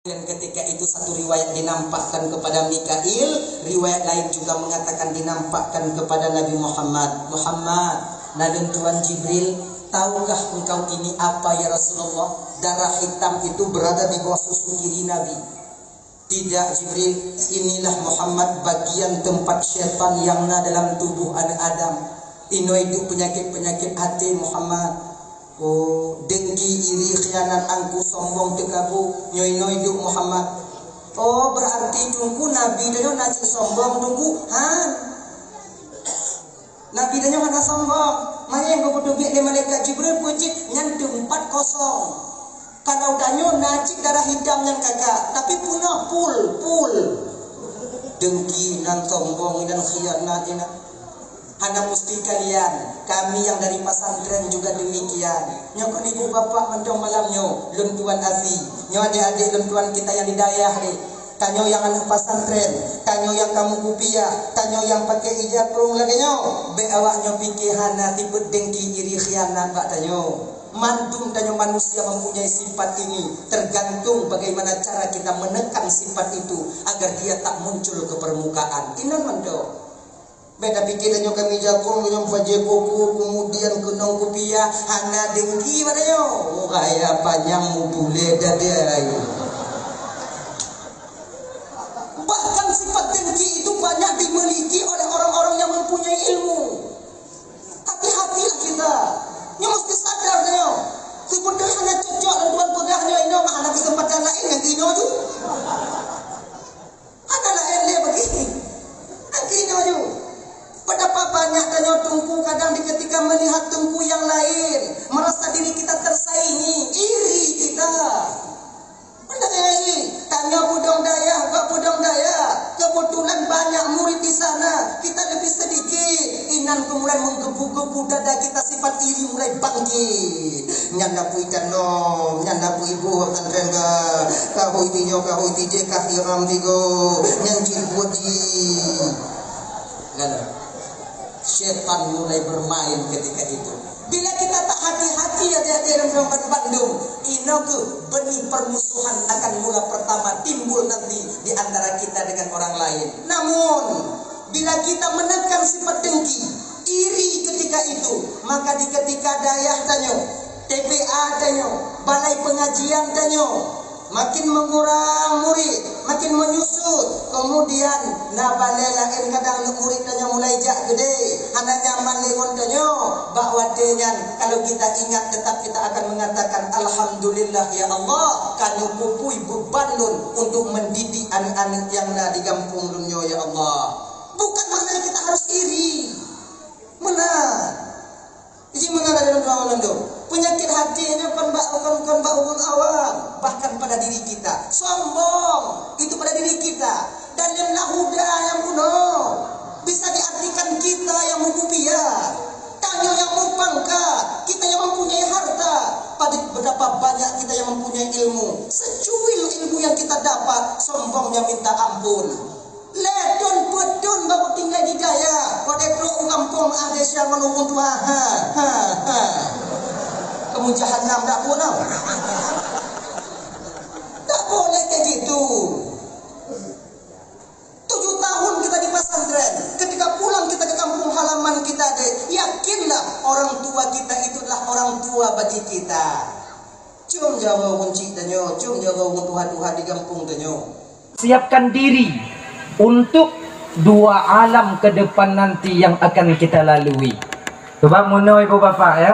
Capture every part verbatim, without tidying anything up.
Dan ketika itu satu riwayat dinampakkan kepada Mikail, riwayat lain juga mengatakan dinampakkan kepada Nabi Muhammad. "Muhammad, na lôn tuan Jibril, tahukah engkau ini apa ya Rasulullah?" Darah hitam itu berada di bawah susu kiri Nabi. "Tidak Jibril, inilah Muhammad bagian tempat syaitan yang na dalam tubuh aneuk Adam. Inoe duek penyakit-penyakit até Muhammad." "Oh, dengki, iri, khianat, angku, sombong, teukabu, nyoe inoe duek Muhammad." "Oh, berarti Teungku Nabi tanyoe na cit sombong Teungku?" "Han. Nabi tanyoe hana sombong. Manyang geupeuteubiet lé malaikat Jibril peue cit nyan teumpat kosong. Kalau tanyoe na cit darah hitam nyang ka-ka, tapi peunoh pul, pul. Dengki nan sombong inan khianat inan." Hana musti kalian, kami yang dari pesantren juga demikian. Nyoe kon ibu bapak mantong malam nyoe, lôn tuan asi. Nyoe adik-adik lôn tuan kita yang di dayah deh. Tanyoe yang aneuk pesantren, tanyoe yang kamoe kupiah, tanyoe yang pakai ija krong lagèe nyoe. Bèk awak nyoe pike hana tipeue dengki iri khianat bak tanyoe. Mandum tanyoe manusia mempunyai sifat ini, tergantung bagaimana cara kita menekan sifat itu agar dia tak muncul ke permukaan. Inan mantong. Bèk tapike tanyoe kami jakong, nyang pajé koko, kemudian keunong kupiah, hana dengki bak tanyoe. Oh, raya panyang mubulé dadai. Bahkan sifat dengki itu banyak dimiliki oleh orang-orang yang mempunyai ilmu. Hati-hatilah kita. Nyoe mesti sadar tanyoe. Sibeutôi hana cocok lôn tuan peugah nyoe inoe, hana keuseumpatan laén nyang inoe tu. Hana laén lé bagi. Angki nyoe ju. Betapa banyak tanyoe teungku kadang di ketika melihat teungku yang lain, merasa diri kita tersaingi, iri kita. Hana laén, tanyoe peudong dayah, bak peudong dayah. Kebetulan banyak murid di sana, kita lebih sedikit. Inan kemudian menggebu-gebu dada kita, sifat iri mulai bangkit. Nyan na pui tanong, nyan na pui boh pesantren ka, ka hôi tinyoe, ka hôi tijéh, ka hiram tigo, nyan cit buet jih. Kan? Setan mulai bermain ketika itu. Bila kita tak hati-hati, adik-adik dan teman bandum, inoe keuh benih permusuhan akan mula pertama timbul nanti di antara kita dengan orang lain. Namun, bila kita menekan sifat dengki, iri ketika itu, maka di ketika dayah tanyoe, T P A tanyoe, balai pengajian tanyoe, makin mengurang murid, makin menyusut. Kemudian, na balai laén kadang aneuk murid tanyoe mulai jak keudéh, hana nyaman lé ngon tanyoe. Bak watèe nyan, kalau kita ingat, tetap kita akan mengatakan, "Alhamdulillah, ya Allah, ka neupupui beuban lôn untuk mendidik aneuk-aneuk nyang na di gampông lôn nyoe, ya Allah." Bukan maknanya kita harus iri. Meunan. Jadi meunan lagèe lôn tuan lôn tu. Penyakit hati nyoe kon bak, kon, kon bak ureueng awam, bahkan pada diri kita. Sombong, itu pada diri kita. Dan lem lahuda nyang bunoe bisa diartikan kita yang meukupiah. Tanyoe yang meupangkat, kita yang mempunyai harta. Pada betapa banyak kita yang mempunyai ilmu. Secuil ilmu yang kita dapat, sombongnya minta ampun. Lhèe thôn peuet thôn baru tinggai di dayah. Watèe trok u gampông, ah, desya ngon ureueng tuha. Ha, ha, ha. Kamu jahanam dak pun tau. Tak boleh kayak gitu. Tujuh tahun kita di pesantren. Ketika pulang kita ke kampung halaman kita deh, yakinlah orang tua kita itu adalah orang tua bagi kita. Cuma jaga ureueng chik tanyoe, cuma jaga ureueng tuha-tuha di gampông tanyoe. Siapkan diri untuk dua alam ke depan nanti yang akan kita lalui. Sebab meunoe ibu bapak ya,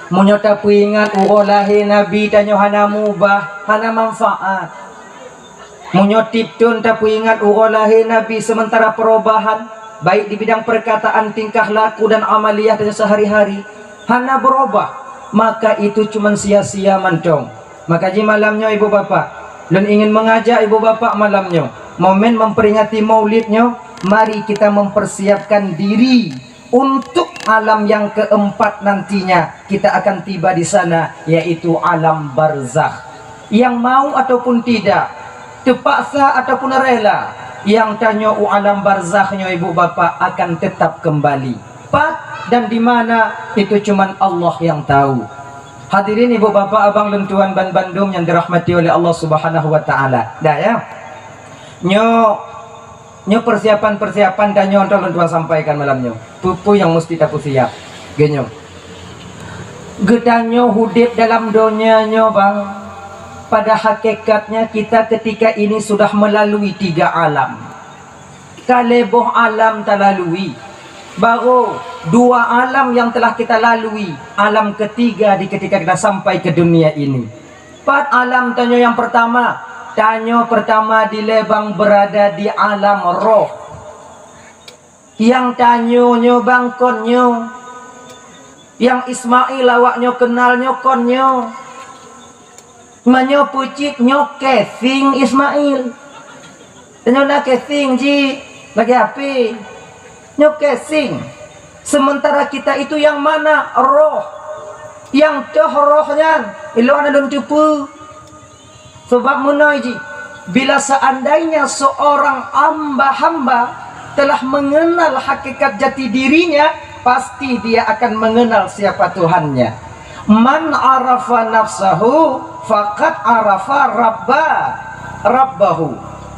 meunyoe tapeuingat uroe lahé Nabi tanyoe hana mubah, hana manfaat. Meunyoe tiep thôn tapeuingat uroe lahé Nabi sementara perubahan, baik di bidang perkataan, tingkah laku dan amaliyah dan sehari-hari hana berubah, maka itu cuma sia-sia mantong. Maka jih malam nyoe ibu bapak, lôn ingin mengajak ibu bapak malam nyoe, momen memperingati Maulid nyoe, mari kita mempersiapkan diri untuk alam yang keempat nantinya kita akan tiba di sana, yaitu alam barzakh. Yang mau ataupun tidak, terpaksa ataupun rela, yang tanyoe u alam barzakh nyoe ibu bapak akan tetap kembali. Pat dan di mana, itu cuman Allah yang tahu. Hadirin ibu bapak abang lôn tuan ban bandum nyang dirahmati oleh Allah Subhanahu wa taala. Dah ya. Nyoe nyoe persiapan-persiapan tanyoe untuk lôn tuan sampaikan malam nyoe. Peue-peue nyang mesti tapeusiap. Geunyoe. Geutanyoe udeb dalam donya nyoe bang. Pada hakikatnya kita ketika ini sudah melalui tiga alam. Ka lhèe boh alam talalui. Baru dua alam yang telah kita lalui, alam ketiga di ketika kita sampai ke dunia ini. Pat alam tanyoe nyang pertama? Tanyoe pertama dilèe bang berada di alam roh. Nyang tanyoe nyoe bang kon nyoe. Nyang Ismail awak nyoe kenal nyoe kon nyoe. Meunyoe peucit nyoe casing Ismail. Tanyoe na casing jih lagèe H P. Nyoe casing. Sementara kita itu yang mana? Roh. Nyang toh roh nyan, ilôn hana lôn teupeue. Sebab meunoe jih, bila seandainya seorang hamba-hamba telah mengenal hakikat jati dirinya, pasti dia akan mengenal siapa Tuhannya. "Man arafa nafsahu faqad arafa rabba, rabbahu."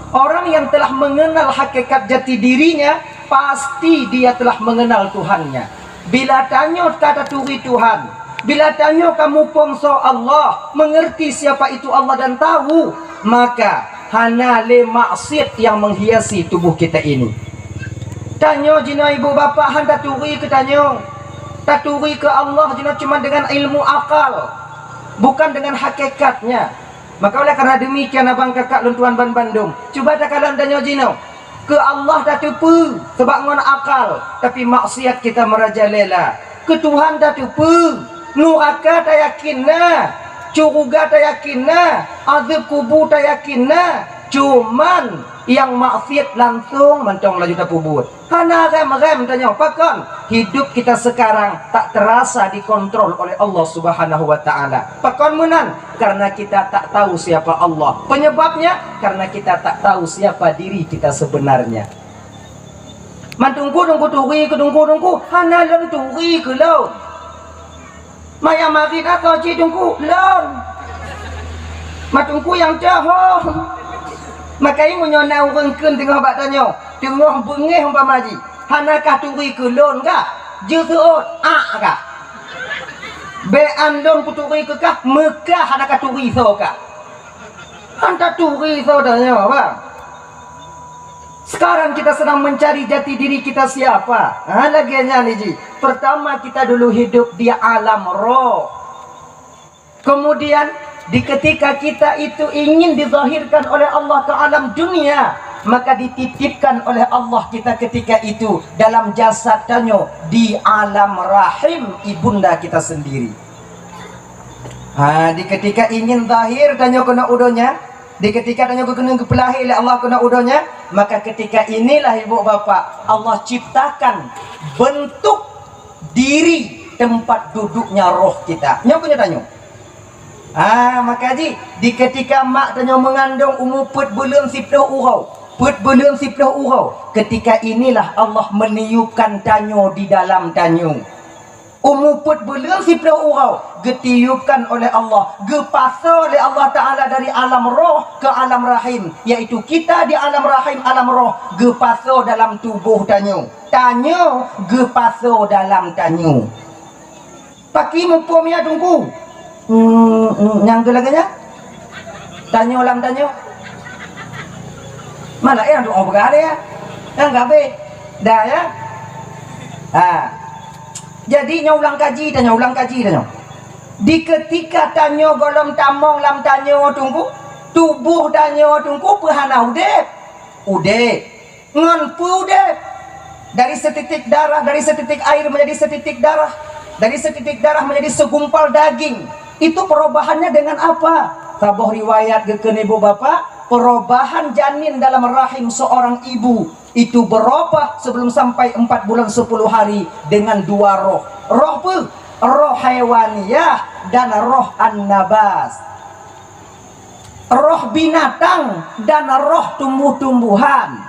Orang yang telah mengenal hakikat jati dirinya, pasti dia telah mengenal Tuhannya. Bila tanyoe ka taturi Tuhan, bila tanyoe ka muphom soe Allah, mengerti siapa itu Allah dan tahu, maka hana lé maksiat yang menghiasi tubuh kita ini. Tanyoe jinoe ibu bapak han taturi keu tanyoe. Taturi keu Allah jinoe cuma dengan ilmu akal, bukan dengan hakikatnya. Maka oleh karena demikian abang kakak lôn tuan ban bandum, cuba takalon tanyoe jinoe. Keu Allah tateupeue sabab ngon akal, tapi maksiat kita merajalela. Keu Tuhan tateupeue, nuraka tayakin na, syeuruga tayakin na, azeueb kubu tayakin na, cuman nyang maksiat langsong mantong laju tapeubuet. Hana rem-rem tanyoe pakon hidup kita sekarang tak terasa dikontrol oleh Allah Subhanahu wa taala. Pakon meunan? Karena kita tak tahu siapa Allah. Penyebabnya karena kita tak tahu siapa diri kita sebenarnya. Man teungku-teungku turi keu teungku-teungku, hana lôn turi keu lôn. Maya marit asoe cit teungku lôn. Man teungku nyang cahong. Makajih meunyoe na ureueng kheun teungoh bak tanyoe, teungoh beungéh umpama jih, hana kah turi keu lôn kah? Jeuet seuôt, ak kah? Bèk an lôn kuturi keu kah, meukah hana kah turi soe kah? Han taturi soe tanyoe, bang. Sekarang kita sedang mencari jati diri kita siapa. Ha, lagèe nyan jih. Pertama kita dulu hidup di alam roh. Kemudian di ketika kita itu ingin dizahirkan oleh Allah ke alam dunia, maka dititipkan oleh Allah kita ketika itu dalam jasad tanyoe di alam rahim ibunda kita sendiri. Ha, di ketika ingin zahir tanyoe keunoe u donya, di ketika tanyoe geukeunong geupeulahé lé Allah keunoe u donya, maka ketika inilah ibu bapak Allah ciptakan bentuk diri tempat duduknya roh kita. Nyoe keuh nyoe tanyoe. Ah, maka jih di ketika mak tanyoe meungandong umu peuet buleuen siplôh uroe, peuet buleuen siplôh uroe, ketika inilah Allah meniupkan tanyoe di dalam tanyoe. Umu peuet buleuen siplôh uroe geutiupkan oleh Allah, geupasoe lé Allah Taala dari alam roh ke alam rahim, yaitu kita di alam rahim, alam roh, geupasoe dalam tuboh tanyoe. Tanyoe geupasoe dalam tanyoe. Pakri muphom ya Teungku? Hmm, hmm, nyang keu lagèe nyan? Tanyoe lam tanyoe. Mana ya doa peugah deh ya? Nyang ka habéh. Dah ya. Ha. Jadi nyoe ulang kaji tanyoe, ulang kaji tanyoe. Di ketika tanyoe gohlom tamong lam tanyoe Teungku, tuboh tanyoe Teungku peue hana udép? Udép. Ngon peue udép? Dari setitik darah, dari setitik air menjadi setitik darah, dari setitik darah menjadi segumpal daging. Itu perubahannya dengan apa? Saboh riwayat geukheun ibu bapak, perubahan janin dalam rahim seorang ibu itu berubah sebelum sampai empat bulan sepuluh hari dengan dua roh. Roh peue? Roh haiwaniyah dan roh an-nabas. Roh binatang dan roh tumbuh-tumbuhan.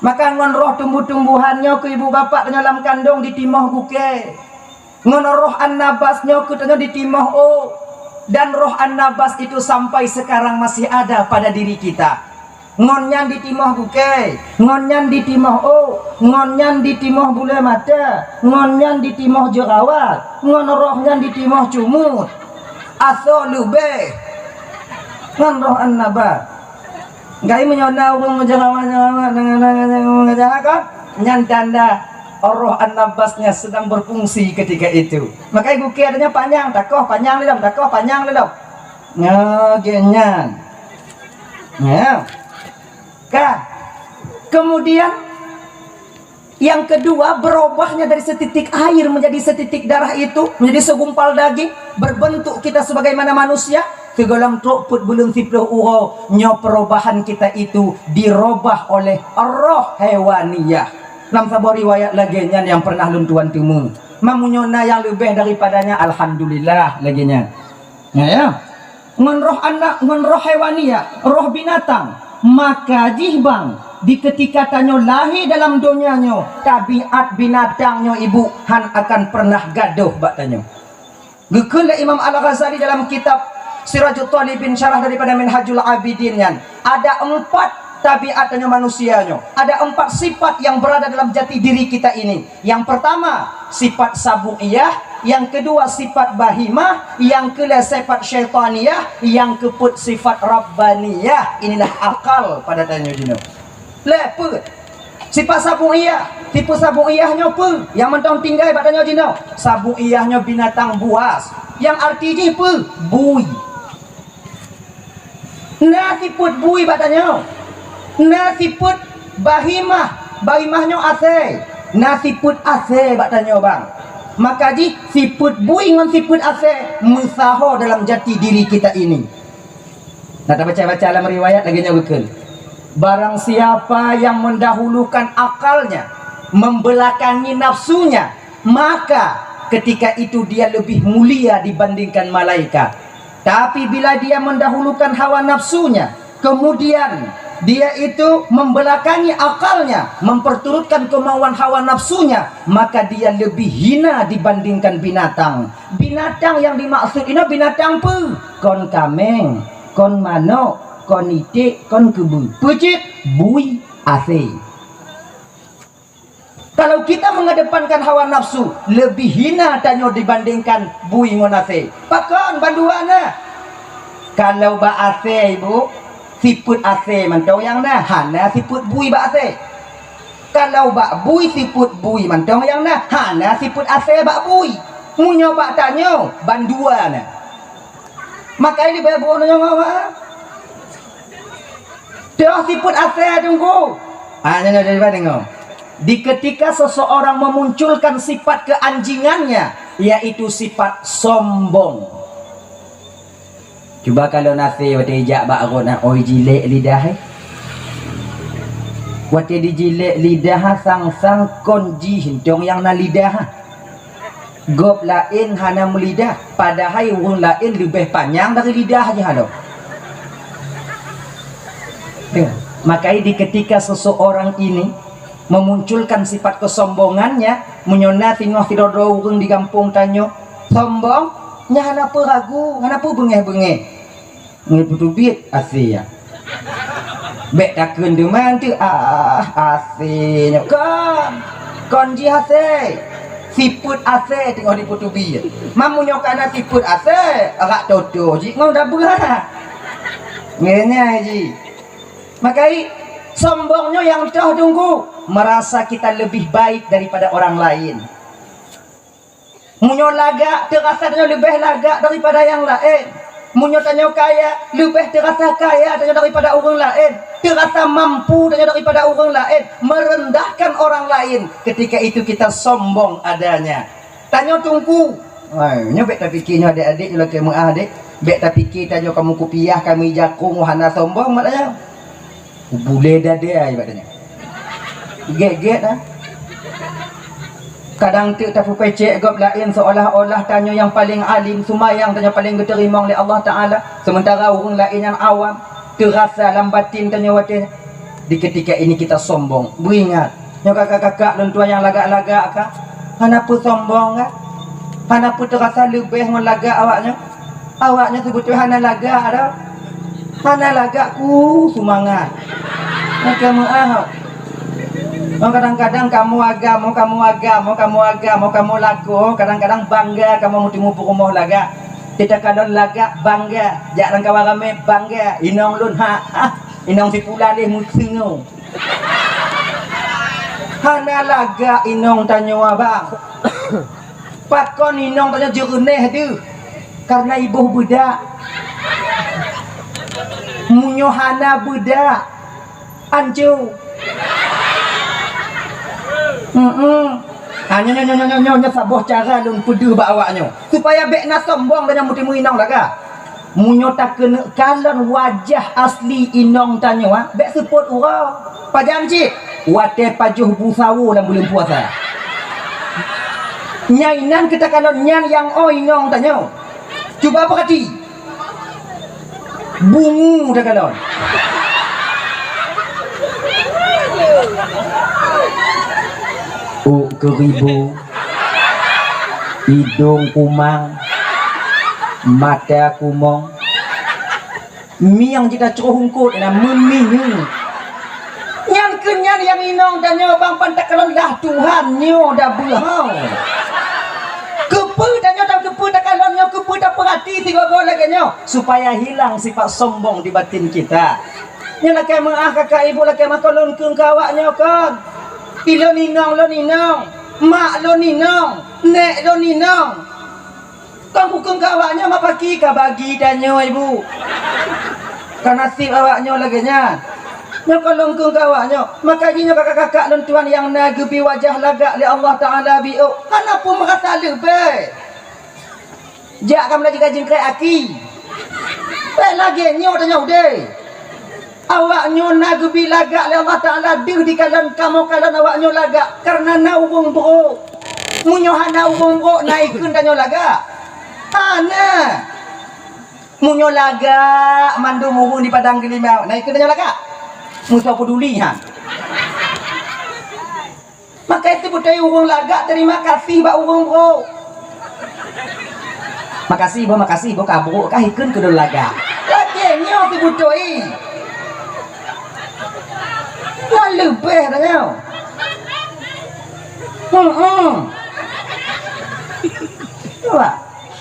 Maka ngon roh tumbuh-tumbuhan nyoe keu ibu bapak tanyoe lam kandong ditimoh gukée. Ngon roh An-Nabas nyoe keutanyoe ditimoh ôk, dan roh An-Nabas itu sampai sekarang masih ada pada diri kita. Ngon nyan ditimoh gukée, ngon nyan ditimoh ôk, ngon nyan ditimoh bulée mata, ngon nyan ditimoh jerawat, ngon roh nyan ditimoh cumut. Asoe leubeh ngon roh An-Nabas. Gai meunyoe na ureuëng meujeurawa-jeurawa dengan, dengan, dengan, dengan jahat kan? Nyan tanda roh An-Nabasnya sedang berfungsi ketika itu. Makanya gukée adanya panyang, takoh panyang lilom, takoh panyang lilom. Nyoe geuh nyan. Ya. Ka. Kemudian yang kedua, berubahnya dari setitik air menjadi setitik darah itu, menjadi segumpal daging, berbentuk kita sebagaimana manusia, sigohlom trok peuet buleuen siplôh uroe, nyoe perubahan kita itu dirubah oleh roh hewaniyah. Lam saboh riwayat lagée nyan nyang pernah lôn tuan teumé. Mamunyoe na nyang leubeh daripadanya, alhamdulillah, lagée nyan. Ya, ya. Ngon roh anak, ngon roh hewaniyah, roh binatang. Maka jih bang, di ketika tanyoe lahé dalam donya nyoe, tabiat binatang nyoe ibu han akan pernah gadôh bak tanyoe. Geukheun lé Imam Al-Ghazali dalam kitab Sirajut Thalibin, syarah daripada Minhajul Abidin nyan, ada empat tabiat tanyoe manusia nyoe. Ada empat sifat yang berada dalam jati diri kita ini. Yang pertama, sifat sabu'iyah, yang kedua sifat bahimah, yang keulhée sifat syaitaniyah, yang keupeuet sifat rabbaniyah. Inilah akal pada tanyoe jinoe. Lhée peuet. Sifat sabu'iyah, tipe sabu'iyah nyoe peue? Nyang mantong tinggai bak tanyoe jinoe. Sabu'iyah nyoe binatang buas. Nyang arti jih peue? Bui. Na sifeuet bui bak tanyoe. Na sifeuet bahimah, bahimah nyoe asée. Na sifeuet asée bak tanyoe bang. Maka jih sifeuet bui ngon sifeuet asée meusaho dalam jati diri kita ini. Nah, tabaca-baca lam riwayat lagée nyoe geukheun. Barang siapa yang mendahulukan akalnya, membelakangi nafsunya, maka ketika itu dia lebih mulia dibandingkan malaikat. Tapi bila dia mendahulukan hawa nafsunya, kemudian dia itu membelakangi akalnya, memperturutkan kemauan hawa nafsunya, maka dia lebih hina dibandingkan binatang. Binatang yang dimaksud ini binatang peue? Kon kaméng, kon manok, kon iték, kon keubeue. Peue cit? Bui, asée. Kalau kita mengedepankan hawa nafsu, lebih hina tanyoe dibandingkan bui ngon asée. Pakon bandua na? Kalau bak asée, ibu, sifeuet asée mantong nyang na, hana sifeuet bui bak asée. Kalau bak bui, sifeuet bui mantong nyang na, hana sifeuet asée bak bui. Meunyoe bak tanyoe, bandua na. Maka ini bae bunoe nyoe, Mak. Teuh sifeuet asée teungku. Ah, nyoe, nyoe, nyoe, deungoe. Di ketika seseorang memunculkan sifat keanjingannya, yaitu sifat sombong. Cuba kalon asée watée ijak bak ron, oi jilek lidah, eh. Watée dijilek lidah, sang-sang kon jih mantong nyang na lidah. Gob laén hana meulidah, padahai ureuëng laén leubeh panyang dari lidah jih halo. Ya, makanya di ketika seseorang ini memunculkan sifat kesombongannya, meunyoe na singoh sidroe-droe ureuëng di gampông tanyoe sombong, nyan hana peue ragu, hana peue beungéh-beungéh. Ngon putubit asée ya. Bék takheun teuma teuh, ah, asée nyoe kon. Kon jih asée. Sifeuet asée teungoh diputubit. Mamu nyoe kana sifeuet asée, arak toto jih ngon dabeuha. Ngeunai jih. Makai sombong nyoe nyang toh teungku, merasa kita lebih baik daripada orang lain. Meunyoe lagak, teurasa tanyoe leubeh lagak daripada nyang laén. Meunyoe tanyoe kaya, leubeh teurasa kaya tanyoe daripada ureuëng laén. Teurasa mampu tanyoe daripada ureuëng laén, merendahkan orang lain. Ketika itu kita sombong adanya. Tanyoe teungku, hai, nyoe bék tapike nyoe adék-adék, nyoe lakée meuah adék. Bék tapike tanyoe kamoe kupiah, kamoe jakong, hana sombong mak tanyoe. Bulée dadai bak tanyoe. Gét-gét ah. Kadang teuk tapeupécék gob laén seolah-olah tanyoe nyang paleng alim, seumayang tanyoe paleng geuteurimong lé Allah Taala, sementara ureuëng laén nyang awam. Teurasa lam batin tanyoe watée nyan. Di ketika ini kita sombong. Beuingat, nyoe kakak-kakak lôn tuan nyang lagak-lagak ka, hana peue sombong ka. Hana peuteurasa leubeh ngon lagak awaknyoe. Awaknyoe seubeutôi hana lagak dah. Hana lagak ku seumangat. Maka meuah. Oh, kadang-kadang kamoe agam, oh, kamoe agam, oh, kamoe agam, oh, kamoe lakoe, oh, kadang-kadang bangga kamoe meutimu peurumoh lagak. Teuka kalon lagak bangga, jak lam kawan ramé bangga. Inong lôn ha, ah, inong si pula lé meuteungoh. Hana lagak inong tanyoe abang. Pakon inong tanyoe jeureuneh deuh? Karena iboh beudak. Meunyoe hana beudak, anco. Heeh. Ha, nyoe, nyoe, nyoe saboh cara lôn peudeuh bak awaknyoe, supaya bék na sombong dan nyang meuteumé inong lagak. Meunyoe takeuneuk kalon wajah asli inong tanyoe, ha, bék seupôt uroe. Pajan cit? Watée pajoh bu sawo lam buleuen puasa. Nyang inan keutakalon nyan nyang oh inong tanyoe. Cuba peurati. Bungu takalon. Ôk keuribu, idong kumang, mata kumong. Mieng jih tacroh hungkot na meumieng. Nyan keuh nyan nyang inong tanyoe bang pantak kalon lah Tuhan nyoe da beuhau. Keupeue tanyoe dan keupeue takalon nyoe, keupeue tapeurati sigoe-goe lagée nyoe, supaya hilang sifat sombong di batin kita. Nyoe lakée meuah kakak ibu, lakée meuah kon lôn keueng keu awaknyoe kon. Ilôn inong lôn inong, mak lôn inong, nék lôn inong. Kon kukeueng keu awaknyoe, mak paki ka bagi tanyoe, Ibu. Ka naseb awaknyoe lagée nyan. Nyoe kon lôn keueng keu awaknyoe, maka jih nyoe kakak-kakak lôn tuan nyang na geubi wajah lagak lé Allah Taala biôk, hana peue meurasa leubeh. Jak kamoe laju ka jingkrek aki. Bék lagée nyoe tanyoe udée. Awaknyoe na geubi lagak lé Allah Taala deuh dikalon kamoe kalon awaknyoe lagak kareuna na ureuëng brok. Meunyoe hana ureuëng brok, na ikheun tanyoe lagak? Hana. Meunyoe lagak mandum ureuëng di padang geulimau, na ikheun tanyoe lagak? Meusoe peuduli han. Maka itu beutôi ureuëng lagak terima kasih bak ureuëng brok. Makasih boh, makasih boh, ka brok kah ikheun keu lôn lagak. Lagée nyoe teubeutôi. Ngon leubeh tanyoe. Hmm. Cuba.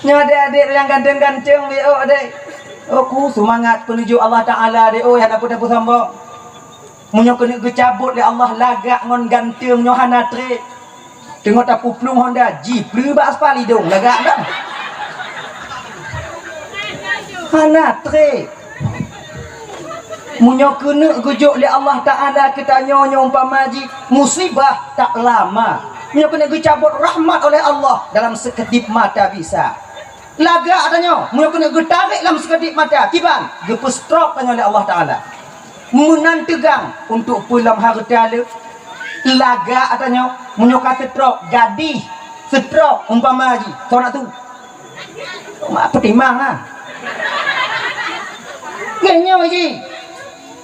Nyoe adék-adék nyang ganteng-ganteng biôk adék. Oh ku seumangat peunuju Allah Taala adék, oh hana peue tapeusombong. Meunyoe keuneuk geucabot lé Allah lagak ngon ganteng nyoe hana treb. Teungoh tapeuplueng honda, jipleue bak aspal idong lagak dong. Hana treb. Meunyoe keuneuk geujok lé Allah Taala keu tanyoe nyoe umpama jih musibah tak lama. Meunyoe keuneuk geucabot rahmat oleh Allah dalam seukeudip mata bisa. Lagak tanyoe, meunyoe keuneuk geutarek lam seukeudip mata, kiban geupeustrok tanyoe lé Allah Taala. Meunan teugang untuk peue lom hareuta le. Lagak tanyoe, meunyoe ka seutrok, gadih seutrok umpama jih, soe nak tu? Mak peutimang ah. Nyoe jih.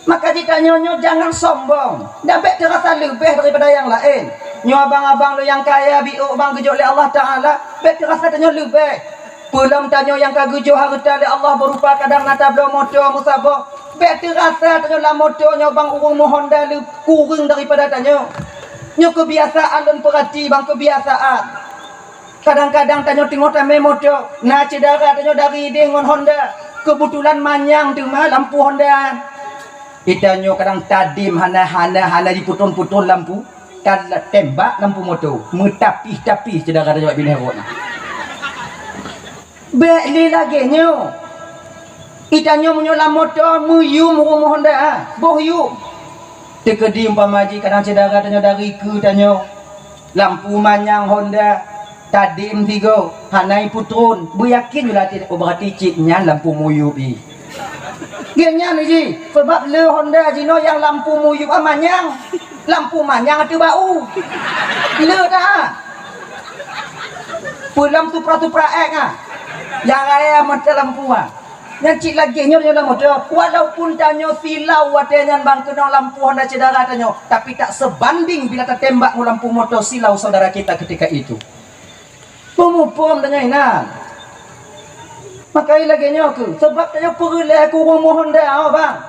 Maka jih tanyoe nyoe jangan sombong, dan bék teurasa leubeh daripada nyang laén. Nyoe abang-abang lôn nyang kaya biôk bang geujok lé Allah Taala, bék teurasa tanyoe leubeh. Peulom tanyoe nyang ka geujok hareuta lé Allah beurupa kadang na tabloe moto meusaboh, bék teurasa tanyoe lam moto nyoe bang ureuëng meuhonda le kureueng daripada tanyoe. Nyoe keubiasaan lôn peurati bang, keubiasaan. Kadang-kadang tanyoe teungoh tamé moto, na syedara tanyoe dari ideh ngon honda. Keubetulan manyang teuma lampu honda. Itanyoe kadang tadem hana, hana, hana jiputôn-putôn lampu, ka tembak lampu moto, meutapih-tapih syedara tanyoe bak binéh rot na. Bék lé lagée nyoe. Itanyoe meunyoe lam moto meuyum ureuëng honda, boh yum. Teukeudi umpama jih kadang syedara tanyoe dari keu tanyoe. Lampu manyang honda, tadem sigoe, hana iputôn, beuyakin ju latih, oh, beurati cit nyan lampu muyup jih. Gét nyan jih, sabab le honda jinoe nyang lampu muyup, ah, manyang. Lampu manyang ateueh bak u. Le dah. Peulom Supra-Supra X ah. Nyang raya mata lampu ah. Nyan cit lagée nyoe dalam moto, walaupun tanyoe silau watée nyan bang keunong lampu honda syedara tanyoe, tapi tak sebanding bila tatembak ngon lampu moto silau saudara kita ketika itu. Peumuphom tanyoe inan. Maka lagée nyoe keuh, sabab tanyoe peureulée keu ureuëng mohon doa, oh, bang.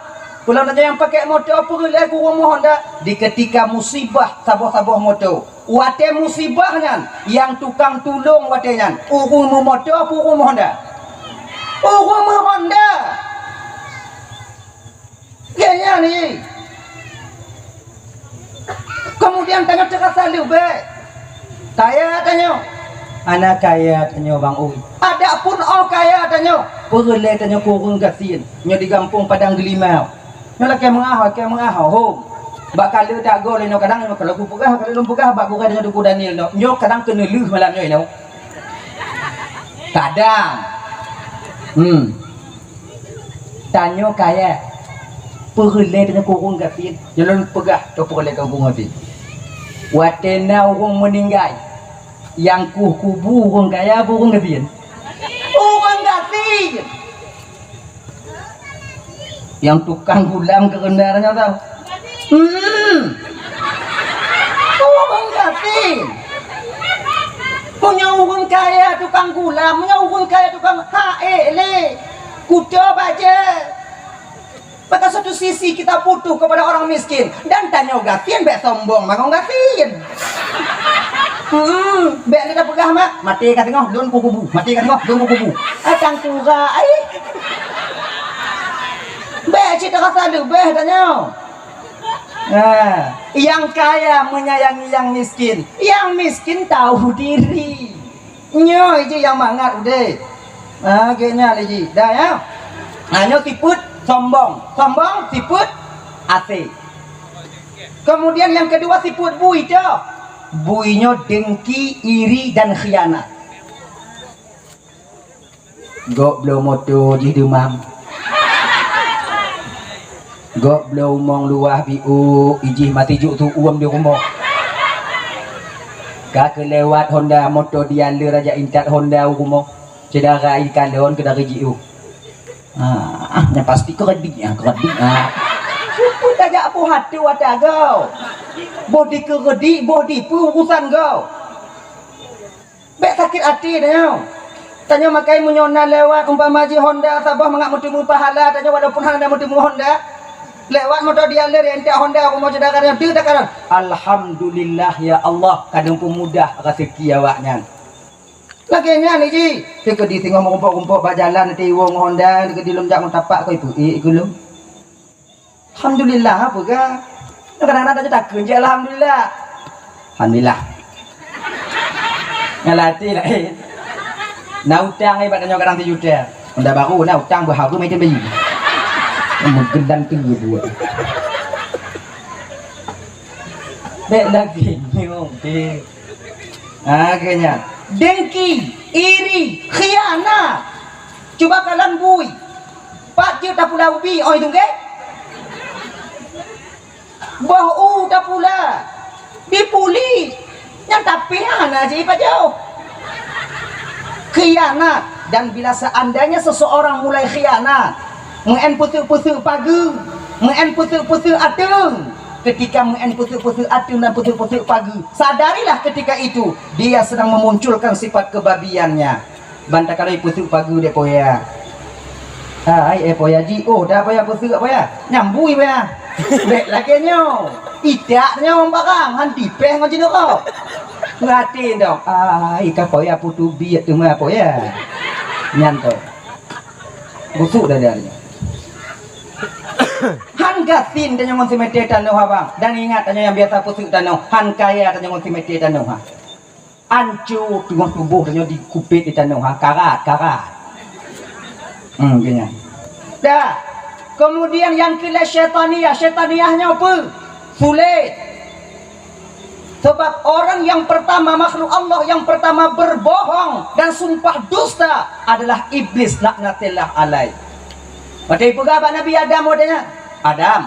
Peulom tanyoe nyang pakai moto peureulée keu ureuëng mohon doa. Di keutika musibah saboh-saboh moto, watée musibah nyan, nyang tukang tulông watée nyan, ureuëng meumoto peue ureuëng mohon doa? Ureuëng mohon doa. Gaya ni. Kemudian tanyoe teurasa leubeh. Kaya tanyoe. Hana kaya tanyoe bang ui. Adapun oh kaya tanyoe, peureulée tanyoe keu ureuëng gasien. Nyoe di gampông Padang Geulimau. Nyoe lakée meuah, lakée meuah hom. Bak kaleue tagoe lé nyoe kadang nyoe kalau kupeugah, kalau lôn peugah bak gurée tanyoe Teungku Daniel nyoe. Nyoe kadang keuneulheueh malam nyoe nyoe. Kadang. Hmm. Tanyoe kaya, peureulée tanyoe keu ureuëng gasien. Nyang lôn peugah keu peureulée keu ureuëng gasien. Watée na ureuëng meuninggai, nyang kueh kubu ureuëng kaya peue ureuëng gasien? Ureuëng gasien. Nyang tukang gulam keureuna nyoe tau. Hmm. Ureuëng gasien. Meunyoe ureuëng kaya tukang gulam, meunyoe ureuëng kaya tukang haék lé. Kuto bajée. Maka satu sisi kita butuh kepada orang miskin dan tanyoe gasien bék sombong mangat gasien. Hmm, bék lé tapeugah mak, maté ka teungoh lôn kukubu, maté ka teungoh lôn kukubu. Ah, tangkura ai. Bék cit rasa leubeh tanyoe. Ha, yang kaya menyayangi yang miskin, yang miskin tahu diri. Nyoe jih nyang mangat udeb. Ha, geuh nyan lé jih. Dah ya. Ha, nyoe sifeuet sombong. Sombong sifeuet asée. Kemudian yang kedua sifeuet bui tu. Bui nyoe dengki, iri dan khianat. Gob bloe moto jih deumam. Gob bloe umong luwah biôk, ijih mati juk tuuem di rumoh. Ka keulewat Honda moto dialeu raja intat Honda u rumoh. Syedara ikalon keu dari jiôh. Ah, nyang pasti keuredik, ah, keuredik, ah. Peue tajak boh até watée agoe. Boh dikeuredik, boh dipeue urusan goe. Bék sakét até tanyoe. Tanyoe makai meunyoe na lewat umpama jih Honda saboh mangat meuteumé pahala tanyoe walaupun hana meuteumé Honda. Lewat moto dialeu intat Honda rumoh syedara tanyoe deuh takalon. Alhamdulillah ya Allah kadang peumudah raseuki awaknyan. Lagée nyan jih. Teukeudi singoh meurumpok-rumpok bak jalan tiwong Honda, teukeudi lom jak meutampak keu ipeue ék keu lom. Alhamdulillah, apa ga? Kadang-kadang tak takheun je alhamdulillah. Alhamdulillah. Ngon até laén. Na utang ibarat nyoe kadang sijuta. Honda baru na utang beuhareuem item bayi. Meugeundang tu buet. Bék lagée nyoe, deh. Ha, geuh nyan. Dengki, iri, khianat. Cuba kalon bui. Pat jeuet tapula ubi, oi tungke. Boh u tapula. Dipuli. Nyan tapi hana jipajoh. Khianat. Dan bila seandainya seseorang mulai khianat, meu'en peuteuk-peuteuk pageue, meu'en peuteuk-peuteuk ateueng, ketika meu'en peuteuk-peuteuk ateueng dan peuteuk-peuteuk pageue, sadarilah ketika itu dia sedang memunculkan sifat kebabiannya. Ban takalon peuteuk pageue dek poya. Hai, eh, poya ji, oh, dah poya peuteuk poya. Nyambui poya. Bék lagée nyoe. Itak nyoe barang, han tipéh ngon jineuk. Peurati dong. Ai, ka poya peutubiet teuma poya. Nyan tu. Busuk dah dia ni. Han gasien tanyoe ngon simete tanoh abang. Dan ingat tanyoe nyang biasa peuteuk tanoh. Han kaya tanyoe ngon simete tanoh ha. Ancu teungoh tuboh tanyoe dikupet di tanoh ha. Karat, karat. Hmm, geuh nyan. Dah. Kemudian yang kila syaitaniyah. Syaitaniyah nyoe peue? Sulet. Sebab orang yang pertama, makhluk Allah yang pertama berbohong dan sumpah dusta adalah Iblis laknatillah alaih. Watée peugah bak Nabi Adam watée nyan, "Adam,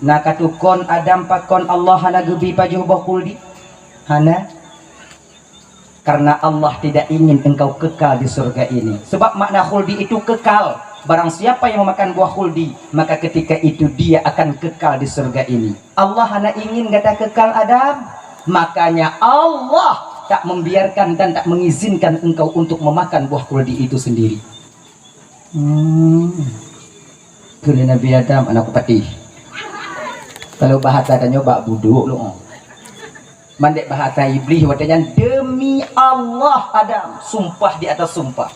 na katukon Adam pakon Allah hana geubi pajoh boh khuldi?" Hana. Karena Allah tidak ingin engkau kekal di surga ini. Sebab makna khuldi itu kekal. Barang siapa yang memakan buah khuldi, maka ketika itu dia akan kekal di surga ini. Allah hana ingin gata kekal Adam. Makanya Allah tak membiarkan dan tak mengizinkan engkau untuk memakan buah kuldi itu sendiri. Hmm. Kheun lé Nabi Adam, aneuk kupati. Kalau bahasa tanyoe bak buduk lu. Mandek bahasa Iblis watée nyan, "Demi Allah, Adam, sumpah di atas sumpah."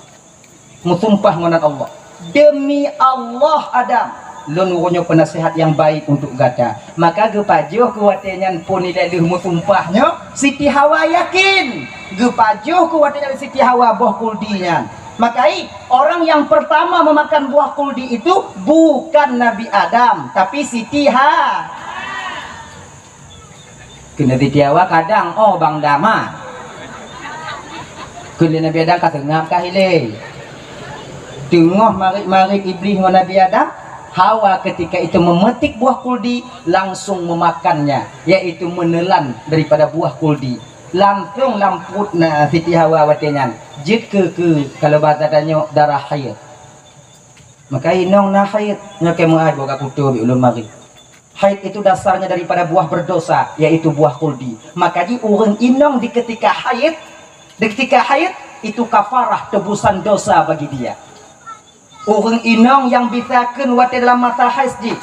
Meusumpah ngon Allah. "Demi Allah, Adam, lôn uroe nyoe peunasihat nyang baik untuk gata." Maka geupajoh keu watée nyan phon ilée lheueh meusumpah nyoe, Siti Hawa yakin. Geupajoh keu watée nyan Siti Hawa boh kuldi nyan. Maka i, orang yang pertama memakan buah kuldi itu bukan Nabi Adam, tapi Siti Ha. Keuneuk Siti Hawa kadang, oh, bang dama. Keuneuk Nabi Adam ka seungab ka hilé. Teungoh marit-marit Iblis ngon Nabi Adam, Hawa ketika itu memetik buah kuldi, langsung memakannya, yaitu menelan daripada buah kuldi. Langsung lam pruet na Siti Hawa watée nyan. Jeuet keu, keu, kalau bahasa tanyoe, darah haid. Maka inong na haid, nyoe keu meuai boh ka kuto bi ulôn mari. Haid itu dasarnya daripada buah berdosa, yaitu buah kuldi. Maka ji ureuëng inong di ketika haid, di ketika haid, itu kafarah tebusan dosa bagi dia. Ureuëng inong nyang bisa kheun watée dalam masa haid jih,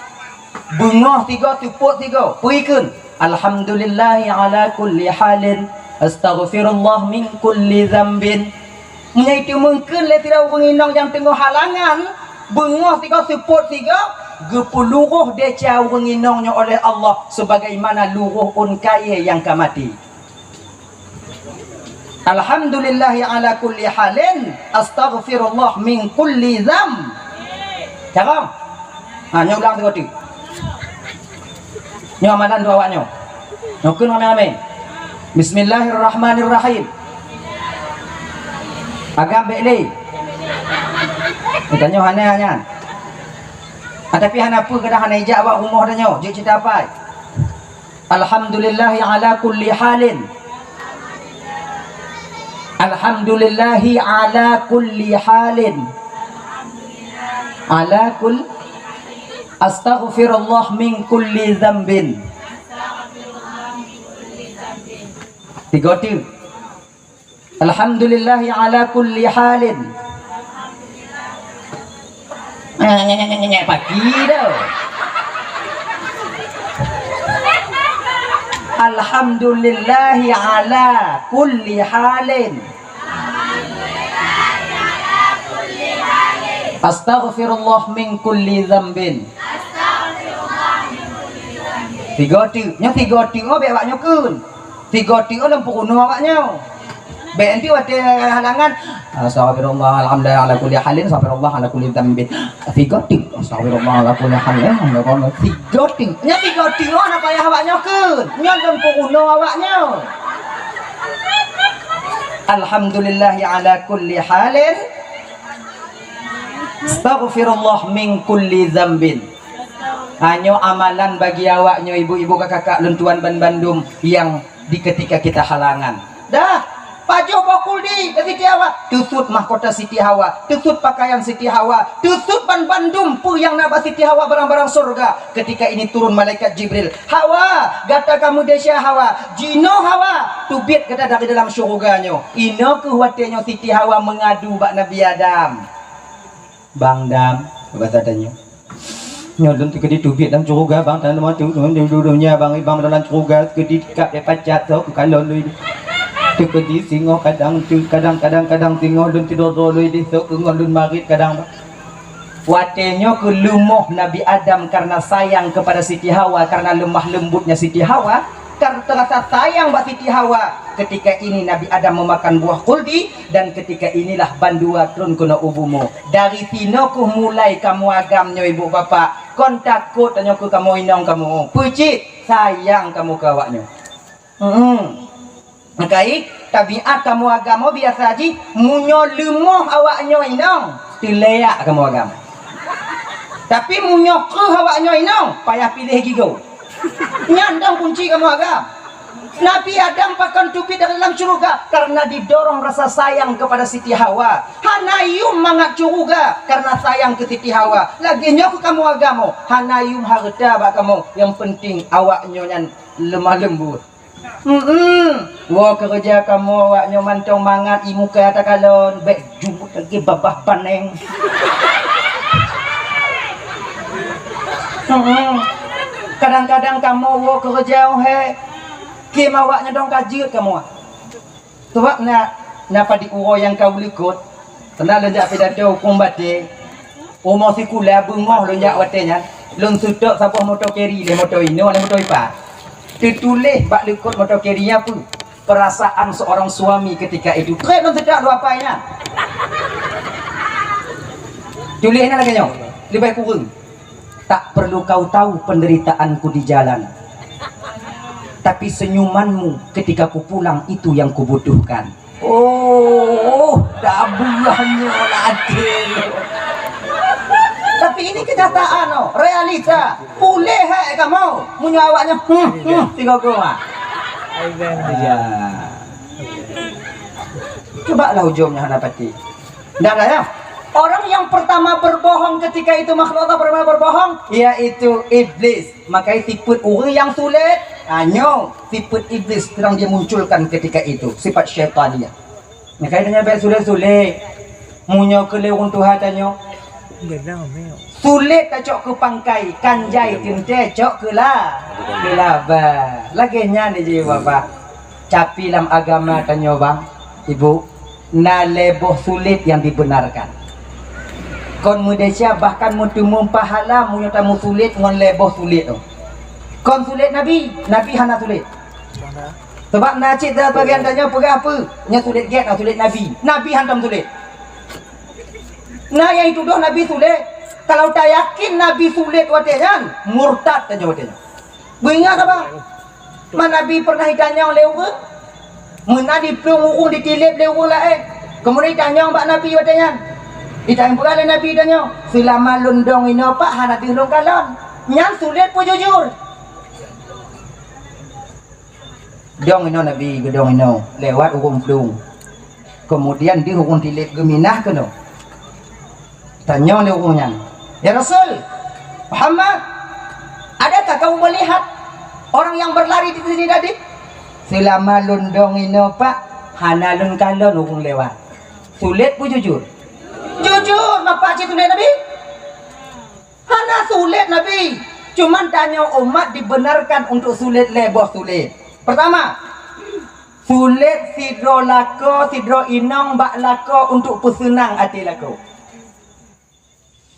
beungoh sigoe, seupôt sigoe, peue kheun, "Alhamdulillahi ala kulli halin, astaghfirullah min kulli zambin." Meunyoe itu mungken lé sidroe ureuëng inong nyang teungoh halangan, beungoh sigoe, seupôt sigoe, geupeuluroh desya ureuëng inong nyoe oleh Allah sebagaimana luroh ôn kayée nyang ka maté. "Alhamdulillahi ala kulli halin, astaghfirullah min kulli dzamb." Carông? Ha, nyoe ulang sigoe teuk. Nyoe amalan droe awak nyoe. Nyoe kheun ramé-ramé. Bismillahirrahmanirrahim. Agam bék lé. Tanyoe hana nyan. Ah, tapi hana peue, kadang hana ijak bak rumoh tanyoe. Jeuet cita pai. Alhamdulillahi ala kulli halin. Alhamdulillahi ala kulli halin. Ala kul-, astaghfirullah min kulli dzambin. Tiga teuk. Alhamdulillahi ala kulli halin. Nyek, nyek, nyek, nyek, nyek, pagi dah. Alhamdulillahi ala kulli halin. Astaghfirullah min kulli dzambin. Tiga teuk. Nyoe tiga teuk, oh, bék awak nyoe kheun. Tiga teuk, oh, lom peurunoe awak nyoe. Bék nanti watée halangan, "Astaghfirullah, alhamdulillah, ala kulli halin, astaghfirullah, ala kulli dzambin." Tiga teuk, "Astaghfirullah, ala kulli halin, astaghfirullah." Tiga teuk. Nyan tiga teuk, oh, hana payah awak nyoe kheun. Nyan lom peurunoe awak nyoe. Alhamdulillahi ala kulli halin. Astaghfirullah min kulli dzambin. Hanyoe amalan bagi awak nyoe, ibu-ibu, kakak-kakak lôn tuan ban bandum nyang di ketika kita halangan. Dah, pajoh boh kuldi bak Siti Hawa, teusut mahkota Siti Hawa, teusut pakaian Siti Hawa, teusut ban bandum peue nyang na bak Siti Hawa, barang-barang syurga. Ketika ini turun malaikat Jibril, "Hawa, gata ka meudesya Hawa, jinoe Hawa, teubiet gata dari dalam syurga nyoe." Inoe kheueh watée nyoe Siti Hawa meungadu bak Nabi Adam. "Bang Adam," basa tanyoe. "Nyoe lôn teukeudi teubiet lam syurga, Bang, tan lôn matu, lôn di dunia, Bang, Bang, dalam syurga, teukeudi kab dek pacat, sok, kalon lôn. Teukeudi singoh kadang, teu-, kadang, kadang, kadang singoh lôn tidor-dor lôn di sok, ngon lôn marit kadang, Bang." Watée nyoe keuh leumoh Nabi Adam karena sayang kepada Siti Hawa, karena lemah lembutnya Siti Hawa, karena terasa sayang bak Siti Hawa. Ketika ini Nabi Adam memakan buah kuldi, dan ketika inilah bandua tron keunoe u bumoe. Dari sinoe keuh mulai kamoe agam nyoe ibu bapak, kon takot tanyoe keu kamoe inong kamoe. Peue cit? Sayang kamoe keu awak nyoe. Hmm. Meukai, tabiat kamoe agam biasa jih, meunyoe leumoh awak nyoe inong, teuleuyak kamoe agam. Tapi meunyoe kreueh awak nyoe inong, payah piléh gigoe. Nyan dong kunci kamoe agam. Nabi Adam pakon teubiet dari dalam syeuruga? Karena didorong rasa sayang kepada Siti Hawa. Hana yum mangat syeuruga karena sayang keu Siti Hawa. Lagée nyoe keuh kamoe agam, hana yum hareuta bak kamoe, nyang penting awak nyoe nyan lemah lembut. Hmm, woe keureuja kamoe awak nyoe mantong mangat ié muka takalon, bèk jumut lagèe babah paneng. Hmm, kadang-kadang kamoe woe keureuja, oh hé, kém awak nyoe dong ka jeuet kamoe. Sabab na, na padit uroe nyang ka u likot, pernah lôn jak pidato hukôm batée. Uroe sikula beungoh lôn jak watée nyan, lôn seutôt saboh moto keri lé moto inoe lé moto ipa. Teutuléh bak likot moto keri nyan peue? Perasaan seorang suami ketika itu. Trép lôn seutôt dua pai nyan. Tuléh nyan lagèe nyoe, leubeh kureueng. Tak perlu kau tahu penderitaanku di jalan, tapi senyumanmu ketika ku pulang itu yang kubutuhkan. Oh, dah buahnya ladé. Tapi ini kenyataan, oh, realita. Boleh hai kamu, meunyoe awaknya, hmm, hmm, tiga goma. Ya. Coba lah ujungnya hana pati. Ndak ada ya. Orang yang pertama berbohong ketika itu makhluk Allah pertama berbohong, yaitu iblis. Maka sifat orang yang sulit, ha, nyoe sifat iblis sedang dia munculkan ketika itu, sifat syaitaniyah. Maka dia nyampe sulit-sulit. Munyo ke lewung Tuhan tanyo. Sulit tacok ke pangkai, kanjai tinte cok ke la, ke laba. Lagèe nyan ji Bapak. Tapi lam agama tanyoe bang, ibu, na lhèe boh sulet nyang dibenarkan. Kon meudesya bahkan meuteumé pahala meunyoe tameusulet ngon lhèe boh sulet tu. Kon sulet Nabi, Nabi hana sulet. Sebab na cit sabagian tanyoe peugah apa? Nyan sulet gét, na sulet Nabi. Nabi hantom sulet. Na nyang jitudoh Nabi sulet. Kalau tayakin Nabi sulet watèe nyan, murtad tanyoe watèe nyan. Beuingat haba. Man Nabi pernah jitanyong lé ureueng, meunan jiplueng ureueng jitilep lé ureueng laén. Keumudian jitanyong bak Nabi watèe nyan. Jitanyong peugah lé Nabi tanyoe, "Seulama lôn dong inoe Pak hana deuh lôn kalon." Nyan sulet peue jujur. Dong inoe Nabi, geudong inoe, lewat ureueng plueng. Keumudian deuh ureueng tilep geuminah keunoe. Tanyong lé ureueng nyan, "Ya Rasul Muhammad, adakah kamu melihat orang yang berlari di sini tadi?" "Seulama lôn dong inoe Pak, hana lôn kalon ureueng lewat." Sulet peue jujur? Jujur, Bapak, cit sulet Nabi? Hana sulet Nabi. Cuman tanyoe umat dibenarkan untuk sulet lhèe boh sulet. Pertama, sulet sidroe lakoe, sidroe inong bak lakoe untuk peuseunang até lakoe.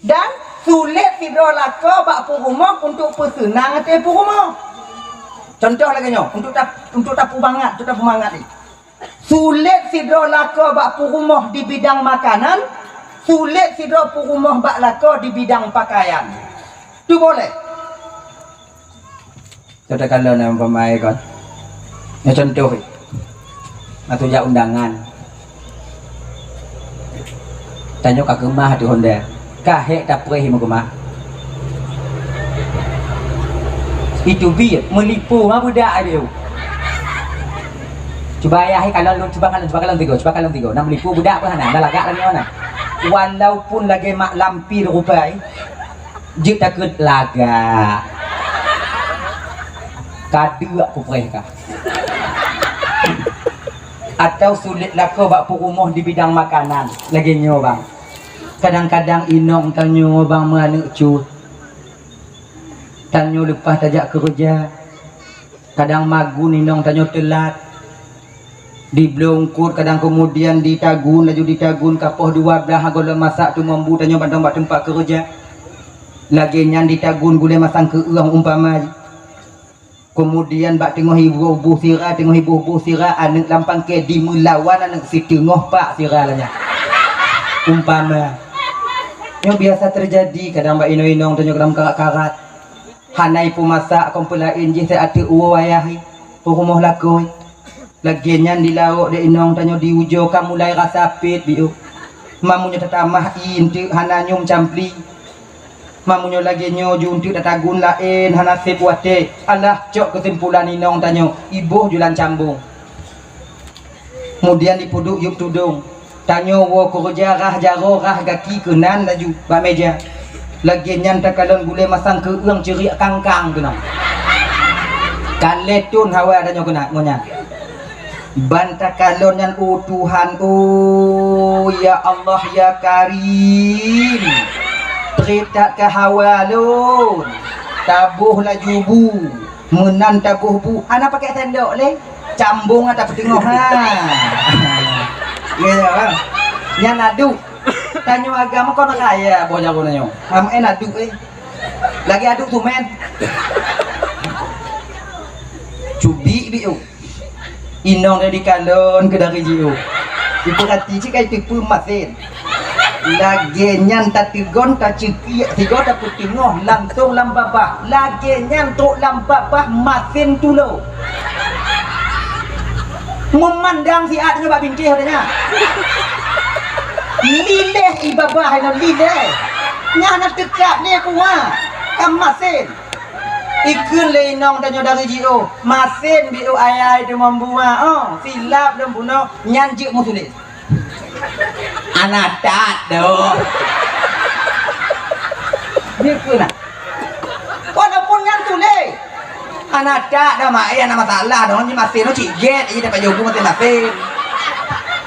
Dan sulet sidroe lakoe bak peurumoh untuk peuseunang até peurumoh. Contoh lagèe nyoe, untuk tap-, untuk tapeumangat, untuk tapeumangat ni. Sulet sidroe lakoe bak peurumoh di bidang makanan, sulet sidroe peurumoh bak lakoe di bidang pakaian. Tu boleh. Katakanlah na umpama kon. Nyoe contoh. Atau jak undangan. Tanyoe ka keumah tu honda. Ka hék tapreh meukeumah. Itu bi meulipô ma budak ai tu. Cuba ayah kalon lôn, cuba kalon, cuba kalon tigo, cuba kalon tigo. Nak meulipô budak pun hana, dah lagak lagi mana. Walaupun lagi mak lampir rupai, jeuet takheun lagak. Ka deuk kupreh ka. Atau sulet lakoe bak peurumoh di bidang makanan. Lagèe nyoe, bang. Kadang-kadang inong tanyoe, bang, meuaneuk cut. Tanyoe leupah tajak keureuja. Kadang magun inong tanyoe teulat. Dibloe eungkôt, kadang keumudian ditagun, laju ditagun, ka poh dua blaih gohlom masak teumon bu tanyoe mantong bak teumpat keureuja. Lagèe nyan ditagun gulèe masang keu-eueng umpama. Keumudian bak teungoh iboh-boh sira, teungoh iboh-boh sira, aneuk lam pangké jimeulawan aneuk siteungoh pak sira lagèe nyan. Umpama. Nyoe biasa teujadi kadang bak inong-inong tanyoe lam karat-karat. Hana ipeumasak kon peulaén jih, seuateuek woe ayah i, peurumoh lakoe. Lagèe nyan di laôt dek inong tanyoe di ujoe ka mulai rasa pét biôh. Meunyoe tatamah ié eunteuk hana nyoe meucampli. Meunyoe lagèe nyoe ju eunteuk tatagun laén hana sép watèe. Alah, cok keusimpulan inong tanyoe, iboh ju lam cambong. Keumudian ipeuduek yup tudong. Tanyoe woe keureuja rhah jaroe rhah gaki keunan laju bak mèja. Lagèe nyan takalon gulèe masang keu-eueng ceuriek kangkang keunan. Ka lhèe thôn hawa tanyoe keunan ngon nyan. Ban takalon nyan, "Oh Tuhan, oh ya Allah, ya Karim, trép that ka hawa lôn, taboh laju bu, meunan taboh bu, hana pakai sendok lé, cambong ata peuteungoh ha." Ya, ya, ha. Nyan aduk. Tanyoe agam kon kaya boh jaroe nyoe. Am en aduk eh. Lagi aduk tumen. Cubi biu. Inong dari kalon ke dari jiu. Ipeurati cit kai teupeu masen. Lagèe nyan tateugon, taceukiek, sigoe tapeuteungoh langsong lam babah. Lagèe nyan trok lam babah masen tulo. Meumandang siat nyoe bak bintéh udah nyan. Lileh i babah nyoe lileh. Nyan na teuka lé kuah. Ka masen. Ikheun lé inong tanyoe dari jiôh, "Masen biôh ayai teumambuwa, oh, silap lôn bunoe, nyan jeuet meusulet." Hana that doh. Dikheun na. Walaupun nyan sulet. Hana that doh, mak, eh, hana masalah doh, nyan masen nyoe cit gét, eh, dapat jobu masen-masen.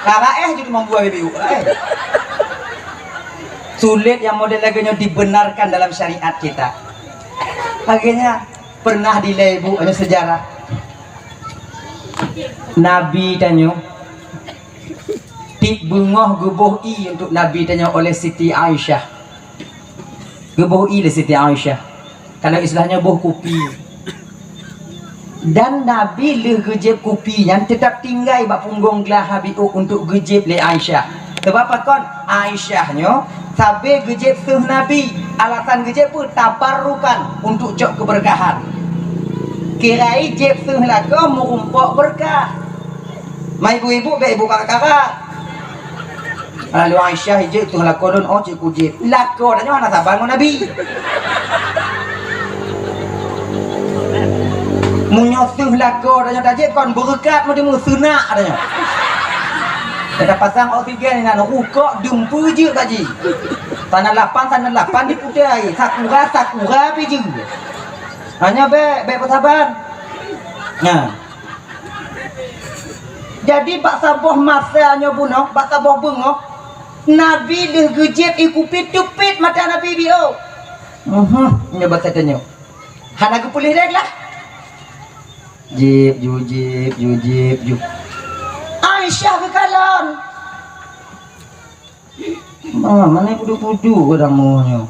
Karena, eh, jeuet teumambuwa biôh, eh. Sulet nyang model lagèe nyoe dibenarkan dalam syariat kita. Akhirnya, pernah dilèe ibu, ada sejarah. Nabi tanyoe, tiep beungoh geuboh ié untuk Nabi tanyoe oleh Siti Aisyah. Geuboh ié lé Siti Aisyah. Kalau istilahnyo boh kupi. Dan Nabi lheueh geujieb kupi nyan teutap tinggai bak punggong glah Habib untuk geujieb lé Aisyah. Sabab pakon? Aisyah nyoe sabe geujieb seuh Nabi. Alasan geujieb peue? Tabarrukan, untuk cok keubeurkahan. Kira jieb seuh lakoe meurumpok beurkah. Ma ibu-ibu bèk ibu kakak-kakak. Lalu Aisyah ijeuet tuh lakoe lôn, oh, cit kujieb. Lakoe tanyoe hana saban ngon Nabi. Meunyoe seuh lakoe tanyoe tajieb kon beureukat meuteumé seunak tanyoe. Kita pasang oksigen inan rukok dum peujeuet bak jih. Sana lapan, sana lapan diputai. Sakura, sakura pih jeuet. Hanya bèk, bèk peusaban. Nah. Jadi, bak saboh masa nyoe bunoe, bak saboh beungoh, Nabi lheueh geujieb ié kupi teupit mata Nabi biôh. Mhm, nyoe basa tanyoe. Hana geupeuleueh lé lah. Jieb, ju jieb, ju jieb, ju. Aisyah geukalon. Ma, mana puduk-puduk kadang moe nyoe.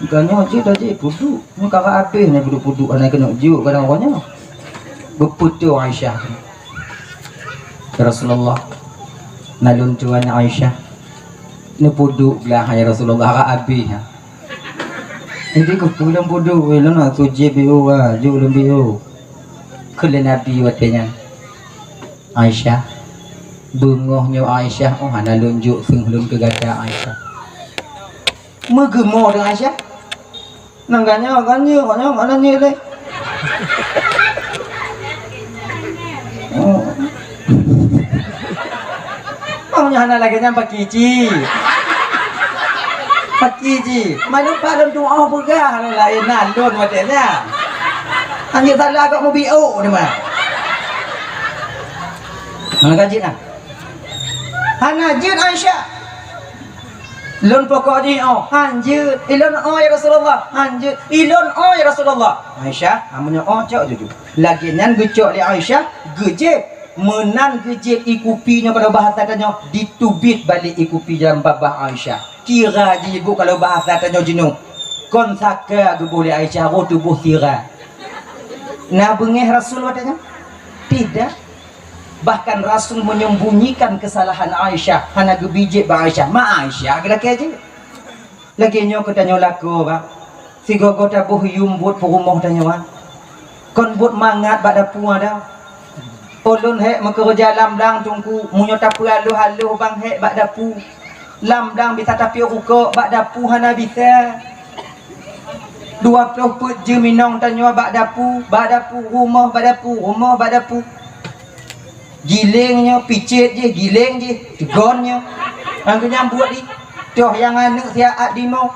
Bukan nyoe jeuet dah jeuet puduk. Nyoe ka habéh nyoe puduk-puduk hana keuneuk jeuet kadang uroe nyoe. Beupeutoe Aisyah. "Ya Rasulullah, na lôn tuan Aisyah. Neupuduk blah ya Rasulullah, ka habéh ha." Jadi keupeue lôn puduk, lôn nak sujud biôh, jeuet lôn biôh. Kheun lé Nabi watèe nyan. Aisyah, beungoh nyoe Aisyah, oh, hana lôn jok seuh lôn keu gata Aisyah. Meugeumoe dong Aisyah. Nang ganyang, ganyang, ganyang, mana nyoe lé? Oh. Oh, nyoe hana lagèe nyan paki ci. Paki ci. Malu pak lôn tuoh peugah, laén na lôn watèe nyan. Anjing salah agak mubiôh ni mah. Hana ka jeuet nah. Hana jeuet Aisyah. Lôn pokok jih oh, hanjeuet. Ilôn oh ya Rasulullah, hanjeuet. Ilôn oh ya Rasulullah. Aisyah, amun nyoe oh cok juju. Lagèe nyan geucok lé Aisyah, geujieb. Meunan geujieb ié kupi nyoe kalau bahasa tanyoe, diteubiet balek ié kupi dalam babah Aisyah. Kira jih ibu kalau bahasa tanyoe jinoe. Kon saka geuboh lé Aisyah, roh tuboh sira. Na beungèh Rasul watèe nyan? Tidak. Bahkan Rasul menyembunyikan kesalahan Aisyah, hana geubi jieb bak Aisyah. Ma Aisyah geulakèe jih. Lagèe nyoe keu tanyoe lakoe, bah. Sigoe-goe taboh yum buet peurumoh tanyoe, bah. Kon buet mangat bak dapu dah. Ulôn hék meukeureuja lam blang Teungku, meunyoe tapeualoh-aloh bang hék bak dapu. Lam blang bisa tapiôh rukok, bak dapu hana bisa. Dua ploh peuet jeuem inong tanyoe bak dapu, bak dapu, rumoh bak dapu, rumoh bak dapu. Giléng nyoe, picet jih, giléng jih, teugon nyoe. Nyang keu nyan buet di, toh nyang aneuk siat dimoe.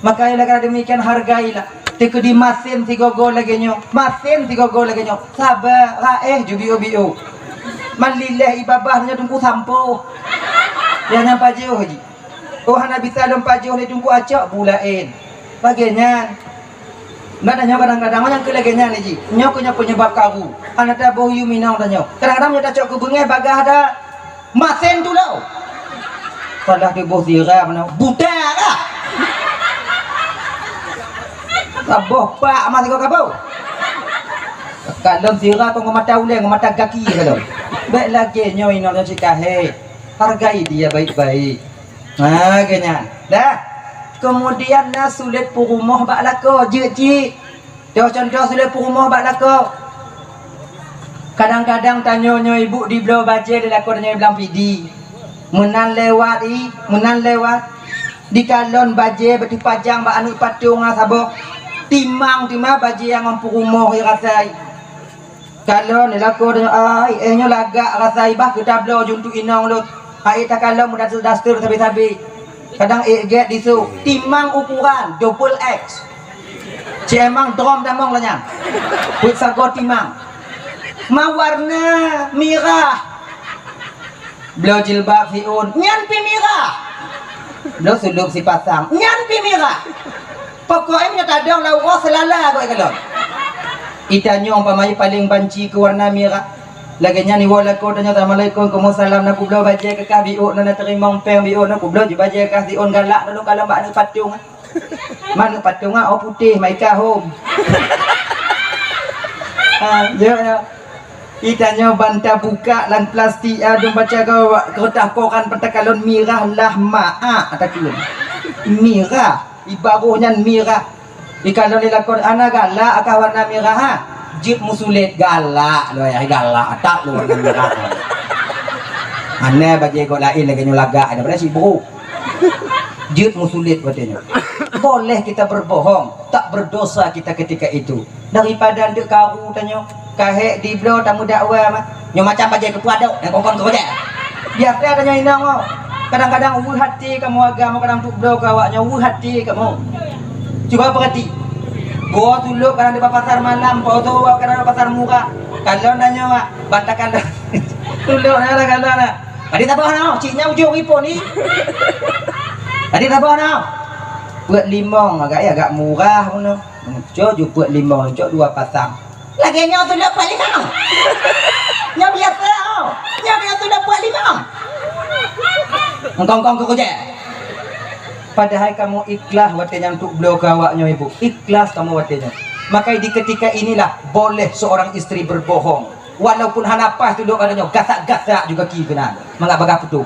Maka oleh karena demikian, hargailah. Teukeudi masen sigogo lagèe nyoe, masen sigogo lagèe nyoe. Saba, raéh ju biôh-biôh. Man lileh i babah nyoe teungku sampoh. Nyang nyan pajoh jih. Oh, hana bisa lom pajoh lé teungku acok bu laén. Lagèe nyan. Nyan nyoe kadang-kadang nyang keu lagèe nyan jih. Nyoe keuh nyoe penyebab karu. Hana taboh yum inong tanyoe. Kadang-kadang nyoe tacok keu beungèh bagah dah. Masen tu lo. Padahai tuboh sira mana buta kah? Saboh pak mah sigoe kabau. Kalon sira kong mata ulèe, mata gaki kalon. Bèk lagèe nyoe inong nyoe cit kahé. Hargai dia baik-baik. Ha, lagèe nyan. Dah. Kemudian na sulet peurumoh bak lakoe jeuet cit. Toh contoh sulet peurumoh bak lakoe. Kadang-kadang tanyoe nyoe ibu dibloe bajèe lé lakoe tanyoe blang pidi. Meunan lewat i, meunan lewat. Dikalon bajèe beutipajang bak aneuk patong ah saboh. Timang teuma bajèe nyang ngon peurumoh i rasai. Kalon lé lakoe tanyoe ai, eh nyoe lagak rasai bah keu tabloe ju untuk inong lôn. Hai takalon meudaster-daster sabe-sabe. Kadang ék gét disu, timang ukuran double X. Cemang drom damong lanyang. Peuet sagoe timang. Ma warna mirah. Bloe jilbab siun, nyan pi mirah. Bloe sulub sipasang, nyan pi mirah. Pokoknya meunyoe tadong lam uroe seulala goe kalon. Itanyoe umpama paleng banci keu warna mirah. Lagèe nyan iwoe lakoe tanyoe, "Assalamualaikum." "Waalaikumsalam." "Na kubloe bajèe keu kah biôh, na teurimong péng biôh, na kubloe ju bajèe kah siun galak, na lôn kalon bak aneuk patong." Manok patong ah, oh putéh, maika hom. Ha, ya, ya. Itanyoe ban tabuka lam plastik, ah, dum baca gawa, keureutah koran peuet takalon mirah lah maak takheun. Mirah, ibaroh nyan mirah. Ikalon lé lakoe, "Ana galak akah warna mirah, ha?" "Jeuet musulet." "Galak lôn, ai galak, atak lôn warna mirah." Ana bajèe goe laén lagèe nyoe lagak, daripada si brok. Jeuet musulet watèe nyoe. Boleh kita berbohong, tak berdosa kita ketika itu. Daripada ndeuk karu tanyoe, kahek dibloe tameudakwa mah. Nyoe macam bajèe keupeue adok, nyang kon-kon keu bajèe. Biasa tanyoe inong, oh. Kadang-kadang weueh até kamoe agam, kadang tubloe keu awak nyoe weueh até kamoe. Cuba peurati. Goe tulok kadang di pasar malam, poso kadang di pasar murah. Kalon tanyoe, ah, banta kalon. Tulok na, kalon na. Tadi saboh na, cit nyan ujong ipon ni. Tadi saboh na. Peuet limong agak, ya, agak murah pun tu. Cok ju peuet limong, cok dua pasang. Lagèe nyoe tulok peuet limong. Nyoe biasa, oh. Nyoe biasa tulok peuet limong. Engkong-kong keu kujak. Padahai kamoe ikhlas watèe nyan tubloe keu awak nyoe, Ibu. Ikhlas kamoe watèe nyoe. Maka di ketika inilah boleh seorang istri berbohong. Walaupun hana paih tulok gata nyoe, gasak-gasak juga ki keunan. Mangat bagah putôh.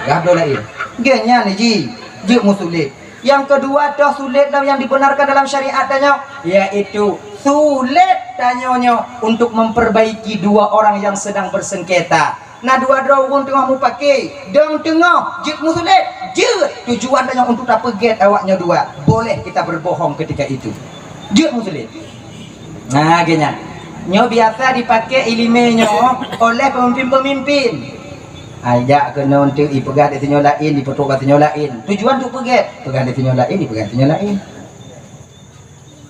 Gah bloe laén. Geuh nyan ji, jeuet musulet. Yang kedua, toh sulet dalam yang dibenarkan dalam syariat tanyoe, yaitu sulet tanyoe nyoe untuk memperbaiki dua orang yang sedang bersengketa. Na dua droe ureueng teungoh mupake, dong teungoh jeuet musulet, jeuet tujuan tanyoe untuk tapeugèt awak nyoe dua. Boleh kita berbohong ketika itu. Jeuet musulet. Nah, geuh nyan. Nyoe biasa dipake ileumèe nyoe oleh pemimpin-pemimpin. Ai jak keunoe teuk ipeugah di sinyoe laén, ipeutôk bak sinyoe laén. Tujuan untuk peugèt, peugah di sinyoe laén, ipeugah di sinyoe laén.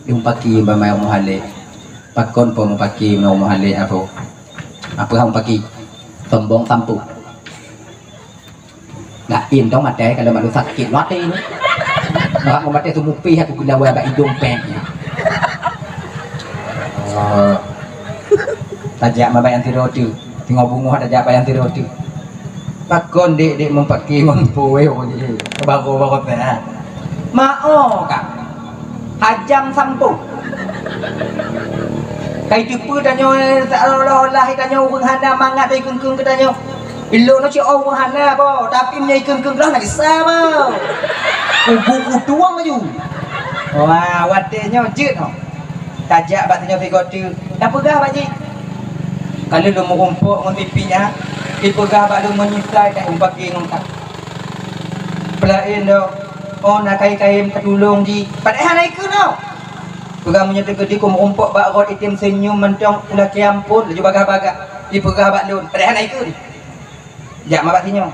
Di mupaki bak Muhalik. Pakon po mupaki ngon Muhalik apo? Apo hang mupaki? Sombong sampôh. Laén dong maté kalau malu sakét maté ni. Orang mau maté semua pih aku kena buat bak idong pek. Oh. Tajak ma bak nyang sidroe tu. Teungoh beungoh tajak bak nyang sidroe tu. Pakon dek-dek mupaki ngon puwéh ureueng jih. Baru-baru teh. Mao ka. Hajam sampôh. Kai teupeu tanyoe seolah-olah tanyoe ureueng hana mangat ikheun-kheun keu tanyoe. Ilôn nyoe cit ureueng hana po, tapi meunyoe ikheun-kheun keu lôn na gisa po. Kubu kutueng laju. Wah, watèe nyoe jeuet nyoe. Tajak bak tanyoe sigoe teuk. Tapeugah bak jih. Ka lheueh lôn meurumpok ngon tipi nyan, ipeugah bak lôn meunyeusai ka umpaki ngon ka. Peulaén dong, oh na kai-kai tatulông jih. Padahai hana ikheun nyoe. Peugah meunyoe teukeudi ku meurumpok bak rot item seunyum mantong ulakèe ampôn laju bagah-bagah. Ipeugah bak lôn, padahai hana ikheun. Jak ma bak sinyoe.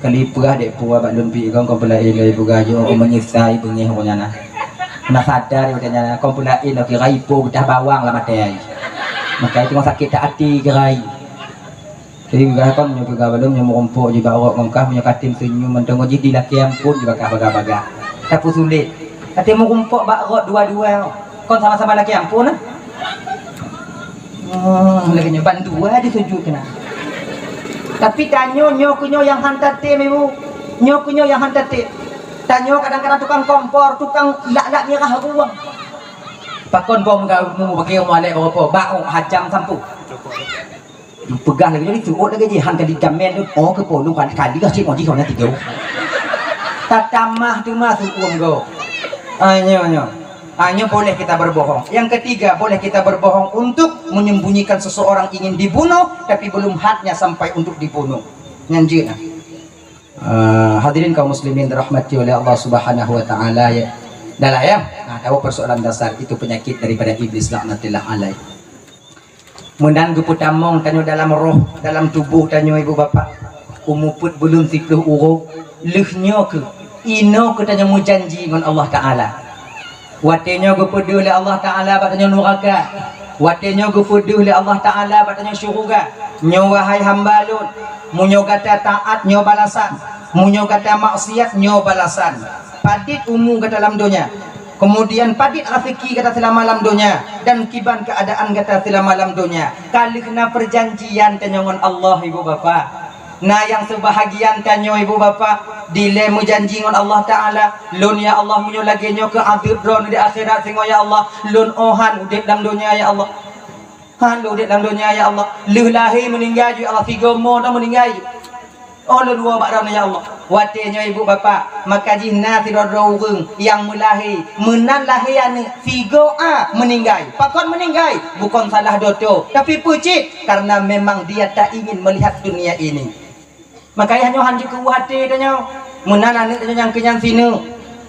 Kali peugah dek puwa bak lôn pi kong kong peulai lé peugah jih oh meunyeusai beungéh ureueng nyan na. Na sadar watée nyan kon peulaén lom kira ipo beudah bawang lam até ai. Maka itu sakét that até kira. Jadi peugah kon nyoe peugah balom nyoe meurumpok jibak rot ngon kah meunyoe katem seunyum mantong jih dilakée amphon jibakah bagah-bagah. Tapi sulet. Katem meurumpok bak rot dua-dua. Kon sama-sama lakée amphon nah. Hmm, lagée nyoe bandua disujut keunan. Tapi tanyoe nyoe keuh nyoe nyang han tatem ibu. Nyoe keuh nyoe nyang han tatem. Tanyoe kadang-kadang tukang kompor, tukang lak-lak mirah ruang. Pakon bom gau mu bagi mu alek bapa bak hajam sampu. Peugah lagi jadi tuot lagi jihan kali gamen tu. Oh ke polu kan kali lah cik ngaji kau nanti jauh. Tatamah tu mah tu uang go. Anyo nyo. Anyo boleh kita berbohong. Yang ketiga, boleh kita berbohong untuk menyembunyikan seseorang ingin dibunuh tapi belum hadnya sampai untuk dibunuh. Nyan jeuet nah. Uh, hadirin kaum muslimin dirahmati oleh Allah Subhanahu wa taala ya. Dah lah ya. Nah, tahu persoalan dasar itu penyakit daripada iblis laknatillah alaih. Meunan geupeutamong tanyoe dalam roh, dalam tuboh tanyoe ibu bapak. Umu peuet buleuen siplôh uroe, lheueh nyoe keuh inoe keuh tanyoe meujanji ngon Allah Taala. Watée nyoe geupeudeuh lé Allah Taala bak tanyoe nuraka. Watée nyoe geupeudeuh lé Allah Taala bak tanyoe syuruga. Nyoe wahai hamba lôn, meunyoe gata taát nyoe balasan, meunyoe gata maksiat nyoe balasan. Padit umu gata lam donya, kemudian padit raseuki gata seulama lam donya, dan kiban keuadaan gata seulama lam donya. Ka lheueh na peujanjian tanyoe ngon Allah ibu bapak. Na nyang seubahagian tanyoe ibu bapak dilée meujanji ngon Allah Taala, lôn ya Allah meunyoe lagée nyoe keu adeueb droeneuh di akhirat singoh ya Allah, lôn oh han udeb lam donya ya Allah. Han udeb lam donya ya Allah. Lheueh lahé meuninggai ju ya Allah, sigoe mo na meuninggai ju. Oh lôn woe bak droeneuh ya Allah. Watée nyoe ibu bapak, maka jih na sidroe-droe ureuëng nyang meulahé, meunan lahé aneuëk sigoe a meuninggai. Pakon meuninggai? Bukon salah doto, tapi peucit karena memang dia tak ingin melihat dunia ini. Makanya nyoe han jikeuweuh até tanyoe. Meunan aneuëk tanyoe nyang keunyang sineuk,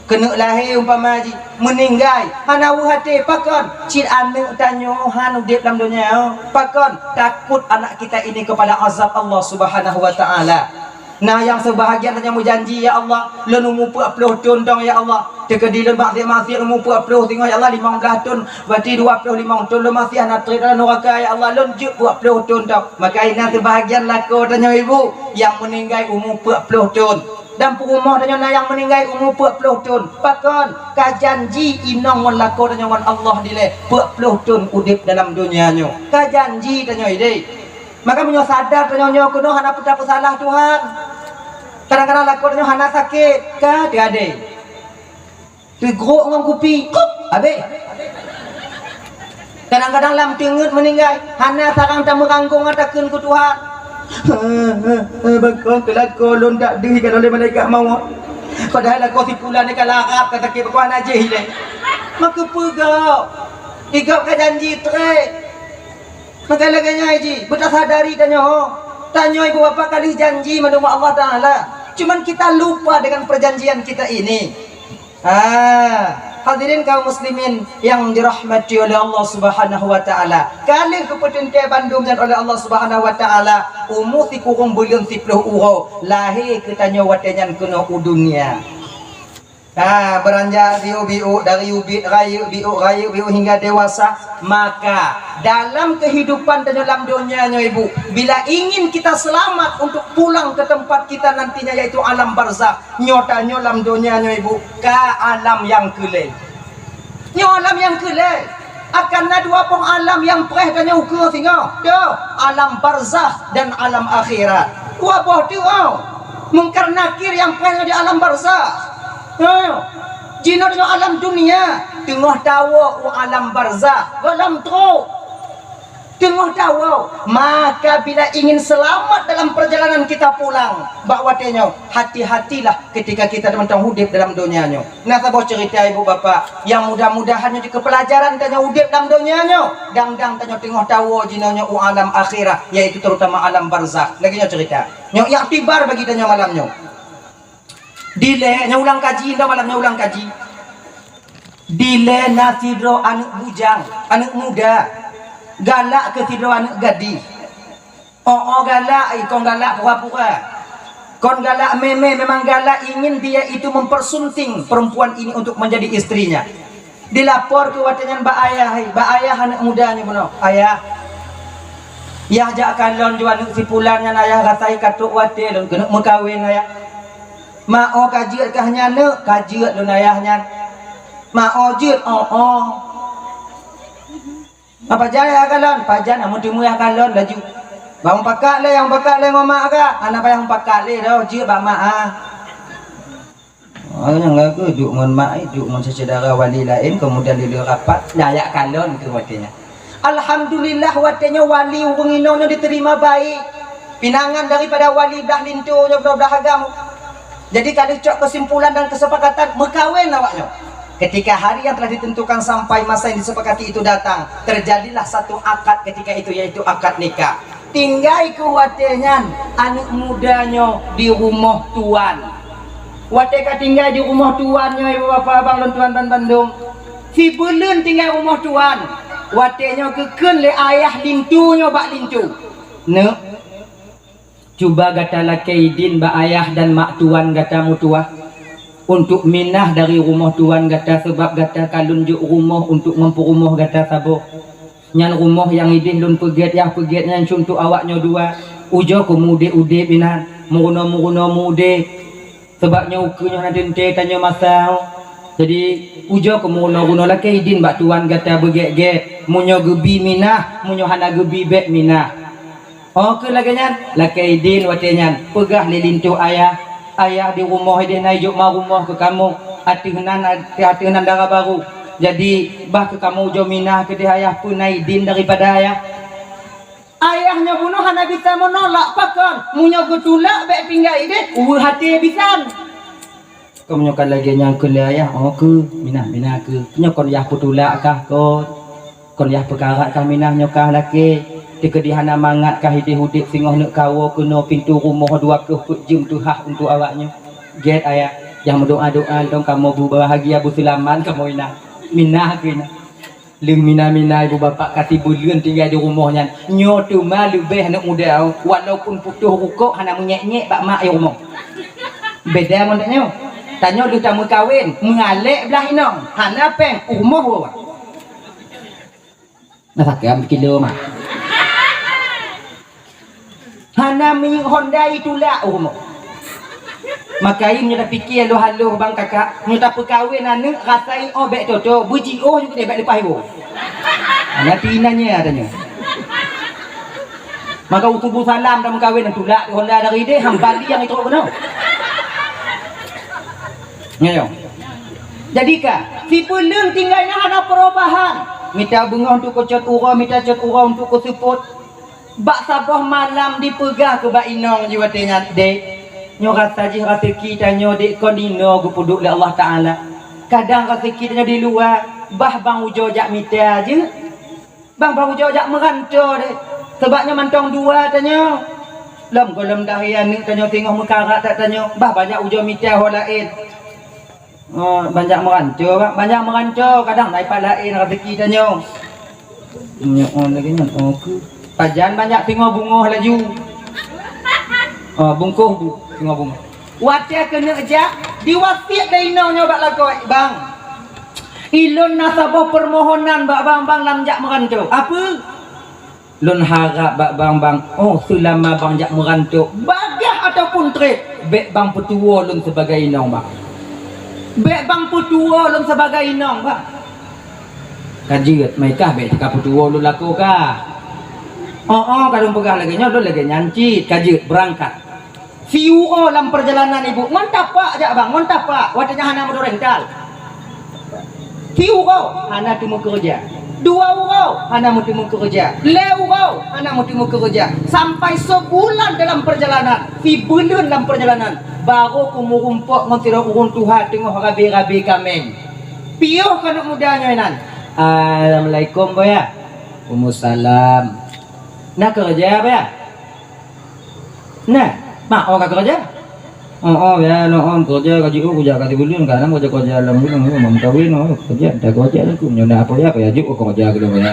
keuneuk lahé umpama jih, meuninggai, hana weuh até. Pakon? Cit aneuëk tanyoe han udeb lam donya. Pakon? Takut anak kita ini kepada azab Allah Subhanahu wa Taala. Nah, nyang seubahagian tanyoe meujanji, ya Allah, lôn umu peuet ploh thon dong, ya Allah. Teukeudi lôn maksiat-maksiat umu peuet ploh singoh, ya Allah, limong blaih thon, berarti dua ploh limong thon lôn maksiat hana treb dalam nuraka, ya Allah, lôn jeuet peuet ploh thon dong. Maka inan seubahagian lakoe tanyoe ibu nyang meuninggai umu peuet ploh thon. Dan peurumoh tanyoe na nyang meuninggai umu peuet ploh thon. Pakon? Ka janji inong ngon lakoe tanyoe ngon Allah dilée peuet ploh thon udeb dalam donya nyoe. Ka janji tanyoe ideh. Maka meunyoe sadar tanyoe nyoe keunoe hana peutapeusalah Tuhan. Kadang-kadang lakoe tanyoe hana sakét, ka teuadée. Teugrok ngon kupi, kup, habéh. Kadang-kadang lam teungeut meuninggai, hana sarang tameuranggong takheun keu Tuhan. Bakon keu lakoe lôn dak deuh ikat oleh malaikat mawöt. Padahai lakoe sipulan ka larab ka sakét bakon hana jih ilée. Maka peugah, igop ka janji treb. Maka lagée nyan jih, beutasadari tanyoe. Tanyoe ibu bapak ka lheueh janji mandum Allah Taala. Cuman kita lupa dengan perjanjian kita ini. Ah, hadirin kaum muslimin yang dirahmati oleh Allah Subhanahu wa Taala. Ka lheueh geupeuteuntée bandum nyan oleh Allah Subhanahu wa Taala, umu sikureueng buleuen siplôh uroe, lahé keu tanyoe watée nyan keunoe u dunia. Ha, beranjak biôk-biôk dari ubit rayeuk biôk rayeuk biôk hingga dewasa, maka dalam kehidupan tanyoe lam donya nyoe ibu, bila ingin kita selamat untuk pulang ke tempat kita nantinya yaitu alam barzakh, nyoe tanyoe lam donya nyoe ibu ka alam nyang keulée. Nyoe alam nyang keulée. Akan na dua boh alam nyang preh tanyoe ukeue singoh. Dua, alam barzakh dan alam akhirat. Dua boh tu, oh. Mungkar Nakir nyang preh di alam barzakh. Ha. Jinoe tanyoe alam dunia, teungoh tawoe u alam barzakh, goh lom trok. Teungoh tawoe, maka bila ingin selamat dalam perjalanan kita pulang, bak watée nyoe, hati-hatilah ketika kita mantong udeb dalam donya nyoe. Na saboh cerita ibu bapak, yang mudah-mudahan nyoe jeuet keu pelajaran tanyoe udeb lam donya nyoe, dang-dang tanyoe teungoh tawoe jinoe nyoe u alam akhirat, yaitu terutama alam barzakh. Lagée nyoe cerita. Nyoe iktibar bagi tanyoe malam nyoe. Dilée nyoe ulang kaji, nyoe malam nyoe ulang kaji. Dilée na sidroe aneuëk bujang, aneuëk muda, galak keu sidroe aneuëk gadih. Oh, oh galak, eh, kon galak pura-pura. Kon galak mé-mé, memang galak ingin dia itu mempersunting perempuan ini untuk menjadi istrinya. Dilapor keu watée nyan bak ayah, bak ayah aneuëk muda nyoe bunoe, "Ayah, yah jak kalon ju aneuëk si pulan nyan, ayah rasai ka trok watée lôn keuneuk meukawen, ayah." "Ma, oh ka jeuet kah nyan, neuk?" "Ka jeuet lôn, ayah, nyan." "Ma, oh jeuet?" "Oh, oh." "Apa jai ayah kalon?" "Pajan, amun teuma ayah kalon laju." "Bah mupakak lé, nyang mupakak lé ngon mak kah?" "Hana payah mupakak lé doh, jeuet bak mak ah." Oh, nyang lagu duek ngon mak, eh, duek ngon syedara wali laén, kemudian lé rapat, nyan jak kalon keu watée nyan. Alhamdulillah, watée nyoe wali ureuëng inong nyoe diterima baik. Pinangan daripada wali blah linto nyoe, blah agam. Jadi, ka lheueh cok kesimpulan dan kesepakatan, meukawen awak nyoe. Ketika hari yang telah ditentukan sampai masa yang disepakati itu datang, terjadilah satu akad ketika itu, yaitu akad nikah. Tinggai keu watée nyan aneuëk muda nyoe di rumoh tuan. Watée ka tinggai di rumoh tuan nyoe, ibu bapak abang lôn tuan ban bandum, sibuleuen tinggai rumoh tuan, watée nyoe geukheun lé ayah linto nyoe bak linto, "Neuk, cuba gata lakée idin bak ayah dan mak tuan gata meutuwah, untuk minah dari rumoh tuan gata, sabab gata ka lôn jok rumoh untuk ngon peurumoh gata saboh. Nyan rumoh nyang ideh lôn peugét, yah peugét nyan cuntoh awak nyoe dua. Ujoe keu meu-udeb-udeb inan, meurunoe-meurunoe meu-udeb. Sabab nyoe ukeue nyoe hana teuntée tanyoe masa. Jadi, ujoe keu meurunoe-runoe, lakée idin bak tuan gata beugét-gét. Meunyoe geubi minah, meunyoe hana geubi bék minah." Oh, keu lagée nyan, lakée idin watée nyan, peugah lé linto ayah, "Ayah, di rumoh ideh na ijok ma rumoh keu kamoe, ateueh nan, ateueh nan dara barô. Jadi, bah keu kamoe ujoe minah keudeh ayah, peue na idin daripada ayah?" Ayah nyoe bunoe hana bisa meunolak, pakon? Meunyoe geutulak bék tinggai ideh, weueh até bisan. Kamoe nyoe ka lagée nyang keu lé ayah, oh keu, minah-minah keu. Nyoe kon yah peutulak kah kon? Kon yah peukarat kah minah nyoe kah lakée? Teukeudi hana mangat kah ideh udeb singoh neuk kawoe keunoe pintoe rumoh dua keuh peuet jeuem teuhah untuk awak nyoe. Gét ayah, nyang meudoá-doá lom kamoe beubahagia beuseulamat kamoe inan. Minah keu inan. Lheueh mina-mina ibu bapak ka sibuleuen tinggai di rumoh nyan, nyoe teuma leubeh aneuk muda, walaupun putôh rukok hana meunyék-nyék bak mak i rumoh. Beda ngon tanyoe. Tanyoe lheueh tameukawen, meualek blah inong, hana péng, u rumoh woe. Na sakém kilo mak. Hana minyeuk honda itulak u rumoh. Maka i meunyoe tapike haloh-haloh bang kakak, meunyoe tapeukawen aneuk rasa i oh bék toto, beujiôh ju keudeh bék leupah iwoe. Hana pi inan nyan tanyoe. Maka u kubu salam tameukawen, tulak honda dari deh, ham bali nyang itrok keunoe. Nyoe. Jadi ka, sibuleuen tinggai na hana perubahan. Mita beungoh untuk keu cot uroe, mita cot uroe untuk keu seupôt. Bak saboh malam dipeugah keu bak inong jih watée nyan, "Dek, nyoe rasa jih raseuki tanyoe dek kon inoe geupeuduek lé Allah Taala. Kadang raseuki tanyoe di luwa, bah bang ujoe jak mita jeuet. Bang, bang ujoe jak meuranto deh. Sabab nyoe mantong dua tanyoe. Lom gohlom dahé aneuk tanyoe singoh meukarat that tanyoe, bah banyak ujoe mita ho laén." Oh, banyak meuranto, Bang. Banyak meuranto, kadang na ipat laén raseuki tanyoe. Nyoe, oh, lagée nyan, oh, keu. Pajan banyak singoh bungoh laju. Oh, bungkôh bu, singoh bungoh. Watée keuneuk jak, diwasiet lé inong nyoe bak lakoe, "Bang, ilôn na saboh peumohonan bak bang, bang lam jak meuranto." "Apeue?" "Lôn harab bak bang, bang, oh, seulama bang jak meuranto, bagaih ataupun treb, bék bang peutuwoe lôn sibagai inong bang. Bék bang peutuwoe lôn sibagai inong bang." "Ka jeuet, meukah bék teuka peutuwoe lôn lakoe kah?" "Oh, oh, ka lôn peugah lagée nyoe, lôn lagée nyan cit, ka jeuet, beurangkat." Siuroe lam peurjalanan ibu, ngon tapak jak bang, ngon tapak, watée nyan hana meudurental. Siuroe hana teumeukeureuja. Dua uroe hana meuteumeukeureuja. Lhée uroe hana meuteumeukeureuja. Sampai seubulan dalam peurjalanan, sibuleuen lam peurjalanan, barô keu meurumpok ngon sidroe ureuëng tuha teungoh rabe-rabe kaméng. Piôh keuneuk muda nyoe nan. "Assalamualaikum, Boya." "Waalaikumsalam." "Na keureuja, Boya?" "Nah, mak, oh ka keureuja?" "Oh, oh, ya, no, oh, keureuja ka jiôh, keureuja ka sibuleuen, ka na keureuja-keureuja lam buleuen, oh, meukawen, oh, keureuja, dah keureuja lah, ku nyoe na apa ya, apa ya, jok keureuja keudroe ya."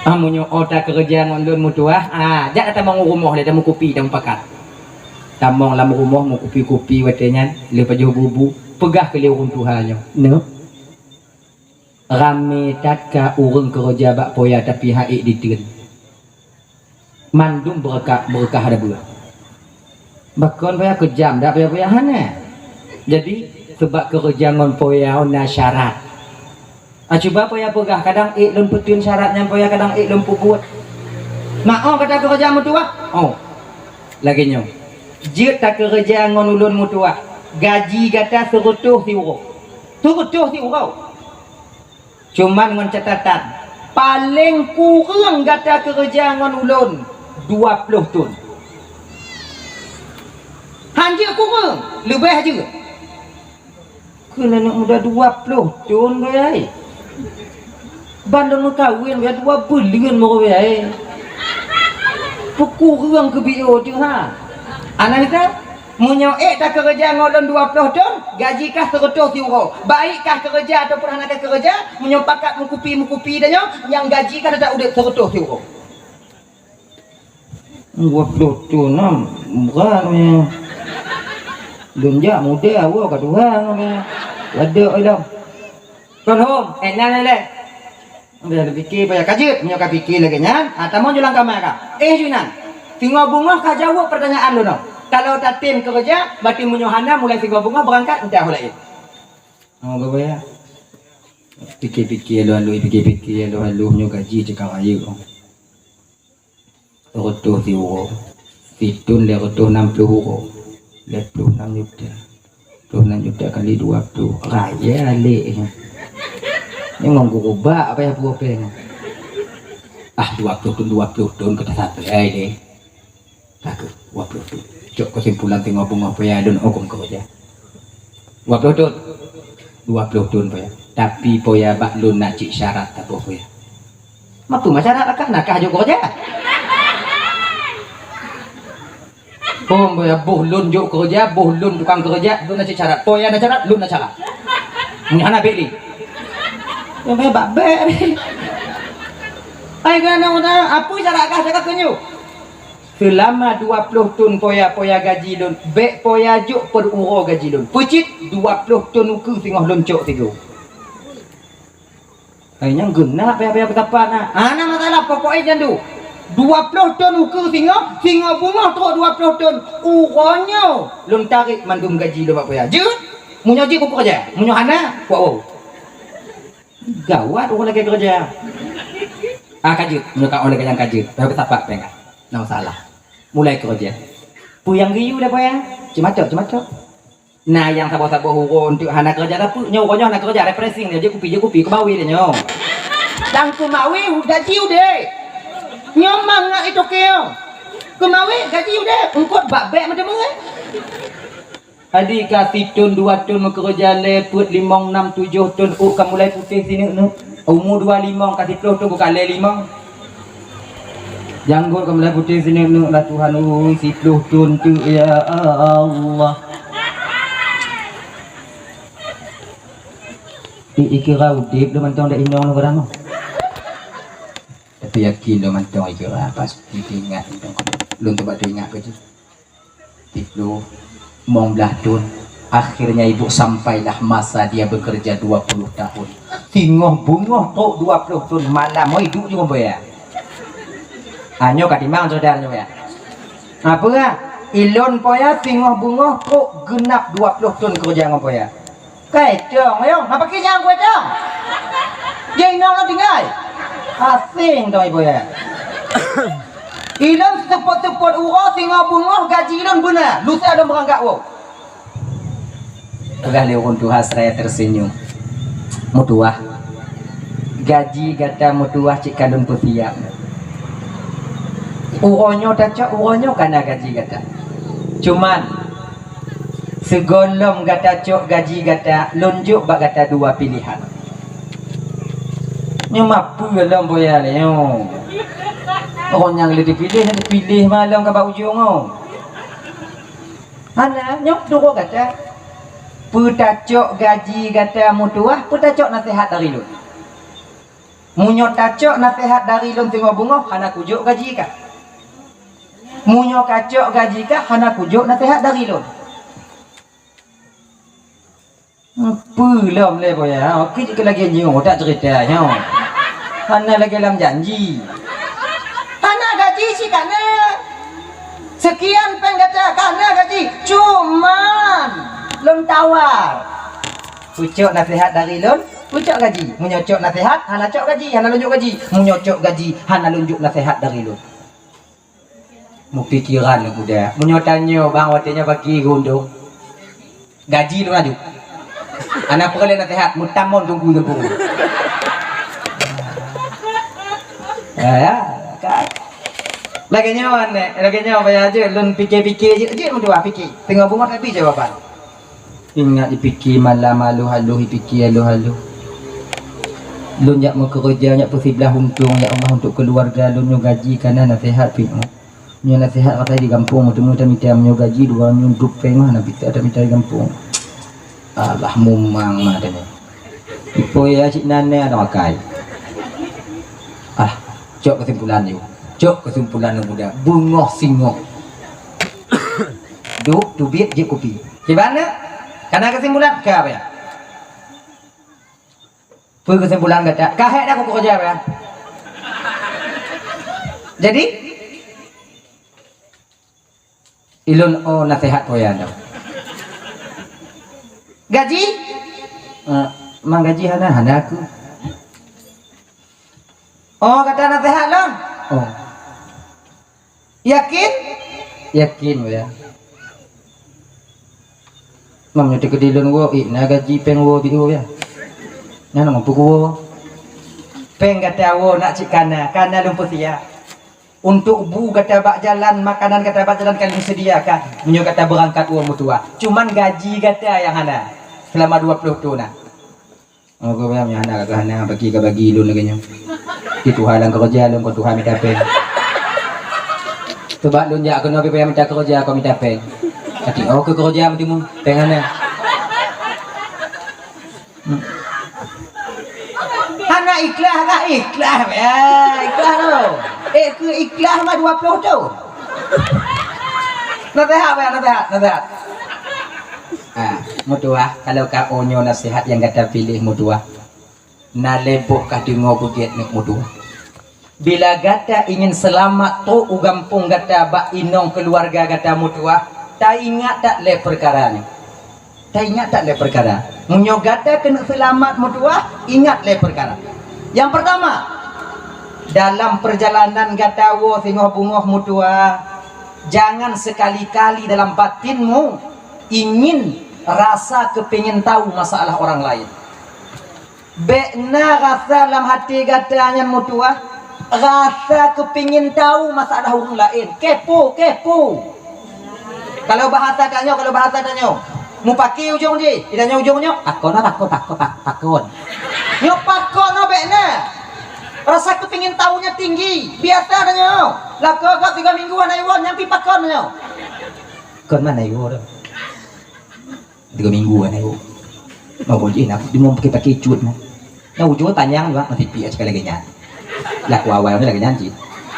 "Ah, meunyoe oh ta keureuja ngon lôn meutuwah, ah, jak tamong u rumoh lé, tameukupi, tameupakat." Tamong lam rumoh meukupi-kupi watée nyan, lheueh pajoh bubu, peugah keu lé ureuëng tuha nyoe, "Neuk, Ramé that ka ureuëng keureuja bak poya tapi han ék diteun. Mandum beureukat, beureukat hana beureukat. Bakon poya keujam dak poya-poya hana. Jadi, seubab keureuja ngon poya na syarat. Ah, cuba poya peugah, kadang ék lôn peuteun syarat nyan poya, kadang ék lôn peubuet. Mak, oh, gata keureuja meutuwah? Oh. Lagée nyoe. Jeuet takeureuja ngon ulôn meutuwah. Gaji gata seureutôh siuroe. Seureutôh siuroe. Cuman ngon catatan, paleng kureueng gata keureuja ngon ulôn dua ploh thon. Han jeuet kureueng, leubeh jeuet. Keu aneuk muda dua ploh thon, wahai. Ban lôn meukawen, wahai, dua buleuen baru, wahai. Peukureueng keu B O teuh, ha. Ana gata? Meunyoe ék takeureuja ngon lôn dua ploh thon, gaji kah seureutôh siuroe. Baik kah keureuja ataupun hana kah keureuja, meunyoe pakat meukupi-meukupi tanyoe, nyang gaji kah teutap udeb seureutôh siuroe. Dua ploh thon nam, brat nyoe. Lôn jak muda, woe ka tuha nyoe. Ladek ilong. Kon hom, eh, nyan lé. Udah pike payah ka jeuet, meunyoe ka pike lagée nyan, ah, tamong ju lam kama ka. Eh, ju inan. Singoh beungoh ka jaweueb peurtanyaan lôn nyoe. Kalau tatem keureuja, berarti meunyoe hana mulai singoh beungoh beurangkat, entah ho laén. Oh, gawai ya. Pike-pike lalu, pike-pike lalu, nyoe gaji cekak rayeuk. Reutôh siuroe, sithon lhèe reutôh nam ploh uroe, lhèe ploh nam juta. Ploh nam juta kali dua ploh, raya lé. Nyoe ngon gurubak apa ya buah pèng. Ah, dua ploh thon, dua ploh thon ka tasapai lé. Ka keuh, dua ploh thon. Cok keusimpulan teungoh beungoh paya lôn hukôm keu raja. Dua ploh thon. Dua ploh thon paya. Tapi paya bak lôn na cit syarat taboh paya. Mapeue ma syarat akah na kah jok keureuja? Hom paya boh lôn jok keureuja, boh lôn tukang keureuja, lôn na cit syarat. Paya na syarat, lôn na syarat. Nyan hana bèk lé. Nyan bèk bak bèk. Hai kana udah, apeue syarat akah cakap keu nyoe? Seulama dua ploh thon poya-poya gaji lôn, bèk poya jok peururoe gaji lôn. Peucit dua ploh thon ukeue singoh lôn cok sigoe. Hai nyang geunak payah-payah beutapat na. Hana masalah, pokok e nyan du. Dua ploh thon ukeue singoh, singoh beungoh trok dua ploh thon. Uroe nyoe lôn tarek mandum gaji lôn bak poya. Jeuet? Meunyoe jeuet, kukeureuja. Meunyoe hana, kuwoe. Gawat ureueng lagèe keureuja. Ah, ka jeuet. Meunyoe ka ureueng lagèe nyan ka jeuet, payah beutapat péng ka. Na masalah. Mulai keureuja. Peue nyang geuyue lé payah? Ceumatok, ceumatok. Na nyang saboh-saboh uroe eunteuk hana keureuja, tapi nyoe uroe nyoe hana keureuja, refreshing nyoe, jeuet kupi, jeuet kupi, keumawe lé nyoe. Dan keumawe gaji udép. Nyoe mangat itoke nyoe. Keumawe gaji udép, eungkot bak bèk meuteumé. Adi ka sithon dua thon meukeureuja lé peuet limong nam tujoh thon ôk ka mulai putéh sineuk-neuk. Umu dua limong ka siploh thon ka lé limong. Janggot ka mulai putéh sineuk-neuk lah Tuhan ui siploh thon teuk ya Allah. Di ikira udép lôn mantong dak inong lôn barang. Tapi yakin lôn mantong ikira pasti teuingat mantong. Lôn teubat teuingat keu jih. Siploh, limong blah thon. Akhirnya ibu sampailah masa dia bekerja dua puluh tahun. Singoh beungoh trok dua ploh thon malam, oi, duek jih ngon boya. Ah, nyoe ka timang syedara nyoe ya. Apa? Ilôn poya singoh beungoh trok geunap dua ploh thon keureuja ngon poya. Kai tong, ayong, apa kisah kue tong? Jai nong lo tinggai. Asing tong ibu ya. Ilôn seupôt-seupôt uroe singoh beungoh gaji lôn beuna, lusa lôn beurangkat woe. Peugah lé ureueng tuha seraya tersenyum. Meutuwah. Gaji gata meutuwah cit ka lôn peusiap. Uroe nyoe tacok, uroe nyoe kana gaji gata. Cuman, sigohlom gata cok gaji gata, lôn jok bak gata dua pilehan. Nyoe mapeue lom boya lé nyoe. Ureueng nyang lé dipiléh, dipiléh ma lom ka bak ujong nyoe. Hana, nyoe turoe gata. Peue tacok gaji gata meutuwah, peue tacok naseuhat dari lôn. Meunyoe tacok naseuhat dari lôn singoh beungoh, hana kujok gaji kah. Meunyoe kacok gaji kah, hana kujok naseuhat dari lôn. Peue lom lé boya, ha? Oke, jeuet lagèe nyoe, tak cerita nyoe. Hana lagèe lam janji. Hana gaji cit kana. Sekian pèng gata kana gaji. Cuman lôn tawar. Peucok naseuhat dari lôn, peucok gaji. Meunyoe cok naseuhat, hana cok gaji, hana lôn jok gaji. Meunyoe cok gaji, hana lôn jok naseuhat dari lôn. Meupikiran lôn muda. Meunyoe tanyoe bang watèe nyoe bagi geuh undong. Gaji lôn aju. Hana peureulèe naseuhat, meutamong teungku-teungku. Ya, ya, kan. Lagèe nyoe, Nek. Lagèe nyoe, payah jeuet lôn pike-pike jeuet, jeuet meutuah pike. Teungoh beungoh tapi jawaban. Ingat ipike malam aloh-aloh, ipike aloh-aloh. Lôn jak meukeureuja, jak peusiblah untông, ya Allah, untuk keuluwarga lôn nyoe gaji kana naseuhat pih. Nyoe naseuhat makai di gampông, meuteumé tamita, meunyoe gaji dua nyoe duek pèng mah, na pita tamita di gampông. Alah, mumang mah tanyoe. Ipoi ya cit nan nyan makai. Ah, cok kesimpulan yuk. Cok kesimpulan lôn muda. Beungoh singoh. Duek teubiet jép kupi. Kiban na? Kana kesimpulan ka apa ya? Peue kesimpulan gata? Ka hék dah kukeureuja, ya? Jadi, ilôn, oh, naseuhat po ya, dah. Gaji? Eh, mang gaji hana, hana aku. Oh, gata naseuhat lôn? Oh. Yakin? Yakin, ya. Mam nyoe teukeudi lôn woe, ih, na gaji pèng woe bi woe, ya. Nyan mampu kuwoe. Pèng gata woe nak cit kana, kana lôn peusiap. Untuk bu gata bak jalan, makanan gata bak jalan ka lôn sediakan. Meunyoe gata beurangkat woe meutuah. Cuman gaji gata nyang hana selama dua ploh thon na. Oh, keu payah meuhana ka hana, bagi ka bagi lôn lagèe nyoe. Di tuha lam keureuja lôn, kon tuha mita pèng. Teubak lôn jak keunoe pi payah mita keureuja, kon mita pèng. Até oh keu keureuja meuteumé, pèng hana. Hmm. Hana ikhlas ka ikhlas, ya, ikhlas tu. Eh, keu ikhlas mah dua ploh thon. Naseuhat, ya, naseuhat, naseuhat. Ha, meutuah, kalau ka oh nyoe naseuhat nyang gata piléh meutuah. Na lé boh ka deungoe beugét neuk meutuah. Bila gata ingin seulamat trok u gampông gata bak inong keuluwarga gata meutuah, taingat that lé peukara nyoe. Taingat that lé peukara. Meunyoe gata keuneuk seulamat meutuah, ingat lé peukara. Nyang peurtama, dalam peurjalanan gata woe singoh beungoh meutuah, jangan sekali-kali dalam batinmu ingin rasa keupingin tahu masalah orang lain. Bék na rasa lam até gata nyan meutuah, rasa keupingin tahu masalah ureueng laén. Kepo, kepo. Kalau bahasa tanyoe, kalau bahasa tanyoe, mupaki ujong jih, di tanyoe ujong nyoe, pakon, pakon, pakon, pakon. Nyoe pakon nyoe bék na. Rasa keupingin tahu nyan tinggi. Biasa tanyoe. Lakoe gob tiga minggu hana iwoe, nyan pi pakon nyoe. Kon mana iwoe tu? Tiga minggu kan ibu. Mau boleh nak dengung pakai-pakai cut nah. Nah ujung panjang juga masih piak sekali lagi nyan. Laku awal ni lagi nyan cit.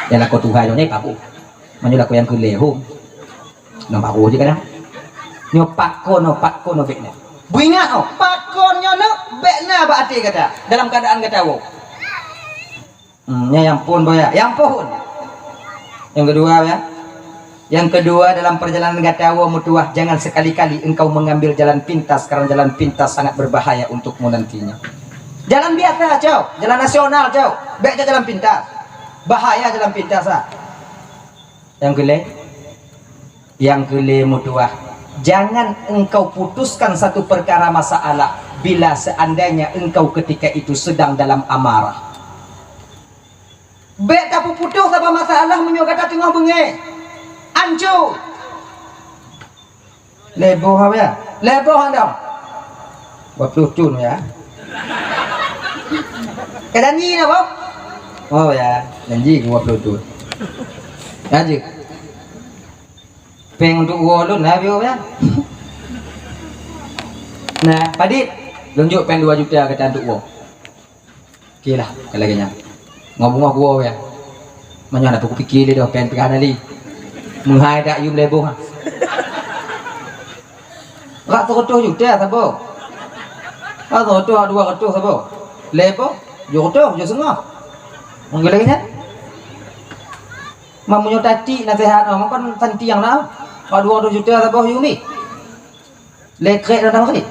Dan laku Tuhan ni pabu. Maju laku yang kelih hom. Nampak aku je kadang. Nyo pakon, nyo pakon, nyo bek na. Beringat oh, pakon nyo nak bek na bak hati kata dalam keadaan kata wo. Hmm, ya, yang pun boya, yang pun. Yang kedua ya. Yang kedua, dalam perjalanan gata woe meutuah, jangan sekali-kali engkau mengambil jalan pintas, karena jalan pintas sangat berbahaya untukmu nantinya. Jalan biasa, cok. Jalan nasional, cok. Bek jalan pintas. Bahaya jalan pintas ah. Yang kelima, yang kelima meutuah, jangan engkau putuskan satu perkara masalah bila seandainya engkau ketika itu sedang dalam amarah. Bek tapeuputoh saban masalah meunyoe gata teungoh beungéh. Anco. Leboh apa ya? Leboh anda. Dua puluh thon ya. Ka janji na boh? Oh ya, janji dua puluh thon. Lanjut. Peng untuk wo lôn na bio ya. Nah, padit. Lôn jok peng dua juta gata untuk wo. Oke lah, kalau lagèe nyan. Ngobungoh gua ya. Manyang na peuku pikir lé doh peng pih hana lé. Meuhai dak yum lé boh. Rak seratus juta saboh. Atau tu dua ratus apa? Lepo, tujuh ratus, tujuh setengah. Mungkin lagi kan? Mamunyo tati nasihat, oh, kan santiang dah. Pak dua ratus juta saboh Yumi. Lekrek dah tahu ni.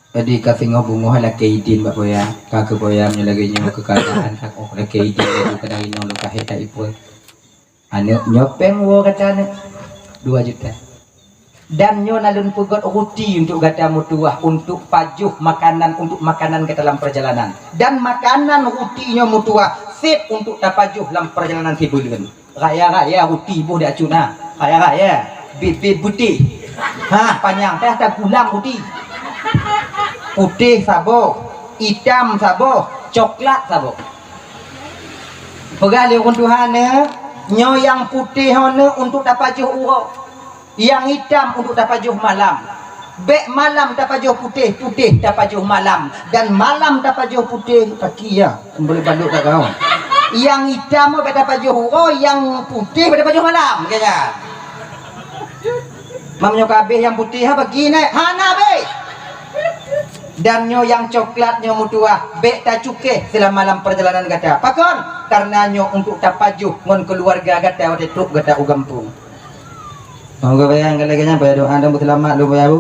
Jadi ka singoh bungoh lakée idin bak boya. Ka keu boya meunyoe lagée nyoe keuadaan tak oh lakée idin laju keunan inong lôn kahé tak ipoi. Aneuk nyoe péng woe gata aneuk dua juta. Dan nyoe na lôn peugöt ruti untuk gata meutuwah, untuk pajoh makanan, untuk makanan gata lam perjalanan. Dan makanan ruti nyoe meutuwah sép untuk tapajoh lam perjalanan sibuleuen. Raya-raya ruti boh di acut na. Raya-raya. Bit-bit putéh. Ha, panyang teh tagulang ruti. Putéh saboh, itam saboh, coklat saboh. Peugah lé ureuëng tuha neuh, nyoe nyang putéh nyoe neuh untuk tapajoh uroe, nyang itam untuk tapajoh malam. Bék malam tapajoh putéh, putéh tapajoh malam, dan malam tapajoh putéh, paki ya, keumbali balok dak gaon. Nyang itam bék tapajoh uroe, nyang putéh bék tapajoh malam, kaya. Mam nyoe kabéh nyang putéh ha paki nai, hana bék. Dan nyoe nyang coklat nyoe meutuwah, bék tacukéh seulama lam perjalanan gata. Pakon? Karena nyoe untuk tapajoh ngon keuluwarga gata watée trok gata u gampông. Monggo bayang lagée nyan, payah doa dan beuseulamat lôn payah bu.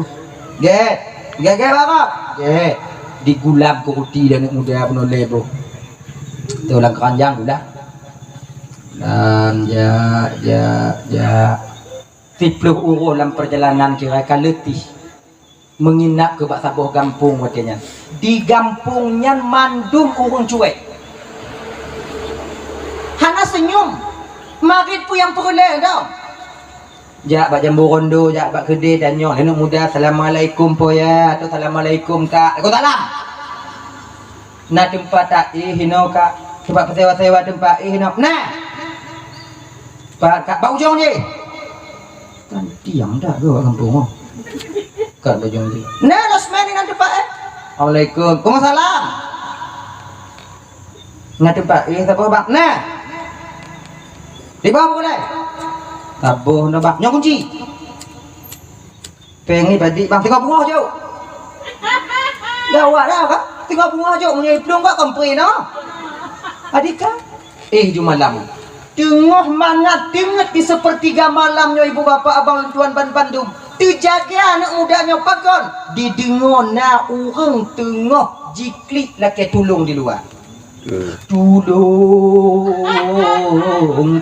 Gét. Gét, gét, Bapak. Gét. Digulam keu ruti dan aneuk muda peunoh lé boh. Tu lam keranjang gulam. Dan jak, jak, jak. Siplôh uroe lam perjalanan kira ka leutih. Meunginap keu bak saboh gampông watée nyan. Di gampông nyan mandum ureuëng cuek. Hana seunyum. Marit peue nyang peureulée dong. Jak bak jambu rondo, jak bak keudè, tanyong, "Aneuk muda, assalamualaikum po ya?" Atau, "Assalamualaikum, Kak." "Waalaikumsalam." "Na teumpat taéh inoe, Kak? Teumpat peusewa-sewa teumpat éh inoe?" "Na." "Pat, Kak?" "Bak ujong jih." Kan tiang dak ke bak gampông, oh. Kat bak ujong jih. "Na, losmen inan teumpat éh." "Assalamualaikum." "Waalaikumsalam." "Na teumpat éh saboh, Bang?" "Na." "Di bawah pukul laén." "Saboh na, Bang." "Nyoe kunci." "Péng ni badik, Bang, teungoh beungoh jok." "Gawat dah, Kak. Teungoh beungoh jok, meunyoe iplueng kok kompre noh." Adika, éh ju malam. Teungoh mangat teungeut di seupeurtiga malam nyoe, ibu bapak, abang lôn tuan ban bandum. Teujaga aneuk muda nyoe pakon? Dideungoe na ureuëng teungoh jiklik lakée tulông di luwa. Tulông,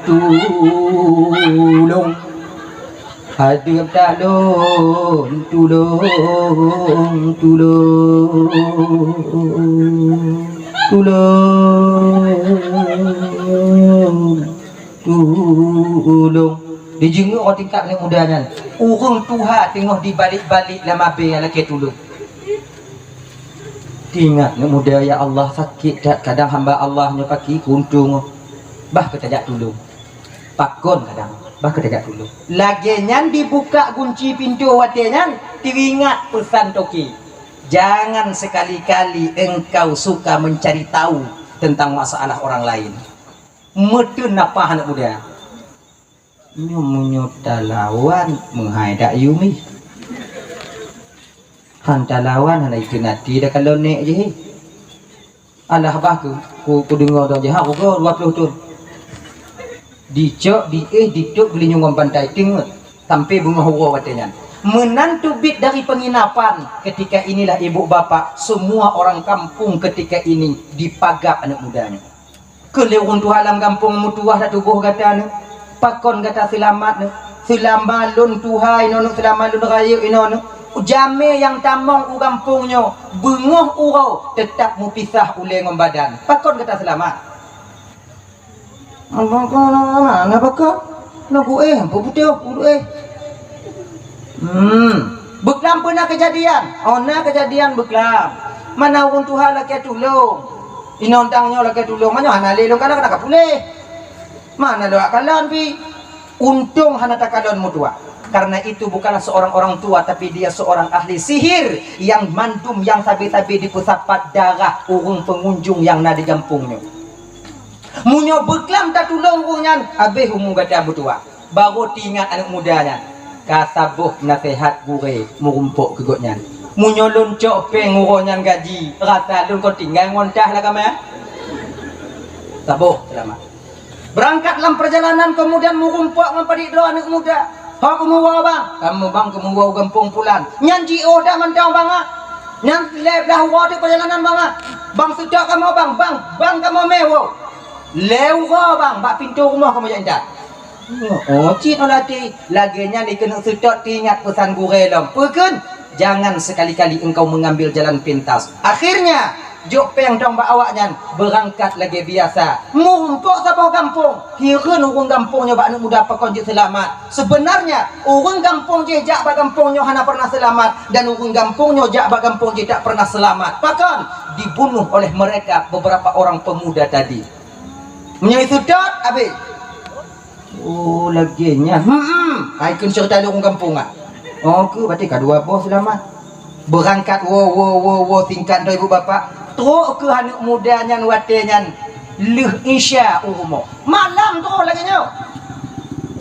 tulông. Adeuk talôn, tulông, tulông. Tulông, tulông. Dijeungeuk tingkat aneuk muda nyan. Ureuëng tuha teungoh dibalek-balek lam abée lakée tulông. Teuingat aneuk muda, ya Allah, sakét that kadang hamba Allah nyoe paki keuuntông. Bah keutajak tulông. Pakon kadang, bah keutajak tulông. Lagée nyan dibuka gunci pintoe watée nyan, teuingat peusan toke. Jangan sekali-kali engkau suka mencari tahu tentang masalah orang lain. Meuteun nafah aneuk muda. Nyoe meunyoe talawan meuhai dak Yumi. Han talawan hana iteun até dak kalon nék jih. Alah bah ku, ku, kudeungoe dong jih ha ugoe dua ploh thon. Dicok, diéh, ditôb geulinyueng ngon bantai teungeut sampoe beungoh uroe watée nyan. Meunan teubiet dari penginapan, ketika inilah ibu bapak, semua orang kampung ketika ini dipagab aneuk muda nyoe. Keu lé ureuëng tuha lam gampông meutuwah dak tuboh gata nyoe, pakon gata seulamat nyoe? Seulama lôn tuha inoe nyoe, seulama lôn rayeuk inoe nyoe, jamé nyang tamong u gampông nyoe beungoh uroe teutab meupisah ulée ngon badan. Pakon gata seulamat? Hana pakon, na kuéh, ampôn putéh, kuéh. Hmm, beuklam peue na keujadian? Oh, na keujadian beuklam. Mana ureuëng tuha lakée tulông? Inong tang nyoe lakée tulông, meunyoe hana lé lôn kalon, ka puléh. Mana lôn kalon pih? Untông hana takalon meutuwah. Karena itu bukanlah seorang orang tua, tapi dia seorang ahli sihir yang mandum nyang sabe-sabe dipeusapat darah ureuëng pengunjung nyang na di gampông nyoe. Meunyoe beuklam tatulông ureuëng nyan, habéh umu gata meutuwah. Barô teuingat aneuk muda nyan, ka saboh naseuhat gurée meurumpok keu gobnyan. Meunyoe lôn cok péng uroe nyan gaji, rasa lôn kon tinggai ngon tah lam kama. Saboh seulamat. Beurangkat lam peurjalanan, keumudian meurumpok ngon padit droe aneuk muda. "Ho kamoe woe, Bang?" "Kamoe, Bang, kamoe woe u gampông pulan." "Nyan jiôh dah mantong, Bang, ah?" "Nyan lhèe blah uroe teuk peurjalanan, Bang, ah." "Bang, seutôt kamoe, Bang, Bang, Bang, kamoe mè woe." "Lhèe uroe, Bang, bak pintoe rumoh kamoe jak intat." Oh, cit olah ti, lagèe nyan dikeuneuk seutôt teuingat peusan gurèe lom. Peue kheun? Jangan sekali-kali engkau mengambil jalan pintas. Akhirnya, jok péng dong bak awak nyan, beurangkat lagèe biasa. Meurumpok saboh gampông, hireuen ureueng gampông nyoe bak aneuk muda pakon jeuet seulamat. Sebenarnya, ureueng gampông jih jak bak gampông nyoe hana pernah seulamat, dan ureueng gampông nyoe jak bak gampông jih tak pernah seulamat. Pakon? Dibunuh oleh mereka beberapa orang pemuda tadi. Meunyoe seutôt, abéh. Oh, lagèe nyan. Hmm, hmm. Hai kheun ceurita lôn ureueng gampông, ah. Oh, keu berarti ka dua boh seulamat. Beurangkat woe, woe, woe, woe, singkat droe ibu bapak. Trok keu aneuk muda nyan watèe nyan lheueh Isya u rumoh. Malam trok lagèe nyoe.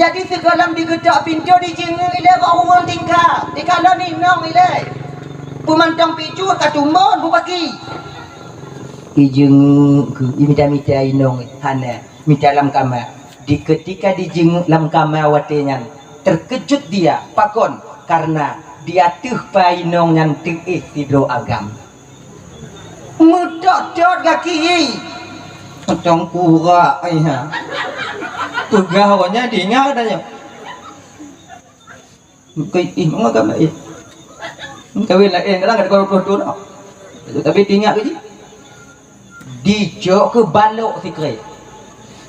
Jadi sigohlom digeutok pintoe, dijeungeuk ilèe bak ureueng tingkap. Dikalon inong ilèe. Peumantong picut ka tumbon bubaki. Ijeungeuk keu, imita-mita inong hana. Mita lam kama. Di keutika dijeungeuk lam kama watèe nyan, terkejut dia. Pakon? Karena di ateueh pa inong nyan teuéh sidroe agam. Meutot-tot gaki. Mantong kurak, ai ha. Peugah awaknyan, diingat tanyoe. Mungkin, ih, mangat agam laén. Kawin laén, kadang ada dua puluh tahun. Tapi diingat ke ji? Dicok keu balok sikrek.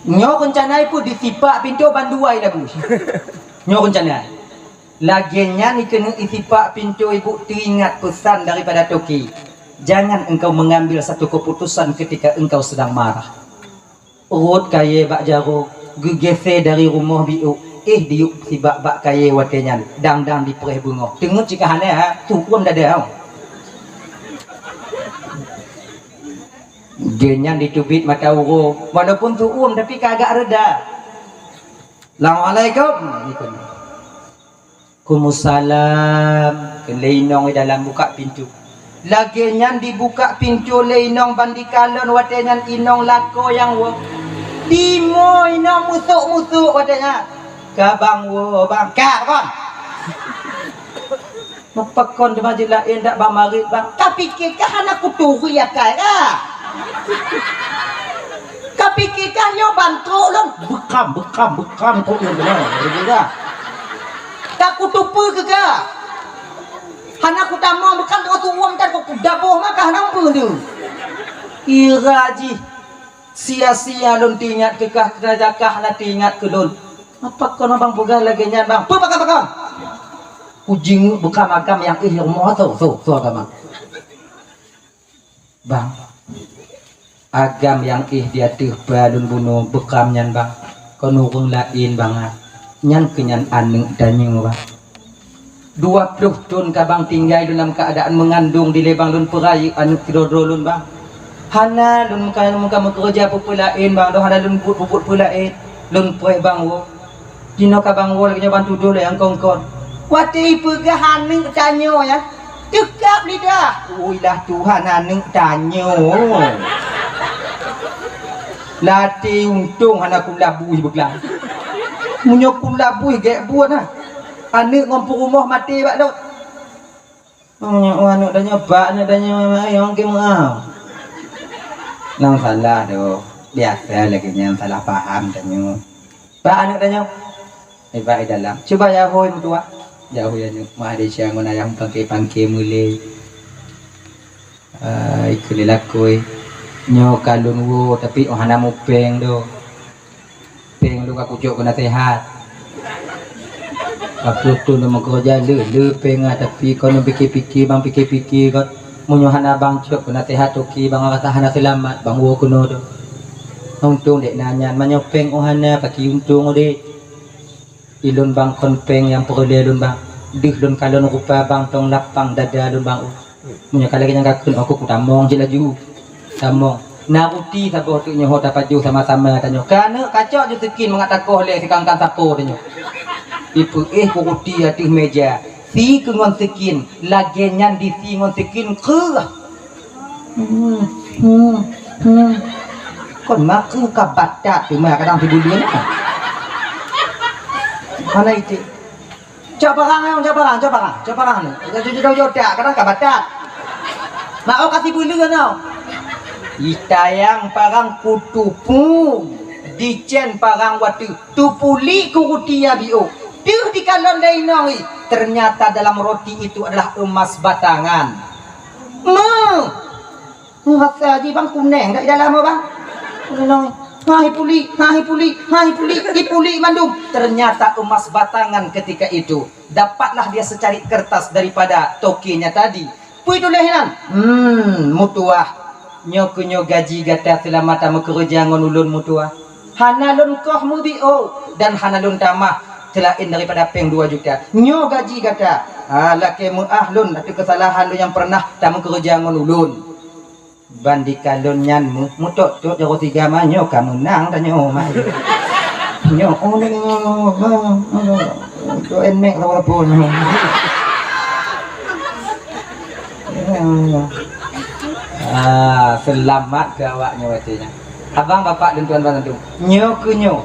Nyoe rencana ibu disipak pintoe bandua lagu. Nyoe rencana. Lagèe nyan dikeuneuk isipak pintoe ibu teuingat peusan daripada toke. Jangan engkau mengambil satu keputusan ketika engkau sedang marah. Rhot kayèe bak jaroe, geugisé dari rumoh biôk, éh diyueb sibak bak kayèe watèe nyan, dang-dang dipreh beungoh. Teungeut cit ka hana, ha, tu'uem dada. Geuh nyan diteubiet mata uroe, walaupun tu'uem tapi ka agak reda. Assalamualaikum. Waalaikumsalam. Kheun lé inong di dalam, buka pintoe. Lagèe nyan dibuka pintoe lé inong ban dikalon, watèe nyan inong lakoe nyang woe. Timoh inong musôk-musôk watèe nyan. "Ka bang woe, bang." "Ka kon." "Meupakon teuma jih laén dak bang marit, bang?" "Ka pike kah hana kuturi akai kah? Ka pike kah nyoe ban trok lôn?" "Beukam, beukam, beukam trok lôn." "Ka kutupeue keu kah? Hana kutamong, beukam teungoh tu'uem tan, kudaboh mah kah hana peue tu." Ira jih, sia-sia lôn teuingat keu kah, teunajakah hana teuingat keu lôn. Apa kon abang peugah lagèe nyan, bang? Peue pakon-pakon? Kujingeuk beukam agam nyang éh rumoh tu, tu, tu agam. Bang, agam nyang éh di ateueh pa lôn bunoe beukam nyan, bang, kon ureueng laén, bang, ah. Nyan keuh nyan aneuk tanyoe, bang. Dua ploh thon ka bang tinggai lôn lam keuadaan meungandong dilèe, bang, lôn peurayeuk aneuk keudroe-droe lôn, bang. Hana lôn muka, muka meukeureuja peue-peue laén, bang, lôn hana lôn buet, buet peue laén. Lôn preh bang woe. Jinoe ka bang woe lagèe nyoe ban tudoh lé nyang kon-kon. Watèe ipeugah aneuk tanyoe nyan, teukab lidah. Ui lah Tuhan, aneuk tanyoe. Latèe untông hana kulabui beuklam. Meunyoe kulabui gèt buet nah. Aneuk ngon peurumoh maté bak lôn. Meunyoe aneuk tanyoe, bak aneuk tanyoe, ayong keu meu'ah. Nyang salah tu, biasa lagèe nyan salah paham tanyoe. Bak aneuk tanyoe, eh, bak di dalam. Cuba jahôi meutuah. Jahôi aneuk, mak Adisha ngon ayah pangke-pangke mulai. Ah, ikeu lé lakoe. Nyoe ka lôn woe, tapi oh hana mupeng doh. Peng lôn ka kucok keu naseuhat. Ka ploh thon lôn meukeureuja le, le peng ah, tapi kon lôn pike-pike, bang pike-pike kon. Meunyoe hana bang cok keu naseuhat toke, bang rasa hana seulamat, bang woe keunoe tu. Untông dek na nyan, meunyoe peng oh hana, paki untông udép. Ilôn bang kon peng nyang peureulèe lôn bang. Deuh lôn kalon rupa bang tong lapang dada lôn bang. Meunyoe ka lagèe nyan ka kheun, oh, kutamong cit laju. Tamong. Na ruti saboh teuk nyoe ho tapajoh sama-sama tanyoe. Ka aneuk kacok ju teukin mangat takoh lé sikangkang sapo tanyoe. Ipeuéh ku ruti ateueh meja. Pi keu ngon sikin, lagèe nyan disi ngon sikin kheueh. Hmm, hmm, hmm. Kon ma kheueh ka batat teuma kadang sibuleuen. Hana iték. Cok parang, cok parang, cok parang, cok parang ni. Jauh-jauh tak, kadang ka batat. Nak oh kasih buleuen tau. Itayang parang kutupu, dicen parang watèe, tupuli kuruti ya biôh. Deuh dikalon lé inong i, ternyata dalam roti itu adalah emas batangan. Meuh! Rasa ji bang kuneng dak di dalam bang. Kuneng. Hai puli, hai puli, hai puli, ipuli mandum. Ternyata emas batangan ketika itu. Dapatlah dia secari kertas daripada tokenya tadi. Peue tuléh nyan? Hmm, meutuah. Nyoe keuh nyoe gaji gata seulama tameukeureuja ngon ulôn meutuah. Hana lôn koh meubiôh dan hana lôn tamah seulaén daripada péng dua juta. Nyoe gaji gata. Ha, lakée meuáh lôn ateueh keusalahan lôn nyang peureunah tameukeureuja ngon ulôn. Ban dikalon nyan meu-, meutot-tot jaroe tiga ma nyoe ka meunang tanyoe ma. Nyoe, oh, nyoe, nyoe, nyoe, nyoe, nyoe, nyoe, nyoe, nyoe, nyoe, nyoe, nyoe. Ah, seulamat keu awak nyoe watée nyan. Abang, bapak, dan tuan-tuan, nyoe keuh nyoe.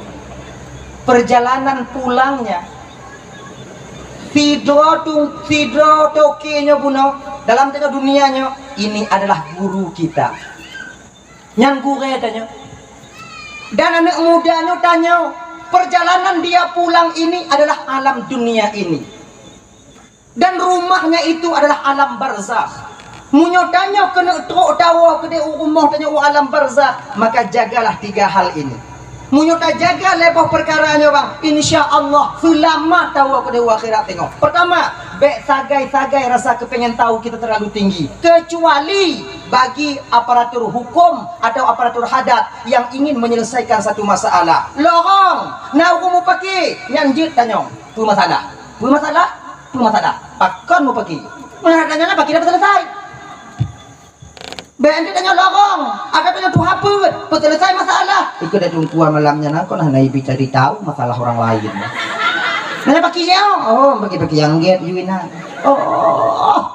Perjalanan pulangnya Sidroe tung-, sidroe toke nyoe bunoe dalam teuka dunia nyoe, ini adalah guru kita. Nyan gurée tanyoe. Dan aneuk muda nyoe tanyoe, perjalanan dia pulang ini adalah alam dunia ini. Dan rumahnya itu adalah alam barzakh. Meunyoe tanyoe keuneuk trok tawoe keudeh u rumoh tanyoe u alam barzakh, maka jagalah tiga hal ini. Meunyoe tajaga lé boh peukara nyoe bang, insya Allah seulamat tawoe keudeh u akhirat teungoh. Pertama, bék sagai-sagai rasa keupengen tahu kita terlalu tinggi, kecuali bagi aparatur hukum atau aparatur hadat yang ingin menyelesaikan satu masalah. Lorong, na ureuëng mupaki, nyan jeuet tanyong, peue masalah? Peue masalah? Peue masalah? Pakon mupaki? Meunan tanyong na paki dapat selesai. Bék ente tanyoe lorong, ada tanyoe tuha peuet, peuselesai masalah. Ikut dah tungkua malam nyan, kon hana ibi cari tahu masalah orang lain. Nanya paki siapa? Oh, paki-paki yang get yuinan. Oh,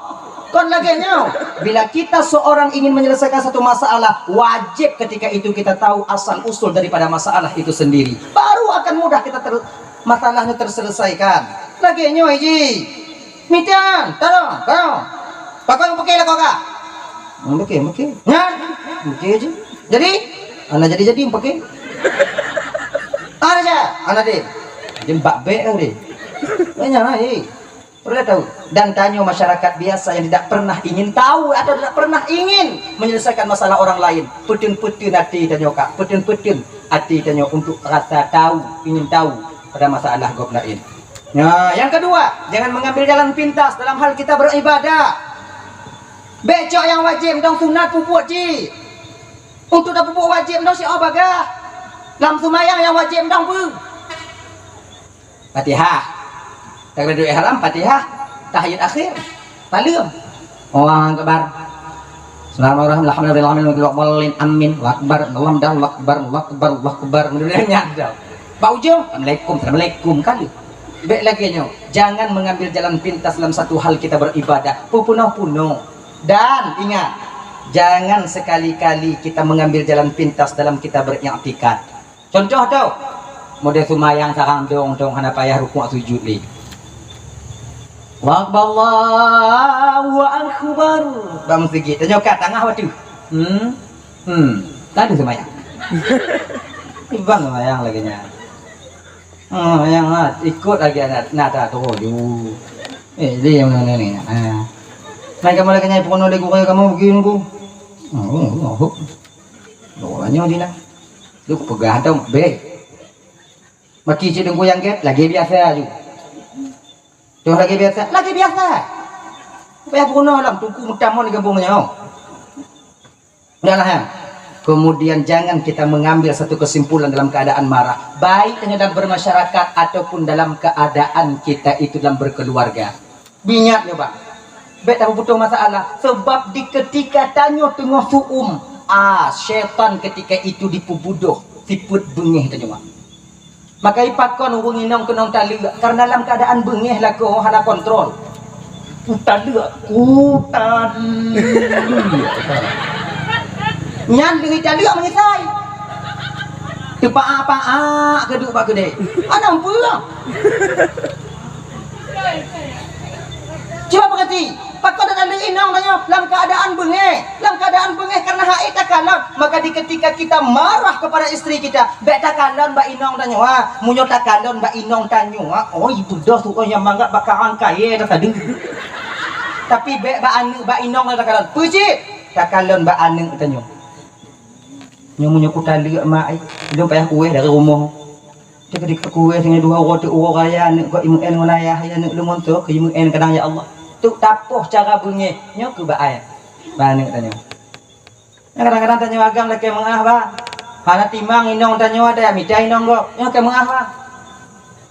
kon lagée nyoe. Bila kita seorang ingin menyelesaikan satu masalah, wajib ketika itu kita tahu asal usul daripada masalah itu sendiri. Baru akan mudah kita ter-, masalahnya terselesaikan. Lagée nyoe ji. Mita, tarong, tarong. Pakon meuke lakoe ka? Meuke, meuke. Nyan, meuke je. Jadi, ana jadi-jadi meuke. Ana je, ana deh. Jadi bak bek tau deh. Banyak lah, eh. Perlu tahu. Dan tanyoe masyarakat biasa yang tidak pernah ingin tahu atau tidak pernah ingin menyelesaikan masalah orang lain. Peuteueng-peuteueng hati tanyoe ka. Peuteueng-peuteueng hati tanyoe untuk rasa tahu, ingin tahu pada masalah gob lain. Nah, yang kedua, jangan mengambil jalan pintas dalam hal kita beribadah. Bék cok nyang wajéb dong sunat peubuet jih. Untuk tapeubuet wajéb dong si'oh bagah. Lam seumayang nyang wajéb dong peue? Fatihah. Takbiratul ihram, Fatihah, tahiyat akhir. Saleuem. Allahu Akbar. Bismillahirrahmanirrahim. Alhamdulillahirabbil alamin. Amin. Allahu Akbar. Allahu Akbar. Allahu Akbar. Allahu Akbar. Mudah-mudahan nyadar. Bak ujong, Assalamualaikum, Assalamualaikum kali. Bék lagée nyoe. Jangan mengambil jalan pintas dalam satu hal kita beribadah. Peupunoh-punoh. Dan ingat, jangan sekali-kali kita mengambil jalan pintas dalam kita beriktikad. Contoh tu, model seumayang sarang dong-dong hana payah rukuk sujud lé. Allahu Akbar, Allahu Akbar. Bang sikit, tanyoe ka tangah waktu. Hmm. Hmm. Tak ada seumayang. Bang seumayang lagée nyan. Hmm, yang ha, ikut lagi anak nada tu ju. Eh, dia yang mana ni? Ha. Mai kamu lagi nyai pun oleh guru kamu begini ku. Oh, oh, oh. Lo nyo dina. Lu peugah dong, be. Maki cik dengku yang get, lagi biasa ju. Tu lagi biasa, lagi biasa. Payah bunoe lam tungku mutamon di kampung nyoe. Udahlah, ya. Kemudian jangan kita mengambil satu kesimpulan dalam keadaan marah, baik hanya dalam bermasyarakat ataupun dalam keadaan kita itu dalam berkeluarga. Ingat nyoe, Bang. Bék tapeubutoh masalah, sebab di ketika tanyoe teungoh su'um, ah, syaitan ketika itu dipeubudoh sifeuet beungéh tanyoe. Maka ipakon ureuëng inong keunong taleuek, karena dalam keadaan beungéh lakoe hana kontrol. Kutaleuek, kutaleuek. Nyan leueh taleuek meunyeusai. Teupaak-paak keuduek bak keudè. Hana peue. Cuba peugati, pakon tataleuek inong tanyoe lam keuadaan beungéh. Lam keuadaan beungéh kareuna hana takalon, maka di ketika kita marah kepada istri kita, bèk takalon bak inong tanyoe, ha. Meunyoe takalon bak inong tanyoe, ha, oi, beudôh tu'oh nyang mangat bak karang kayèe tasadeuh. Tapi bèk bak aneuk, bak inong takalon. Peue cit? Takalon bak aneuk tanyoe. Nyoe meunyoe kutaleuek mak, ai, lôn payah kueh dari rumoh. Teukeudeh kueh singoh dua uroe teuk uroe raya aneuk gob imeu'en ngon ayah, ya aneuk lôn ngon soe keu imeu'en kadang ya Allah. Teuk tapoh cara beungéh nyoe keu bak ai. Bak aneuk tanyoe. Kadang-kadang tanyoe agam lakèe meu'ah, bah. Hana timang inong tanyoe ada mita inong gob. Nyoe keu meu'ah, bah.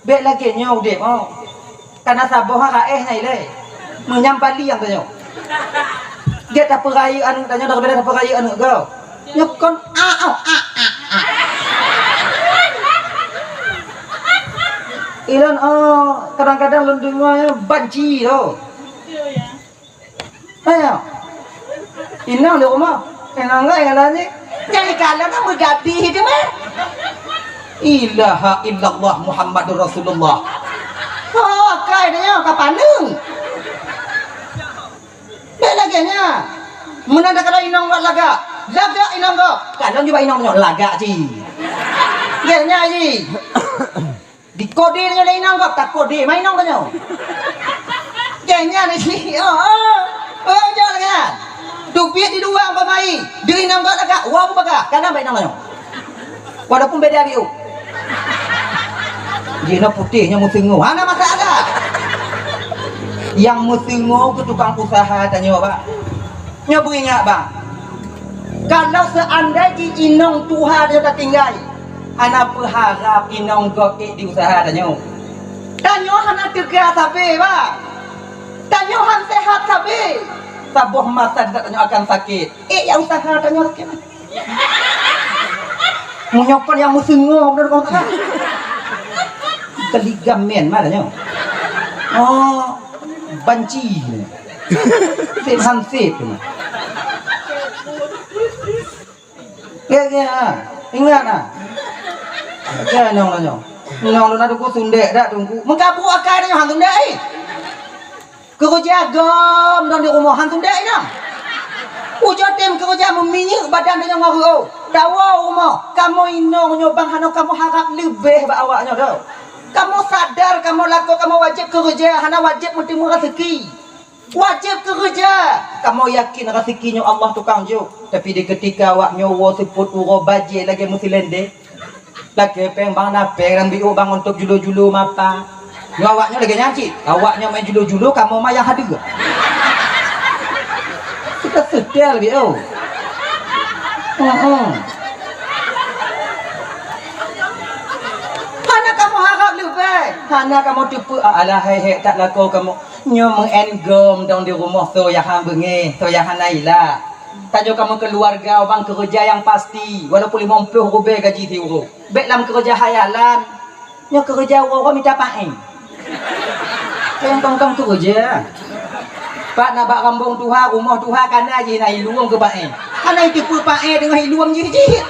Bèk lagèe nyoe udép, oh. Kana saboh ha raéh na ilèe. Meunyang paliang tanyoe. Gèt tapeurayeuk aneuk tanyoe daripada tapeurayeuk aneuk gob. Nyoe kon a, oh, a, a, a. Ilôn, oh, kadang-kadang lôn deungoe nyan banci tu. Ayo. Inong di rumoh. Inong enggak yang lain ni. Jadi kalau nak meugadih itu meh. Ilaha illallah Muhammadur Rasulullah. Oh, akai dia ka paneuk. Bèk lagèe nyan. Meunan dak kala inong buat lagak. Lagak inong gob. Kalon jubah inong nyoe lagak cit. Gèt nyan cit. Dikode nyoe lé inong gob, takode ma inong tanyoe. Gèt nyan cit. Oh, oh. Oh, jok lagèe nyan. Dubiet di luwa umpama i. Di inong gob lagak, wa bubagah. Kana bak inong tanyoe. Walaupun beda biu. Jinoe putéh nyoe meuteungoh. Hana masalah. Nyang meuteungoh keu tukang usaha tanyoe, bah. Nyoe beuingat, bah. Kalau seandai jih inong tuha tanyoe tatinggai, hana peuharab inong gob ék di usaha tanyoe. Tanyoe hana teuga sabe, bah. Tanyoe han sehat sabe. Saboh masa tanyoe akan sakét. Ék ya usaha tanyoe sakét. Meunyoe kon nyang meuteungoh beudôh kong teuka. Keu ligamen ma tanyoe. Oh, banci. Sép han sép. Gèt, gèt, ha. Ingat, ha. Gèt, nong, nong. Nong, lôn na teungku sundek dak, teungku. Meukabut akai tanyoe han sundek, eh. Keureuja gom dong di rumoh, han sundek inong. Ujoe tem keureuja meuminyeuk badan tanyoe ngon reuôh. Tawoe rumoh, kamoe inong nyoe bang hana kamoe harab leubeh bak awak nyoe do. Kamoe sadar kamoe lakoe kamoe wajéb keureuja, hana wajéb meuteumé raseuki. Wajéb keureuja. Kamoe yakin raseuki nyoe Allah tukang jok. Tapi di keutika awak nyoe woe seupôt uroe bajèe lagèe meusilendé. Lakèe péng bang na péng dan biôh bang untuk julo-julo mapa. Nyoe awak nyoe lagèe nyan cit. Awak nyoe main julo-julo, kamoe ma nyang hadeue. Kita setel biôh. Heeh. Hana kamoe harab leubeh. Hana kamoe teupeu, alah, hai, hai, tak lakoe kamoe. Nyoe meu'en gom dong di rumoh, soe nyang han beungéh, soe nyang hana ila. Tanyoe kamoe keuluwarga, bang keureuja nyang pasti, walaupun limong ploh rubèe gaji siuroe. Bèk lam keureuja hayalan. Nyoe keureuja uroe-uroe mita paéh. Nyang tong-tong keureuja. Pat na bak rambong tuha, rumoh tuha, kana jih na ilueng keu paéh. Hana iteupeue paéh teungoh ilueng jih-jih.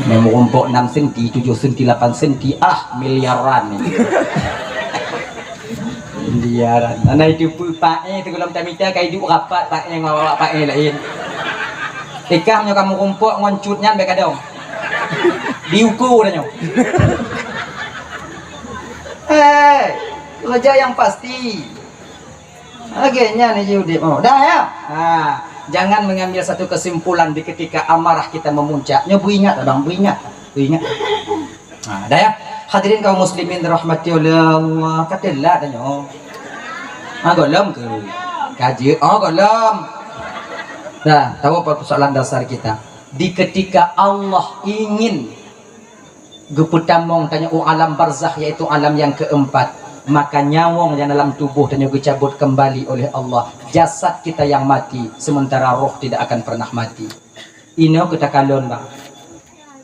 Nyang meurumpok enam senti, tujoh senti, lapan senti, ah, miliaran. Miliaran. Hana iteupeue paéh, teugohlom tamita ka iduek rapat paéh ngon awak paéh laén. Ikah nyoe ka meurumpok ngon cut nyan bèk kadong. Diuko dah nyoe. Eh, keureuja nyang pasti. Lagèe nyan jih udép, oh. Dah, ya? Ha, jangan mengambil satu kesimpulan di ketika amarah kita memuncak. Nyoe beuingat, abang, beuingat. Beuingat. Ha, dah, ya? Hadirin kaum muslimin dirahmati oleh Allah. Ka teulat dah nyoe. Ha, gohlom ke? Ka jeuet. Oh, gohlom. Dah, tahu apa persoalan dasar kita? Di ketika Allah ingin geupeutamong tanyoe u alam barzakh, yaitu alam nyang keempat, maka nyawöng nyang dalam tuboh tanyoe geucabot keumbali oleh Allah, jasad kita nyang mati, sementara roh tidak akan pernah mati. Inoe keu takalon, bang.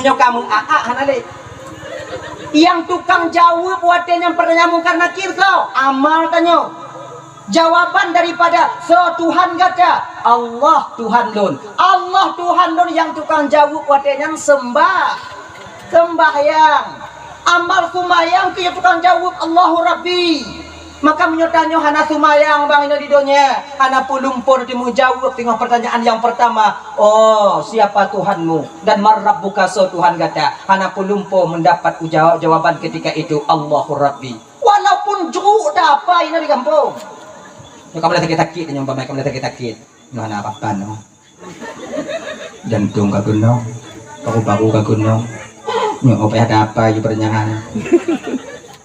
Meunyoe ka meu'ak-ak hana lé. Nyang tukang jaweueb watée nyan pertanyaan Mungkar Nakir soe? Amal tanyoe. Jawaban daripada soe Tuhan gata? Allah Tuhan lôn. Allah Tuhan lôn nyang tukang jaweueb watée nyan sembah. Sembahyang. Amal sumbayang keu tukang jaweueb, Allahu Rabbi. Maka meunyoe tanyoe hana sumbayang bang inoe di donya, hana peue lumpo teumeujaweueb teungoh pertanyaan nyang pertama, "Oh, siapa Tuhanmu?" Dan "Man Rabbuka?" Soe Tuhan gata? Hana peue lumpo mendapat uja-, jawaban ketika itu, "Allahu Rabbi." Walaupun jruk tapai na di gampông. Nyoe ka mulai sakét-sakét, nyoe umpama ka mulai sakét-sakét. Nyoe hana apa-apa nyoe. Jantong ka keunong, paru-paru ka keunong. Nyoe payah tapai ju peureunyang.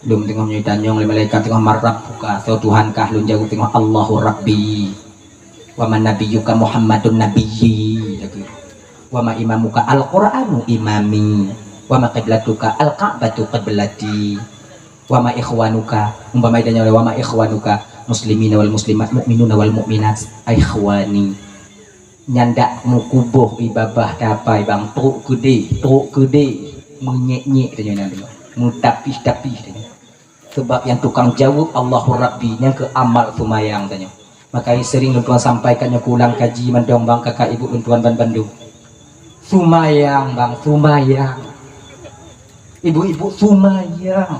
Lom teungoh nyoe tanyong lé malaikat teungoh, "Man Rabbuka?" Soe Tuhan kah? Lôn jaweueb teungoh, "Allahu Rabbi." "Wa man nabiyyuka?" "Muhammadun nabiyyi." "Wa ma imamuka?" "Al-Qur'anu imami." "Wa ma qiblatuka?" "Al-Ka'batu qiblati." "Wa ma ikhwanuka?" Umpama ida nyoe, "Wa ma ikhwanuka?" "Muslimina wal muslimat, mu'minuna wal mu'minat." "Ikhwani." Nyan dak meukuboh ié babah tapai bang, trok keudeh, trok keudeh. Meunyék-nyék tanyoe nyan deungoe. Meutapih-tapih tanyoe. Sebab nyang tukang jaweueb Allahu Rabbi, nyang keu amal seumayang tanyoe. Makajih seuring lôn tuan sampaikan nyoe keu ulang kaji mandong bang, kakak, ibu lôn tuan ban bandum. Seumayang bang, seumayang. Ibu-ibu, seumayang.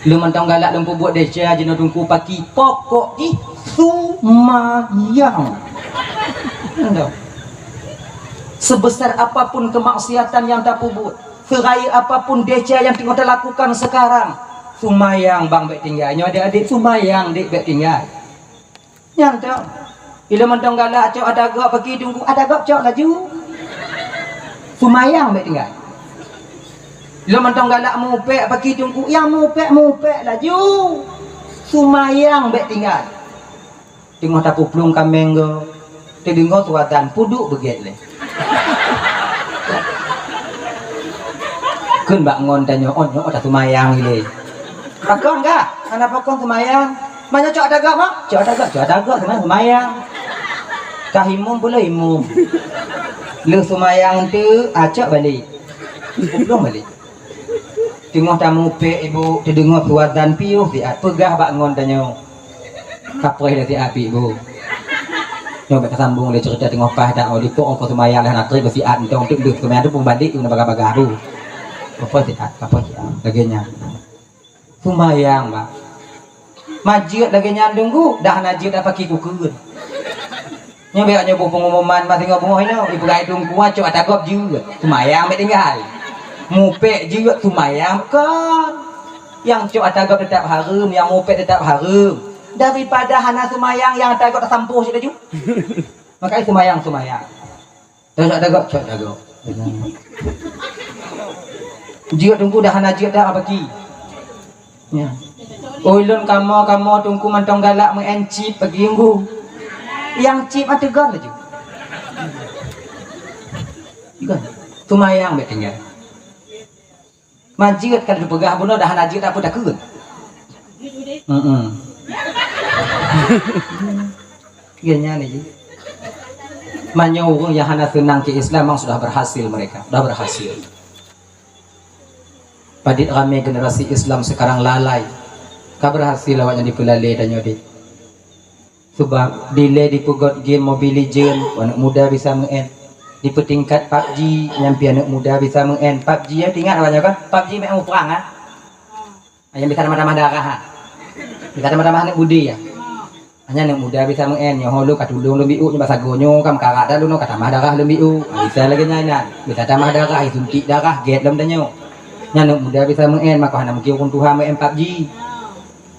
Lôn mantong galak lôn peubuet desya jinoe Teungku paki, pokok jih seumayang. Endo. Sebesar apapun kemaksiatan yang tapubuet, seraya apapun desya yang teungoh talakukan sekarang, seumayang bang bék tinggai. Nyoe adik-adik, seumayang dek bék tinggai. Nyan tu. Ilôn mantong galak cok ata gob paki Teungku, ata gob cok laju. Seumayang bék tinggai. Ilôn mantong galak mupék paki Teungku, nyang mupék, mupék laju. Seumayang bék tinggai. Teungoh tapuplueng kaméng gob, teudeungoe suazan, peuduek beugét lé. Kheun bak ngon tanyoe, "Oh, nyoe taseumayang ilée." Pakon kah? Hana pakon seumayang. Meunyoe cok ata gob, mak? Cok ata gob, cok ata gob, seumayang, seumayang. Ka imum, peuleueh imum. Lheueh seumayang teuk, ah, cok balek. Puplueng balek. Teungoh tamupék ibu, teudeungoe suazan piôh siat, peugah bak ngon tanyoe. Kapreh dah siat pih, Bu. Nyoe bèk tasambong lé ceurita teungoh paih dak, oh, dipok, oh, seumayang lé hana trép siat, entong teuk lheueh seumayang tu pun balek, guna bagah-bagah, Bu. Kapreh siat, kapreh siat. Lagèe nyan. Seumayang, Bang. Ma jeuet lagèe nyan, Teungku, dah hana jeuet dah paki kukheun. Nyoe bèk nyoe boh pengumuman, ma singoh beungoh inoe, ipeugah Teungku, cok ata gob jeuet, seumayang bèk tinggai. Mupék jeuet, seumayang kon. Nyang cok ata gob teutap hareuem, nyang mupék teutap hareuem. Daripada hana seumayang, nyang ata gob tasampôh cit laju. Makajih seumayang, seumayang. Cok ata gob, cok ata gob. Jeuet Teungku dah hana jeuet dah paki. Ya. Ulôn kamoe-kamoe Teungku mantong galak meu'en chip paki Teungku. Nyang chip ateugon laju. Teugon. Seumayang bèk tinggai. Ma jeuet ka lheueh peugah bunoe dah hana jeuet, peue takheun? Heeh. Iya nyan jih. Meunyoe ureueng nyang hana seunang keu Islam memang sudah berhasil mereka, sudah berhasil. Padit ramé generasi Islam sekarang lalai. Ka berhasil awaknyan dipeulalé tanyoe deh. Sabab dilèe dipeugöt game Mobile Legend, aneuk muda bisa meu'en. Dipeutingkat PUBG, nyan pih aneuk muda bisa meu'en. PUBG, ya, ingat awak nyoe kan? PUBG meu'en muprang, ha? Nyang bisa tamah-tamah darah, ha? Bisa tamah-tamah aneuk budi, ya? Nyan aneuk muda bisa meu'en, nyoe ho lôn ka tulông lôn bi'uk, nyoe bak sagoe nyoe ka meukarat dah lôn, ka tamah darah lôn bi'uk. Ha, bisa lagèe nyan, nyan. Bisa tamah darah, suntik darah, gèt lom tanyoe. Nyan aneuk muda bisa meu'en, maka hana mungkin ureueng tuha meu'en PUBG.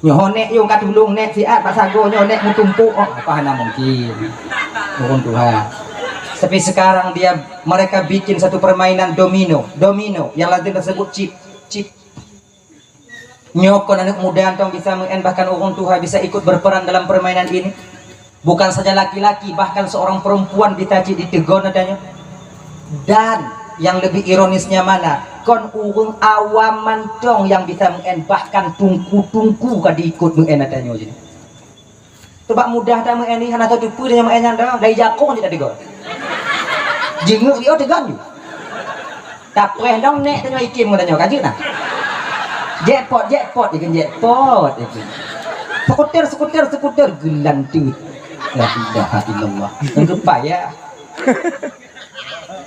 Nyoe ho nèk yum ka tulông nèk siat bak sagoe nyoe nèk meutumpôk, oh, apa hana mungkin. Ureueng tuha. Tapi sekarang dia, mereka bikin satu permainan domino, domino yang lazim tersebut chip, chip. Nyoe kon aneuk muda mantong bisa meu'en, bahkan ureueng tuha bisa ikut berperan dalam permainan ini. Bukan saja laki-laki, bahkan seorang perempuan bisa cit diteugon ata nyoe. Dan yang lebih ironisnya mana, kon ureueng awam mantong nyang bisa meu'en, bahkan teungku-teungku ka diikut meu'en ata nyoe jih. Sabab mudah that meu'en nyan, hana teupeue nyang meu'en nyan dah, dari jakong jih tateugon. Jingeuk li'oh teugon ju. Tapreh dong nèk tanyoe ikim ngon tanyoe, ka jeuet nah. Jackpot, jackpot, ikon jackpot, ikon. Skuter, skuter, skuter, geulanteut. La ilaha illallah. Nyang geupayah.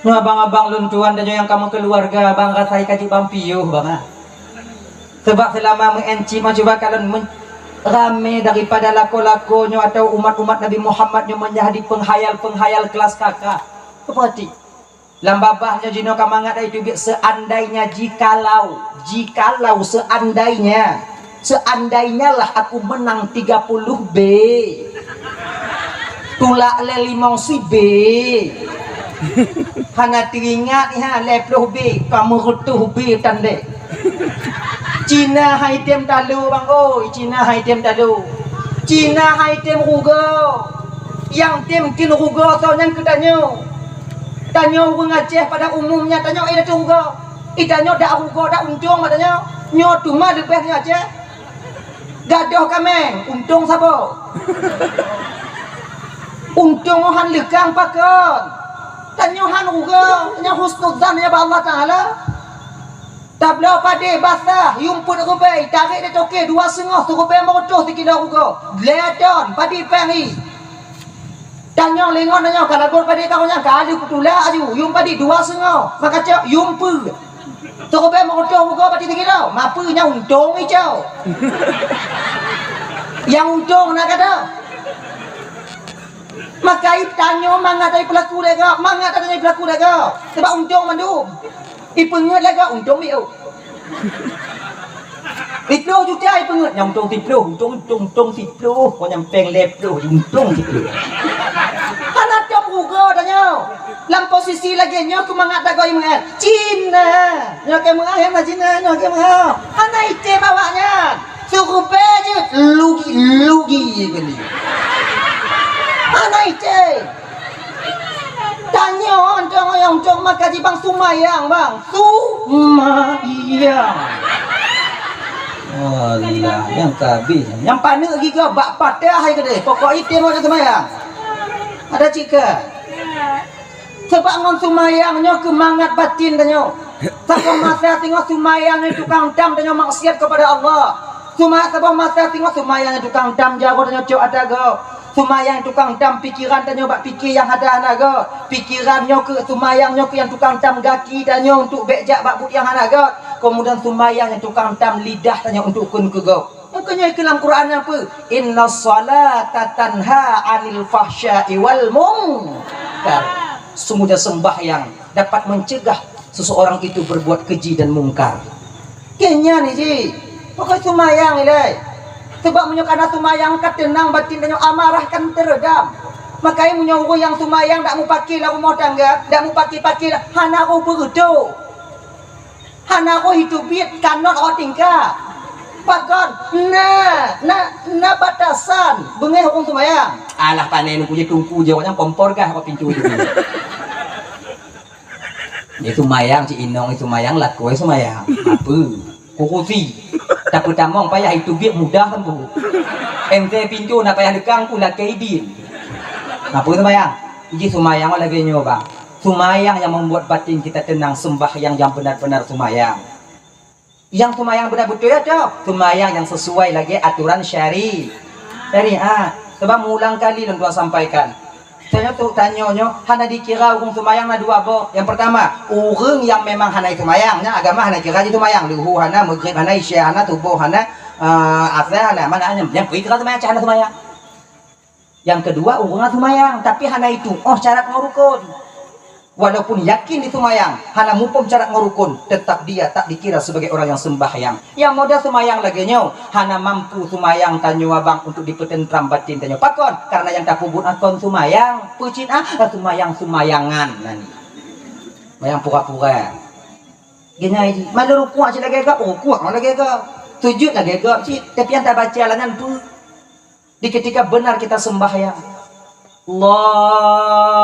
Nyoe abang-abang lôn tuan dan nyoe nyang ka meukeuluwarga, abang rasa ka jeuet bang piôh, bang, ah. Sebab seulama meu'en cit mah cuba kalon men-, ramé daripada lakoe-lakoe nyoe atau umat-umat Nabi Muhammad nyoe meunjadi penghayal-penghayal kelas kakak. Keupeurati. Lam babah nyoe jinoe ka mangat ai teubiet, seandainya, jikalau, jikalau, seandainya, seandainya lah aku menang tiga puluh B, tulak lé limong sibe, hana teuingat ha lhèe ploh B, ka meureutôh B tandék. Cina hai tem talu, bang oi, Cina hai tem talu. Cina hai tem rugoe. Nyang tem keu rugoe soe nyan keu tanyoe. Tanyoe ureueng Aceh pada umumnya tanyoe eh dak rugoe. Eh, tanyoe dak rugoe, dak untông bak tanyoe. Nyoe teuma leubeh nyoe Aceh. Gadoh kaméng, untông saboh. Untông han leukang pakon. Tanyoe han rugoe, tanyoe husnuzan ya bak Allah Taala. Tabloe padé basah, yuem peuet rubée, tarek di toke dua seungoh, sirubée meureutôh sikilo rugoe. Lhèe ton, padé péng i. Tanyoe lingon tanyoe ka lagot padé ka nyan ka lheueh kutulak aju, yuem padé dua seungoh, maka cok yuem peuet. Sirubée meureutôh rugoe padé sikilo, mapeue nyang untông i cok. Nyang untông na gata. Maka i tanyoe mangat dari peulaku lé gob, mangat dari peulaku lé gob. Sebab untông mandum. Ipeungeut lé gob, untông miôh. Siploh juta ipeungeut, nyang untông siploh, untông, untông, untông siploh, kon nyang péng lhèe ploh, untông siploh. Hana tom rugoe tanyoe. Lam posisi lagée nyoe keumangat dagoe meu'en. Cina. Nyoe keu meu'en, hana Cina, nyoe keu meu'en. Hana item awak nyan. Sirubée jeuet lugi, lugi kali. Hana item. Tanyoe untông, untông maka jibang sumayang, bang. Sumayang. Alah, nyang ka habéh. Nyang paneuk gigoe bak patah hai keudeh. Pokok item awak sumayang. Ada cika. Sebab ngon sumayang nyoe keumangat batin tanyoe. Saboh masa singoh sumayang nyoe tukang tam tanyoe maksiat kepada Allah. Suma-, saboh masa singoh sumayang nyoe tukang tam jaroe tanyoe cok ata gob. Sumayang tukang tam pikeran tanyoe bak pike nyang hana-hana gob. Pikeran nyoe keu sumayang nyoe keu nyang tukang tam gaki tanyoe untuk bék jak bak buet nyang hana gob. Kemudian sumayang nyang tukang tam lidah tanyoe untuk kheun keu gob. Makanya ke dalam Quran apa? Inna salata tanha anil fahsya'i wal munkar. Sungguhnya sembahyang dapat mencegah seseorang itu berbuat keji dan mungkar. Kenya ni ji, pokok sumayang ilai. Sebab meunyoe kana sumayang ka tenang batin dan amarah kan teredam. Makanya meunyoe ureueng yang sumayang dak mupake lam rumah tangga, dak mupake-pake hana roh beureuto. Hana roh itu biet kanot o tingka. Pakon? Na, na, na batasan beungéh ureueng sumayang. Alah, pane nungku je tungku je, awaknyan kompor gah bak pintu je. Dia sumayang, cik inong sumayang, lakoe sumayang. Apa? Kurusi. Tapi tamong payah itu biet mudah kan bu. Ente pintu na payah dekang pun lakei idin. Apa sumayang? Iji sumayang lagée nyoe bang. Sumayang yang membuat batin kita tenang, sembahyang yang benar-benar sumayang. Yang sumayang benar betul ya toh? Sumayang yang sesuai lagi aturan syari-, syariat. Sebab meulang kali lôn tuan sampaikan. Tanyoe tu, tanyoe nyoe hana dikira ureueng sumayang na dua boh. Yang pertama, ureueng yang memang hana sumayang, nya agama hana kira jih sumayang. Luhu hana, maghrib hana, isya hana, suboh hana, eh, asar hana. Mana hana? Yang pui kira sumayang, cah hana sumayang. Yang kedua, ureueng sumayang, tapi hana itu, oh, syarat ngon rukun. Walaupun yakin di sumayang, hana muphom syarat ngon rukun, tetap dia tak dikira sebagai orang yang sembahyang. Yang model sumayang lagée nyoe, hana mampu sumayang tanyoe abang untuk dipeutentram batin tanyoe. Pakon? Karena yang tapeubuet akon sumayang, peucit ah, sumayang-sumayangan nani. Sumayang pura-pura. Geunyai jih, malu rukuk cit lagée gob, rukuk lagée gob. Sujud lagée gob cit, tapi yang tabaca lah nyan peue? Di ketika benar kita sembahyang, Allahu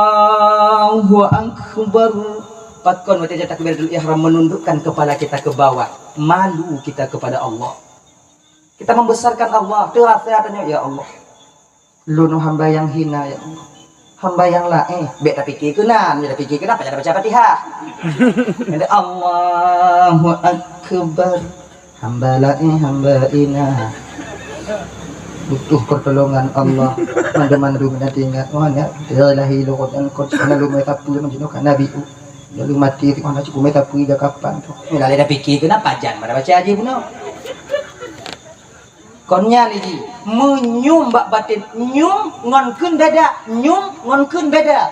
Akbar. Pakon watée takbiratul ihram menundukkan kepala kita ke bawah, malu kita kepada Allah. Kita membesarkan Allah, terasa tanya, "Ya Allah, lôn hamba yang hina, ya Allah. Hamba yang laén." Bék tapike keunan, bék tapike keunan, payah baca Fatihah. Ada Allahu Akbar. Hamba laén, hamba inong butuh pertolongan Allah. Mandum-mandum na teuingat, oh, nyak, dia lahé lôn, dan kot, kana lumé sapeue, manjinoe kana biu. Lalu mati, oh, na cukup mé sapeue, ija kapan tu. Nyoe lalé dah pikir, kenapa jan mana baca haji bunoe? Kon nyan lé jih, meunyoe bak batin, nyoe ngon kheun beda, nyoe ngon kheun beda.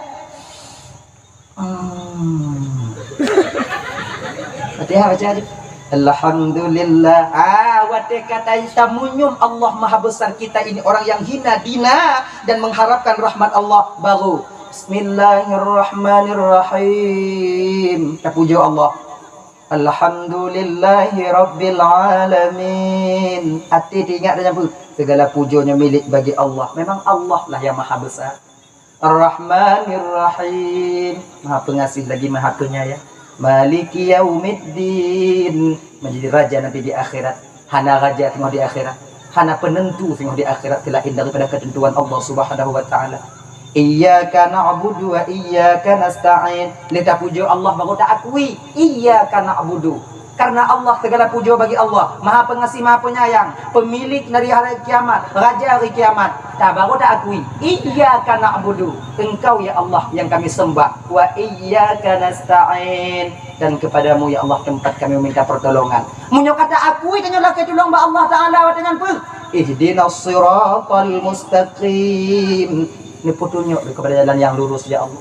Hmm. Fatihah baca aja. Alhamdulillah. Ah, watée kata tamunyum Allah Maha Besar, kita ini orang yang hina dina dan mengharapkan rahmat Allah, baru Bismillahirrahmanirrahim. Tapujoe Allah. Alhamdulillahi Rabbil Alamin. Até teuingat dan nyampu. Segala pujoe nyoe milék bagi Allah. Memang Allah lah yang Maha Besar. Ar-Rahmanir Rahim, Maha Pengasih lagi Maha Penyayang. Maliki Yaumiddin, menjadi raja nanti di akhirat. Hana raja singoh di akhirat, hana penentu singoh di akhirat selain daripada ketentuan Allah Subhanahu wa Taala. Iyyaka na'budu wa iyyaka nasta'in. Lé tapujoe Allah baru taakui, iyyaka na'budu. Karena Allah, segala pujoe bagi Allah, Maha Pengasih, Maha Penyayang, pemilik dari hari kiamat, Raja hari kiamat. Tabaru taakui, iyyaka na'budu, Engkau ya Allah yang kami sembah, wa iyyaka nasta'in, dan kepadamu ya Allah tempat kami meminta pertolongan. Meunyoe ka taakui, tanyoe lakée tulông bak Allah Taala, watée nyan peue? Ihdinas siratal mustaqim. Neupeutunyok kepada jalan yang lurus ya Allah.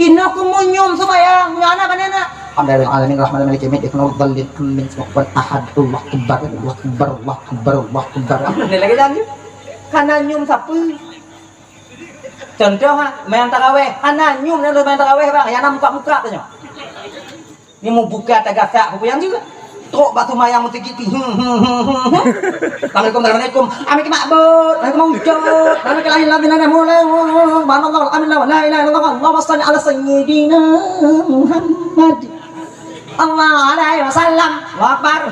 Inoe kumunyum sumbayang, nyoe anak bani anak. Alhamdulillah alamin, rahman maliki yaumiddin, waladdallin, amin. Subhanallah, ahad, Allahu akbar, Allahu akbar, Allahu akbar, Allahu akbar. Ni lagi janji. Kana nyum sapeue? Contoh ha, main taraweh, hana nyum na main taraweh bang, yang nak muka-muka tu nyoh. Ni mau buka tagasak apa yang juga. Trok bak sumbayang meusigiti. Hmm, hmm, hmm, hmm, hmm. Assalamualaikum, assalamualaikum. Amin ke makbut, amin ke maujud, amin ke lahir, amin ke mulai. Subhanallah, alhamdulillah, la ilaha illallah, Allahumma salli ala sayyidina Muhammad. Allah alaihi wasallam. Allahu Akbar.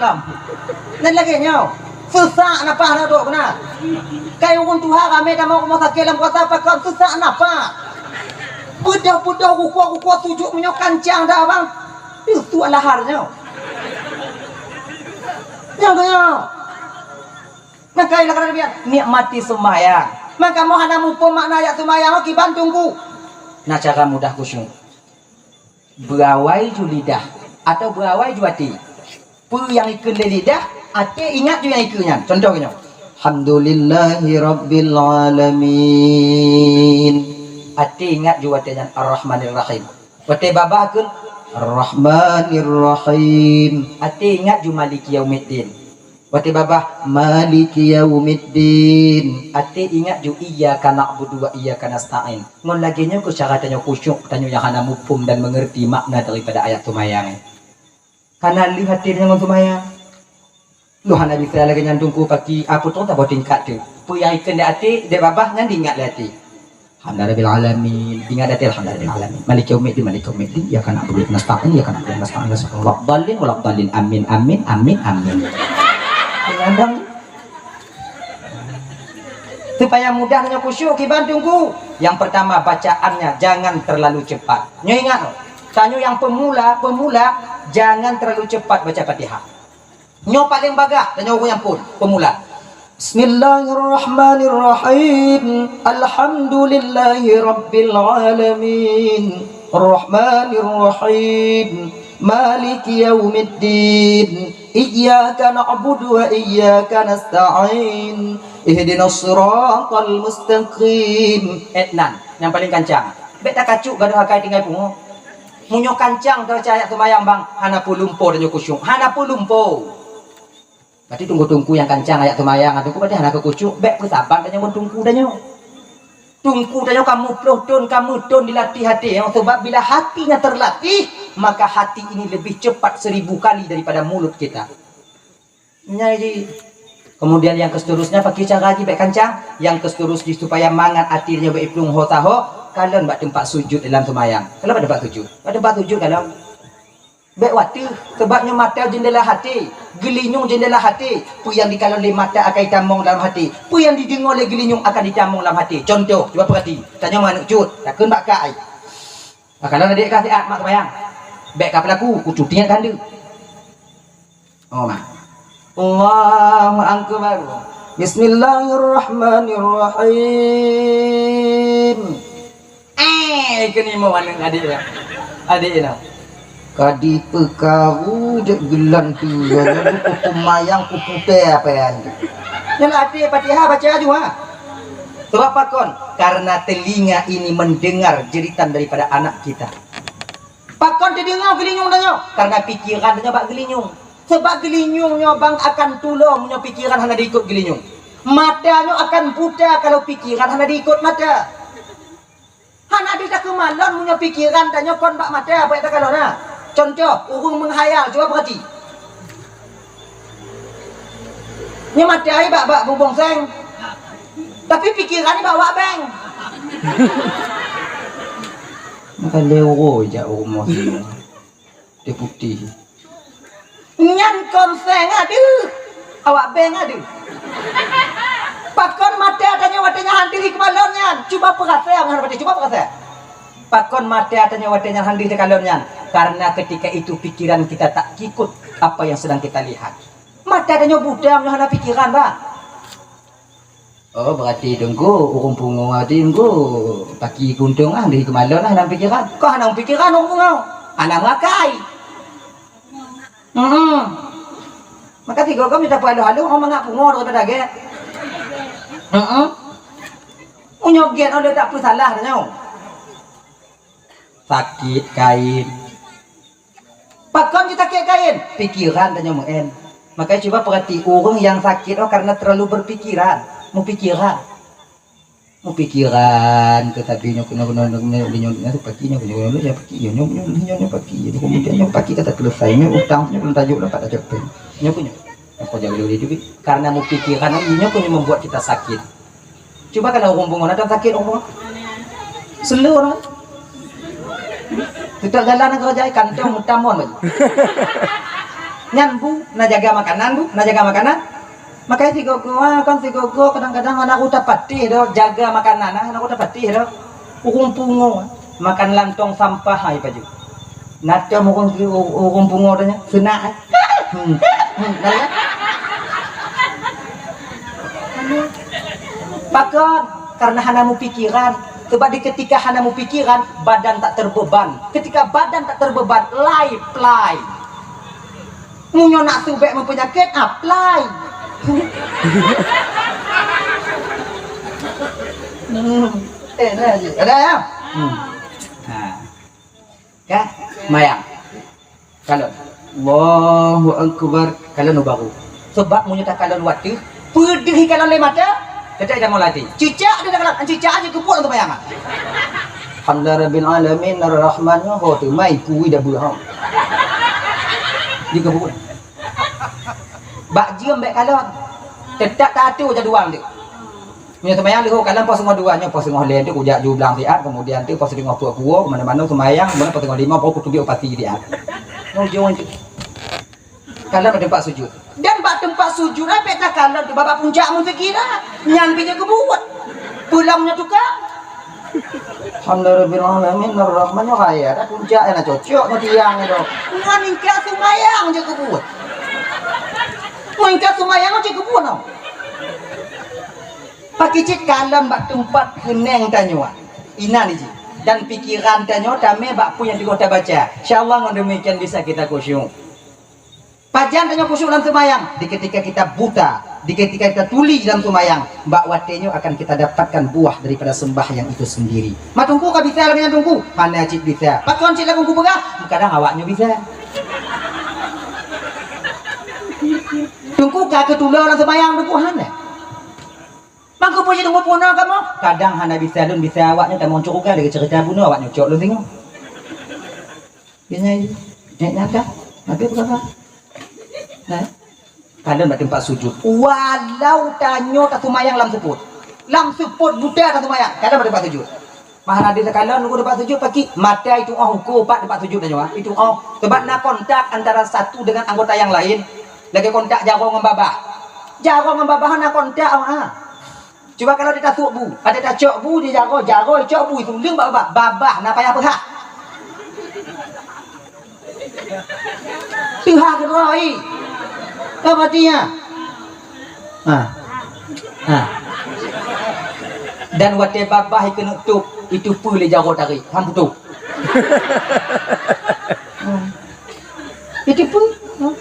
Dan lagi nyoe. Susah napa dah tu benar. Kai urun tuha ramai dah mau rumah sakit dalam kuasa pakon susah napa. Budoh-budoh rukuk-rukuk sujud meunyoe kancang dah abang. Itu lahar nyoe. Nyoe tu nyoe. Maka ialah kata Nabi, nikmati sembahyang. Maka mau hana muphom makna ayat sembahyang, kiban tunggu. Nah, cara mudah khusyuk. Beuawai ju lidah atau beuawai ju até. Peue nyang ikheun lé lidah, até ingat ju nyang ikheun nyan. Contoh nyoe. Alhamdulillahi rabbil alamin. Até ingat ju watée nyan Ar-Rahmanir Rahim. Watée babah kheun Ar-Rahmanir Rahim. Até ingat ju Maliki Yaumiddin. Watée babah Maliki Yaumiddin. Até ingat ju Iyyaka na'budu wa iyyaka nasta'in. Ngon lagée nyoe keuh cara tanyoe khusyuk, tanyoe nyang hana muphom dan mengerti makna daripada ayat seumayang. Hana lheueh até tanyoe ngon seumayang. Lôn hana bisa lagée nyan Teungku paki, a, putôh saboh tingkat teuk. Peue nyang ikheun di até, di babah nyan diingat lé até. Alhamdulillahirabbil alamin. Ingat até alhamdulillahirabbil alamin. Maliki yaumiddin, maliki yaumiddin. Iyyaka na'budu wa iyyaka nasta'in, iyyaka na'budu wa iyyaka nasta'in. Ihdinas siratal mustaqim. Waladdallin, waladdallin. Amin, amin, amin. Kadang supaya mudah nyoe khusyuk kiban Teungku. Yang pertama, bacaannya jangan terlalu cepat. Nyoe ingat, tanyoe nyang pemula, pemula, jangan terlalu cepat baca Fatihah. Nyoe paleng bagah, tanyoe ureueng nyang phon, pemula. Bismillahirrahmanirrahim. Alhamdulillahirabbil alamin. Rahmanirrahim. Maliki yaumiddin. Iyyaka na'budu wa iyyaka nasta'in. Ihdinas siratal mustaqim. Eh, nan, nyang paleng kancang. Bék takacuk gadoh akai tinggai pungo. Meunyoe kancang teubaca ayat seumayang bang, hana peulumpo tanyoe khusyuk. Hana peulumpo. Berarti teungku-teungku nyang kancang ayat seumayang, teungku berarti hana keu khusyuk, bék peusaban tanyoe ngon teungku tanyoe. Teungku tanyoe ka muplôh thon, ka meuthon dilatih até, nyang sabab bila hatinya terlatih, maka hati ini lebih cepat seribu kali daripada mulut kita. Nyan jih. Kemudian yang keseterusnya, pakai cara jih bék kancang. Yang keseterus jih supaya mangat até tanyoe bék iplueng ho taho, kalon bak teumpat sujud dalam seumayang. Kalon bak teumpat sujud. Bak teumpat sujud kalon. Bék wateuh, sabab nyoe mata jeundela hati, geulinyueng jeundela hati. Peue nyang dikalon lé mata akan jitamong dalam hati. Peue nyang dideungoe lé geulinyueng akan jitamong dalam hati. Contoh, cuba peurati. Tanyoe manok cut, takheun bak kah ai. Maka lôn adik kah siat mak seumayang. Bék ka peulaku, kucuti nyan ka handeuk. Oh, mak. Allahu Akbar. Bismillahirrahmanirrahim. Eh, keuneuk mo aneuk adék ya. Adék na. Ka dipeukaru dek geulan tu, lalu kupemayang kuputée apa yang tu. Nyan até Fatihah baca aju ha. Sebab pakon? Karena telinga ini mendengar jeritan daripada anak kita. Pakon teudeungoe geulinyueng tanyoe? Karena pikiran tanyoe bak geulinyueng. Sebab geulinyueng nyoe bang akan tulông meunyoe pikiran hana diikot geulinyueng. Mata nyoe akan buta kalau pikiran hana diikot mata. Hana deuh takeumalon meunyoe pikiran tanyoe kon bak mata, bak takalon na. Contoh, ureuëng meuhayal, cuba peurati. Nyoe mata ai bak, bak bubong seng. Tapi pikiran bak, bak beng. Maka lé uroe jak u rumoh si Deputi. Nyan kon seng adeuh, awak beng adeuh. Pakon mata tanyoe watée nyan han deuh takalon nyan? Cuba peurasa ngon watée, cuba peurasa. Pakon mata tanyoe watée nyan han deuh takalon nyan? Karena ketika itu pikiran kita tak ikut apa yang sedang kita lihat. Mata tanyoe buta meunyoe hana pikiran, bah. Oh, berarti Teungku ureuëng pungo, berarti Teungku paki kuntung ah, deuh takalon ah lam pikiran. Kok hana pikiran ureuëng pungo? Hana meuakai. Hmm. Maka sigoe gom mita peuhalo-halo, oh mangat pungo daripada gét. Hmm. Meunyoe gét, oh, dia tak peusalah tanyoe. Sakét kain. Pakon jisakét kain? Pikiran tanyoe meu'en. Makanya cuba perhati, ureuëng nyang sakét oh karena terlalu berpikiran, mupikiran. Mupikiran ke tadi nyoe keunoe keunoe nyoe nyoe nyoe nyoe paki nyoe nyoe nyoe nyoe paki nyoe nyoe nyoe nyoe paki nyoe kemudian nyoe paki kata selesai nyoe utang nyoe belum tajuk dapat tajuk pen. Nyoe nyoe. Aku jaga dulu duit. Karena mupikiran nyoe nyoe membuat kita sakit. Cuba kalau ureuëng pungo, na sakét ureuëng pungo? Seuleu ureuëng. Teutap jalan nanggroe jai kantong meutamon baju. Nyan bu, na jaga makanan bu, na jaga makanan. Makanya sigoe-goe, ah, kan sigoe-goe kadang-kadang aneuk uta patéh do jaga makanan, ah, aneuk uta patéh do. Ureuëng pungo, ah, makan lantong sampah hai baju. Na tom ureuëng, ureuëng pungo tanya, seunak, eh? Hmm. Hmm, na ya? Pakon? Karena hana mupikiran. Sebab di ketika hana mupikiran, badan tak terbeban. Ketika badan tak terbeban, lai plai. Meunyoe nak subek meupenyakét, apply. Hmm. Eh, na je. Ada ya? Hmm. Ha. Ka? Mayang. Kalon. Allahu Akbar. Kalon baru. Sebab meunyoe takalon watèe, peudeuh kalon lé mata, teutap ida mulai. Cicak dia takalon, cicak aja keubuet untuk mayang. Alhamdulillah Rabbil Alamin, Ar-Rahman, ho teumai kui dah beuh. Dia keubuet. Bak jeuem bèk kalon. Teutap taatur jadual dia. Meunyoe seumayang leuhô kalon poh singoh dua, nyoe poh singoh lhèe tu kujak ju blang siat, kemudian tu poh singoh peuet kuwoe, keumanö-manö seumayang, kemudian poh singoh limong poh kutubiet u pasi siat. Nyoe ujong tu. Kalon bak teumpat sujud. Dan bak teumpat sujud, ai bèk takalon tu bak puncak meusikira. Nyan pih nyoe keubuet. Pulang nyoe tukang. Alhamdulillahirabbil alamin, arrahman, nyoe raya dah puncak, eh, na cocok ngon tiang tu. Ngon ingkat seumayang je keubuet. Ngon ingkat seumayang je keubuet, noh. Pakri cit kalon bak teumpat keunong tanyoe, inan jih, dan pikiran tanyoe tamè bak peue nyang teungoh tabaca. Insya Allah ngon demikian bisa kita khusyuk. Pajan tanyoe khusyuk lam seumayang? Di ketika kita buta, di ketika kita tuli dalam seumayang, bak watèe nyoe akan kita dapatkan buah daripada sembahyang itu sendiri. Ma teungku ka bisa lagèe nyan teungku? Hana cit bisa. Pakon cit lagu kupeugah? Kadang awak nyoe bisa. Teungku ka keutulo lam seumayang teungku? Hana. Mangko peue jeuet teungku peurunoe kamoe? Kadang hana bisa lôn, bisa awak nyoe tamong syeuruga lagèe ceurita bunoe awak nyoe cok lôn singoh. Nyan, nyan, nyan dah. Habis peugah. Nah. Kalon bak teumpat sujud. Walau tanyoe taseumayang lam seupôt. Lam seupôt buta taseumayang. Kalon bak teumpat sujud. Mah hadis takalon nunggu teumpat sujud pakri, mata itu oh uku pat teumpat sujud tanyoe, ah. Itu oh. Sebab na kontak antara satu dengan anggota yang lain. Lagèe kontak jaroe ngon babah. Jaroe ngon babah na kontak, ah. Cuba kalau di tasuk bu, ada tacok bu di jaroe, jaroe cok bu itu leueng bak babah, babah na payah peuhah. Teuhah keudroe. Ka mati nyan. Ha. Ha. Dan watée babah keuneuk tôb, iteupeue lé jaroe tarék, han putôh. Hmm. Iteupeue. Hmm.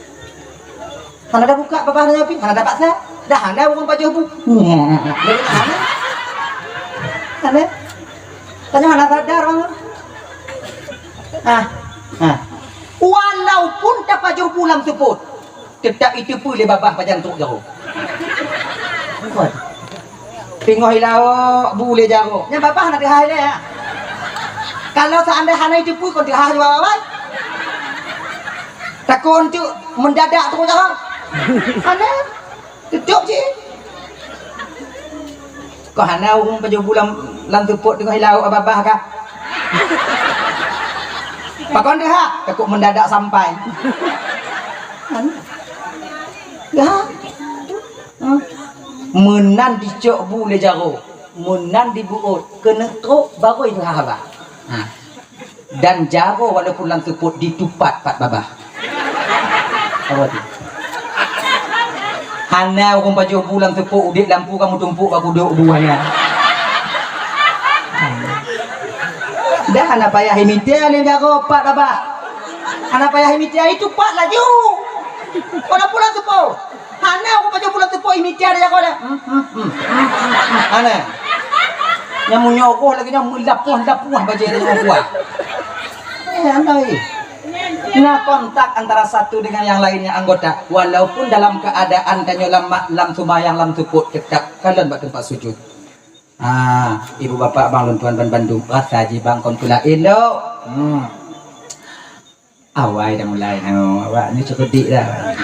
Hana tabuka babah nyoe pih, hana tapaksa. Dah hana ureuëng pajoh bu. Nyan. Hana. Tanyoe hana sadar, Bang. Ah, ah. Walaupun tapajoh bu lam seupôt, teutap iteupeue lé babah pajan trok jaroe. Teungoh ilaok bu lé jaroe. Nyan babah na teuhah ilée, ha. Kalau seandai hana iteupeue kon teuhah jua babah. Takot untuk mendadak trok jaroe. Hana. Teutap cit. Kok hana ureuëng pajoh bu lam, lam seupôt teungoh ilaok babah ka? Pakon teuhah? Takot mendadak sampai. Hana. Ya. Ha. Meunan dicok bu lé jaroe, meunan dibuot, keuneuk trok baru iteuhah babah. Ha. Dan jaroe walaupun lam seupôt ditupat pat babah. Apa tu? Hana ureuëng pajoh bu lam seupôt udeb lampu ka meutumpôk bak kudok bu nyan. Dah hana payah imitia lé jaroe pat babah. Hana payah imitia, itupat laju. Walaupun lam seupôt. Hana ureuëng pajoh bu lam seupôt imitia lé jaroe dah. Hmm, hmm, hmm, hmm, hmm, hmm. Hana. Nyang meunyoe roh lagée nyan meulapoh-lapoh bajée lé nyoe kuah. Eh, hana, eh. Na kontak antara satu dengan yang lainnya anggota, walaupun dalam keadaan tanyoe lam ma-, lam seumayang lam seupôt teutap kalon bak teumpat sujud. Ah, ibu bapak bang lôn tuan ban bandum, rasa jih bang kon peulaén lom. Hmm. Awai dah mulai. Oh, awak ni cerdik dah.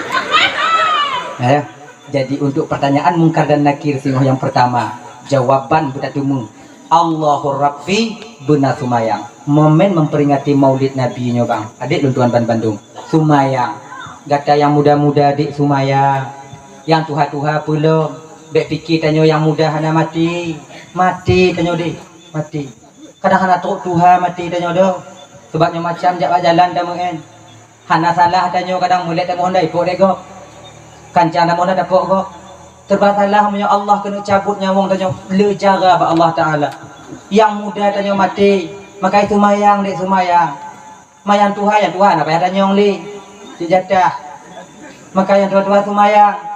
Eh, jadi untuk pertanyaan Mungkar dan Nakir singoh yang pertama, jawaban beutateumeung, Allahu Rabbi beuna seumayang. Momen memperingati Maulid Nabi nyoe bang, adék lôn tuan ban bandum, seumayang. Gata nyang muda-muda dek seumayang, nyang tuha-tuha peulom. Bék pike tanyoe nyang muda hana maté. Maté tanyoe deh, maté. Kadang hana trok tuha maté tanyoe doh. Sebab nyoe macam jak bak jalan tameu'en. Hana salah tanyoe kadang mulét tamoh hana ipok lé gob. Kancang tamoh hana tapok gob. Serba salah meunyoe Allah keuneuk cabot nyawöng tanyoe le cara bak Allah Taala. Nyang muda tanyoe maté, makai seumayang dek seumayang. Ma nyang tuha, nyang tuha hana payah tanyong lé. Cit jatah. Makai nyang tuha-tuha seumayang.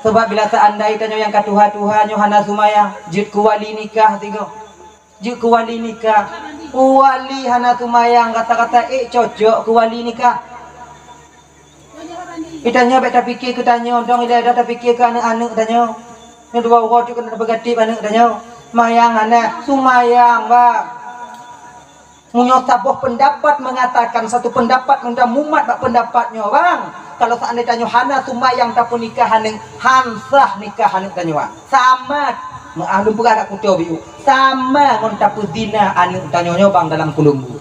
Sebab bila seandai tanyoe nyang ka tuha-tuha nyoe hana seumayang, jeuet keu wali nikah sigoe. Jeuet keu wali nikah. Wali hana seumayang rata-rata ék cocok keu wali nikah. Geutanyoe bék tapike keu tanyoe, dong ilée dah tapike keu aneuëk-aneuëk tanyoe. Nyoe dua uroe teuk keuneuk tapeugatéb aneuëk tanyoe. Mayang hana, seumayang bang. Meunyoe saboh pendapat mengatakan satu pendapat, meunan mumat bak pendapat nyoe bang. Kalau seandai tanyoe hana seumayang tapeunikah aneuëk, han sah nikah aneuëk tanyoe bang. Sama, meuah lôn peugah dak kuto biu, sama ngon tapeuzina aneuëk tanyoe nyoe bang dalam kulumbu.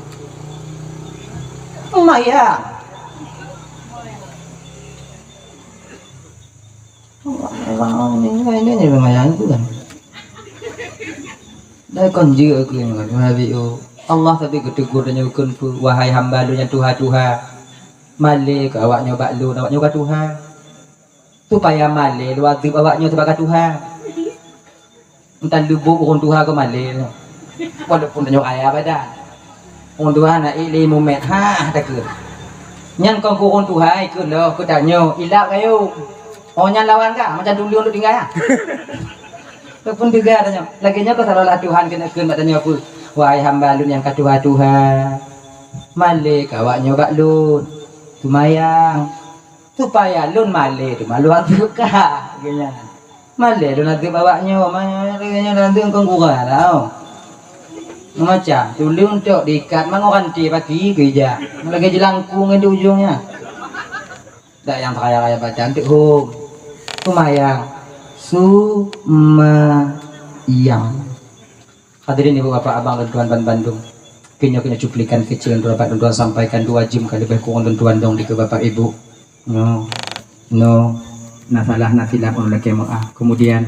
Mayang. Orang ni, ini, ini mayang tu kan. Dah kon jeuet aku yang mengadu habis, oh. Allah tapi geutegur dan nyukun pu, wahai hamba Lôn nyang tuha-tuha. Malée keu awak nyoe bak Lôn, awak nyoe ka tuha. Supaya malée lôn azeub awak nyoe sebagai tuha. Entah lubuk ureuëng tuha keu malée nyoe. Walaupun tanyoe kaya badan. Ureuëng tuha na ilée mumet, ha, takeu. Nyan kon keu ureuëng tuha ikeu loh keu tanyoe, ilap kayong. Oh nyan lawan ka, macam dulu untuk tinggai ha. Ataupun teuga tanyoe. Lagée nyoe keu seolah-olah Tuhan keuneuk kheun bak tanyoe peue? Wahai hamba Lôn nyang ka tuha-tuha, malée keu awak nyoe bak Lôn, seumayang, supaya Lôn malée teuma Lôn azeub ka. Geuhnyan. Malée Lôn azeub awak nyoe, malée nyoe Lôn azeub kon gura tau. Macam tuleueng tok diikat mangat ranté baki keu ija. Lagée jeulangkung ngon di ujong nyan. Dak nyang raya-raya baca anteuk hom. Seumayang. Seumayang. Hadirin ibu bapak abang lôn tuan ban bandum. Keu nyoe, keu nyoe cuplikan kecil lôn tuan dapat lôn tuan sampaikan dua jeuem ka leubeh kurang lôn tuan dong dikeue bapak ibu. Nyoe, nyoe na salah na silap ulôn lakée meu'ah. Kemudian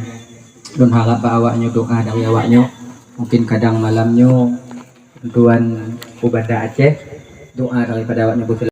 lôn harap bak awak nyoe doa dari awak nyoe. Mungkin kadang malam nyoe lôn tuan u Banda Aceh, doa daripada awak nyoe beuseulamat.